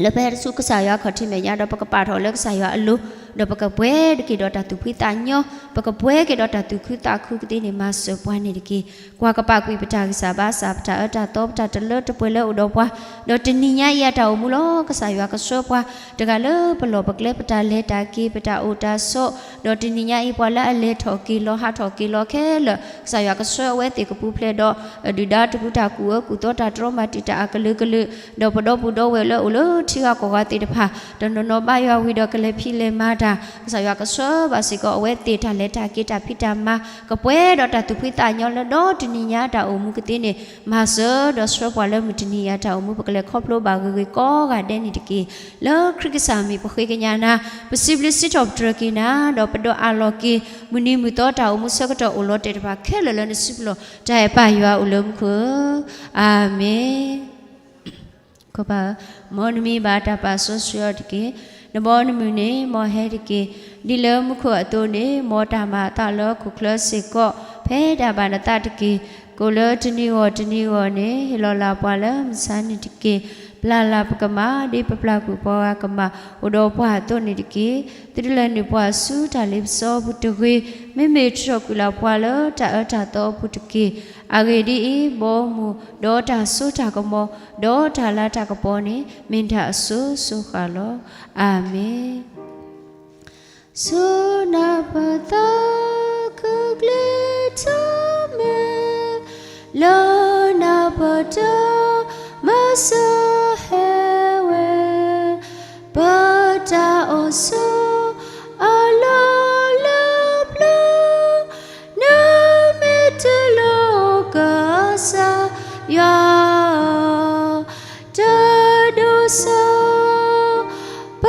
လၢပဟဲဆူကစၢ်ယွၤခီၣ်ထံးမဲာ်ညါဒီး ပကပာ်ထီၣ်လၢကစၢ်ယွၤအလိၤ, ဒီးပကပှဲၤတက့ၢ်ဒီးတၢ်သူၣ်ဖှံသးညီ, ပကပှဲၤက့ၤဒီးတၢ်သူၣ်ခုသးခုကသ့န့ၣ် မၤစၢၤပှၤန့ၣ်တက့ၢ်. ကွၢ်ကပာ်ကွံာ်ပတၢ်ဂံၢ်စၢ်ဘါစၢ် ပတၢ်အၢတၢ်သီ ပတၢ်တလၢတပှဲၤလၢအိၣ်ဒီးပှၤ, ဒီးတနံၤညါအံၤအတၢ်အိၣ်မူလီၤ. ကစၢ်ယွၤကဆှၢပှၤ တဂၤလၢပလီၢ်ပကျဲ ပတၢ်လဲၤတၢ်က့ၤ ပတၢ်အိၣ်တၢ်ဆိး, ဒီးတနံၤညါအံၤ ပှၤလၢအလဲၤထီၣ်က့ၤလီၤ ဟးထီၣ်က့ၤလီၤခဲလၢာ် ကစၢ်ယွၤကဆှၢအဝဲသ့ၣ်ကပူၤဖျဲးဒီး ဒုၣ်ဒါတပူၤ တၢ်ကူၣ်အၢကူၣ်သီ တၢ်တြီမၤတံာ်တာ်အကလုာ်ကလုာ်, ဒီးပဒီပုၢ်ဒီဝဲၢ်လၢအိၣ်လၢထံဂၤကီၢ်ဂၤသ့ၣ်တဖၣ် တနီၤနီၤဘါယွၤဝံၤဒီးကလဲၤဖံးလဲၤမၤတၢ်, ကစၢ်ယွၤကဆှၢဘၣ်စ့ၢ်ကီးအဝဲသ့ၣ်တၢ်လဲၤတၢ်က့ၤတၢ်ဖံးတၢ်မၤ ကပှဲၤဒီးတၢ်သူၣ်ဖှံသးညီလၢဒီတနံၤညါတၢ်အိၣ်မူကသ့န့ၣ် မၤစၢၤဒီးဆှၢပှၤလၢမုၢ်တနံၤအံၤတၢ်အိၣ်မူ ပကလဲၤခီဖျိဘၣ်ဂ့ၤဂ့ၤကိးဂၤဒဲးန့ၣ်တက့ၢ်. လၢခရံာ်ကစၢ်မံၤပဃ့ကညးနၤ, ပစံးဘျုးစံးထီၣ်ပတြၢၤက့ၤနၤ, ဒီးပဒိးအးလီၤက့ၤ မုၢ်နံၤမုၢ်သီတၢ်အိၣ်မူဆၢကတီၢ်အိၣ်လီၤတဲာ်တဖၣ်ခဲလၢာ်လၢနစုပူၤလီၤ. တၢ်အဲၣ်ပၢ်ယွၤအိၣ်လၢမူခိၣ်ဧၢ, အၤမ့ၣ်. မ်နမံၤဘၣ်တၢ်ပာ်စီဆှံအီၤတက့ၢ်. နဘီနမုၢ်န့ၣ် မ်ဟဲတက့ၢ်. ဒ်လၢမူခိၣ်အသိးန့ၣ် မ်တၢ်မၤအသးလၢဟီၣ်ခိၣ်ချၢစ့ၢ်ကီး ဖဲဒၣ်ဘၣ်နသးတက့ၢ်. ကိးလၢတနံၤဂီၢ်တနံၤဂီၢ်န့ၣ် ဟ့ၣ်လီၤလၢ်ပှၤလၢမုၢ်ဆါနံၤတက့ၢ်. ပျၢ်လၢ်ပကမၢ် ဒ်ပပျၢ်ကွံာ်ပှၤဂၤကမၢ် အိၣ်ဒီးပှၤအသိးန့ၣ်တက့ၢ်. သုတလဲၤနုာ်ပှၤဆူတၢ်လ့ပစီအပူၤတဂ့ၤ. မ့မ့ၢ်ထုးထီၣ်ကွံာ်လၢ်ပှၤလၢတၢ်အၢတၢ်သီအပူၤတက့ၢ်. အဂ့ၢ်ဒ်အံၤ, ဘီမုၢ်ဒီးတၢ်စိတၢ်ကမီၤ ဒီးတၢ်လၤတၢ်ကပီၤန့ၣ် မ့ၢ်တၢ်အစိၤစိၤဃၣ်လီၤ. အၤမ့ၣ်. ဆူနၢ်ပၢၢ်သးခုကလ့ၤထီၣ်မဲာ် လၢနၢ်ပၢၢ်တၢ်မၤစၢၤဟဲဝဲ ပတၢ်အိၣ်ဆိးအလီၢ်လၢပျၢၤ နမ့ၢ်တလိၣ်ကစၢ်ယွၤ တဒိးစီ ပ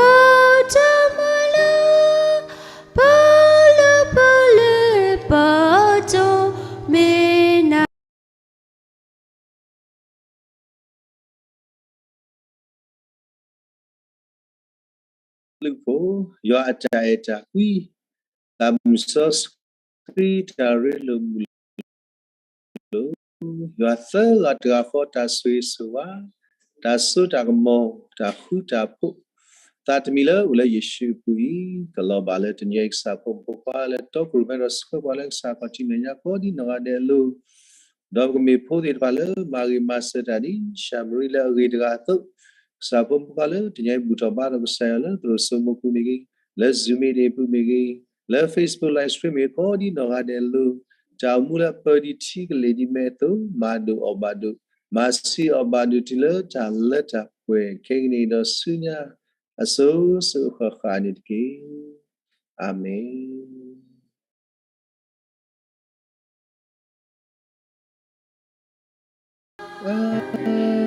တၢ်မၤလၢ ပလၢပလ့ပတိၢ်မ့ၢ်နၤ လုၢ်ဖိ, ယွၤအတၢ်အဲၣ်တၢ်ကွံ, သးမုၢ်စီဆှံတၢ်ရ့လိာ်မုာ်လိာ်, ယွၤသၢဂၤတဂၤဃီတၢ်ဆိၣ်ဂ့ၤဆိၣ်ဝါ, တၢ်စိတၢ်ကမီၤ, တၢ်ဃူတၢ်ဖိး, သးတမံၤလၢအိၣ်လၢယ့ၣ်ၡူးအပူၤအံၤ, ကလီၤဘၣ်လၢတနံၤအံၤ ကစၢ်ဖိမုၣ်ဖိခွါလၢတီခိၣ်ရိၣ်မဲဒီး ဆှၢပှၤလၢကစၢ်ခီၣ်ထံးမဲာ်ညါကိးဒ်နီၢ်ဂၤဒဲးအလိၤ ဒီးပကမ့ၢ်ဖိသ့ၣ်တဖၣ်လၢမၤဂ့ၤမၤစၢၤတၢ်ဒ်ၡၤမရံလၢအဂ့ၤတဂၤအသိး, ကစၢ်ဖိမုၣ်ဖိခွါလၢတနံၤအံၤ ဘူၣ်ထီၣ်ဘါထီၣ်ကစၢ်ယွၤလၢသရိာ်စိမိၤပူၤမ့ၢ်ဂ့ၤ, လၢ Zoom meeting အပူၤမ့ၢ်ဂ့ၤ, လၢ Facebook live stream မ့ၢ်ဂ့ၤ ကိးဒ်နီၢ်ဂၤဒဲးအလိၤ, တၢ်အိၣ်မူလၢအပၢဒံးထံကလ့ၢ်ဒံးမဲာ်အသိး မၤဒိၣ်အီၣ်ဘၣ်ဒိၣ်, မၤဆံးအီၣ်ဘၣ်ဒိၣ်တုၤလၢတၢ်လၢတၢ်ပှဲၤခဲကနံၣ်အံၤဒီးဆူညါ အစိၤစိၤအဃၣ်ဃၣ်န့ၣ်တက့ၢ်. အၤမ့ၣ်. အၢ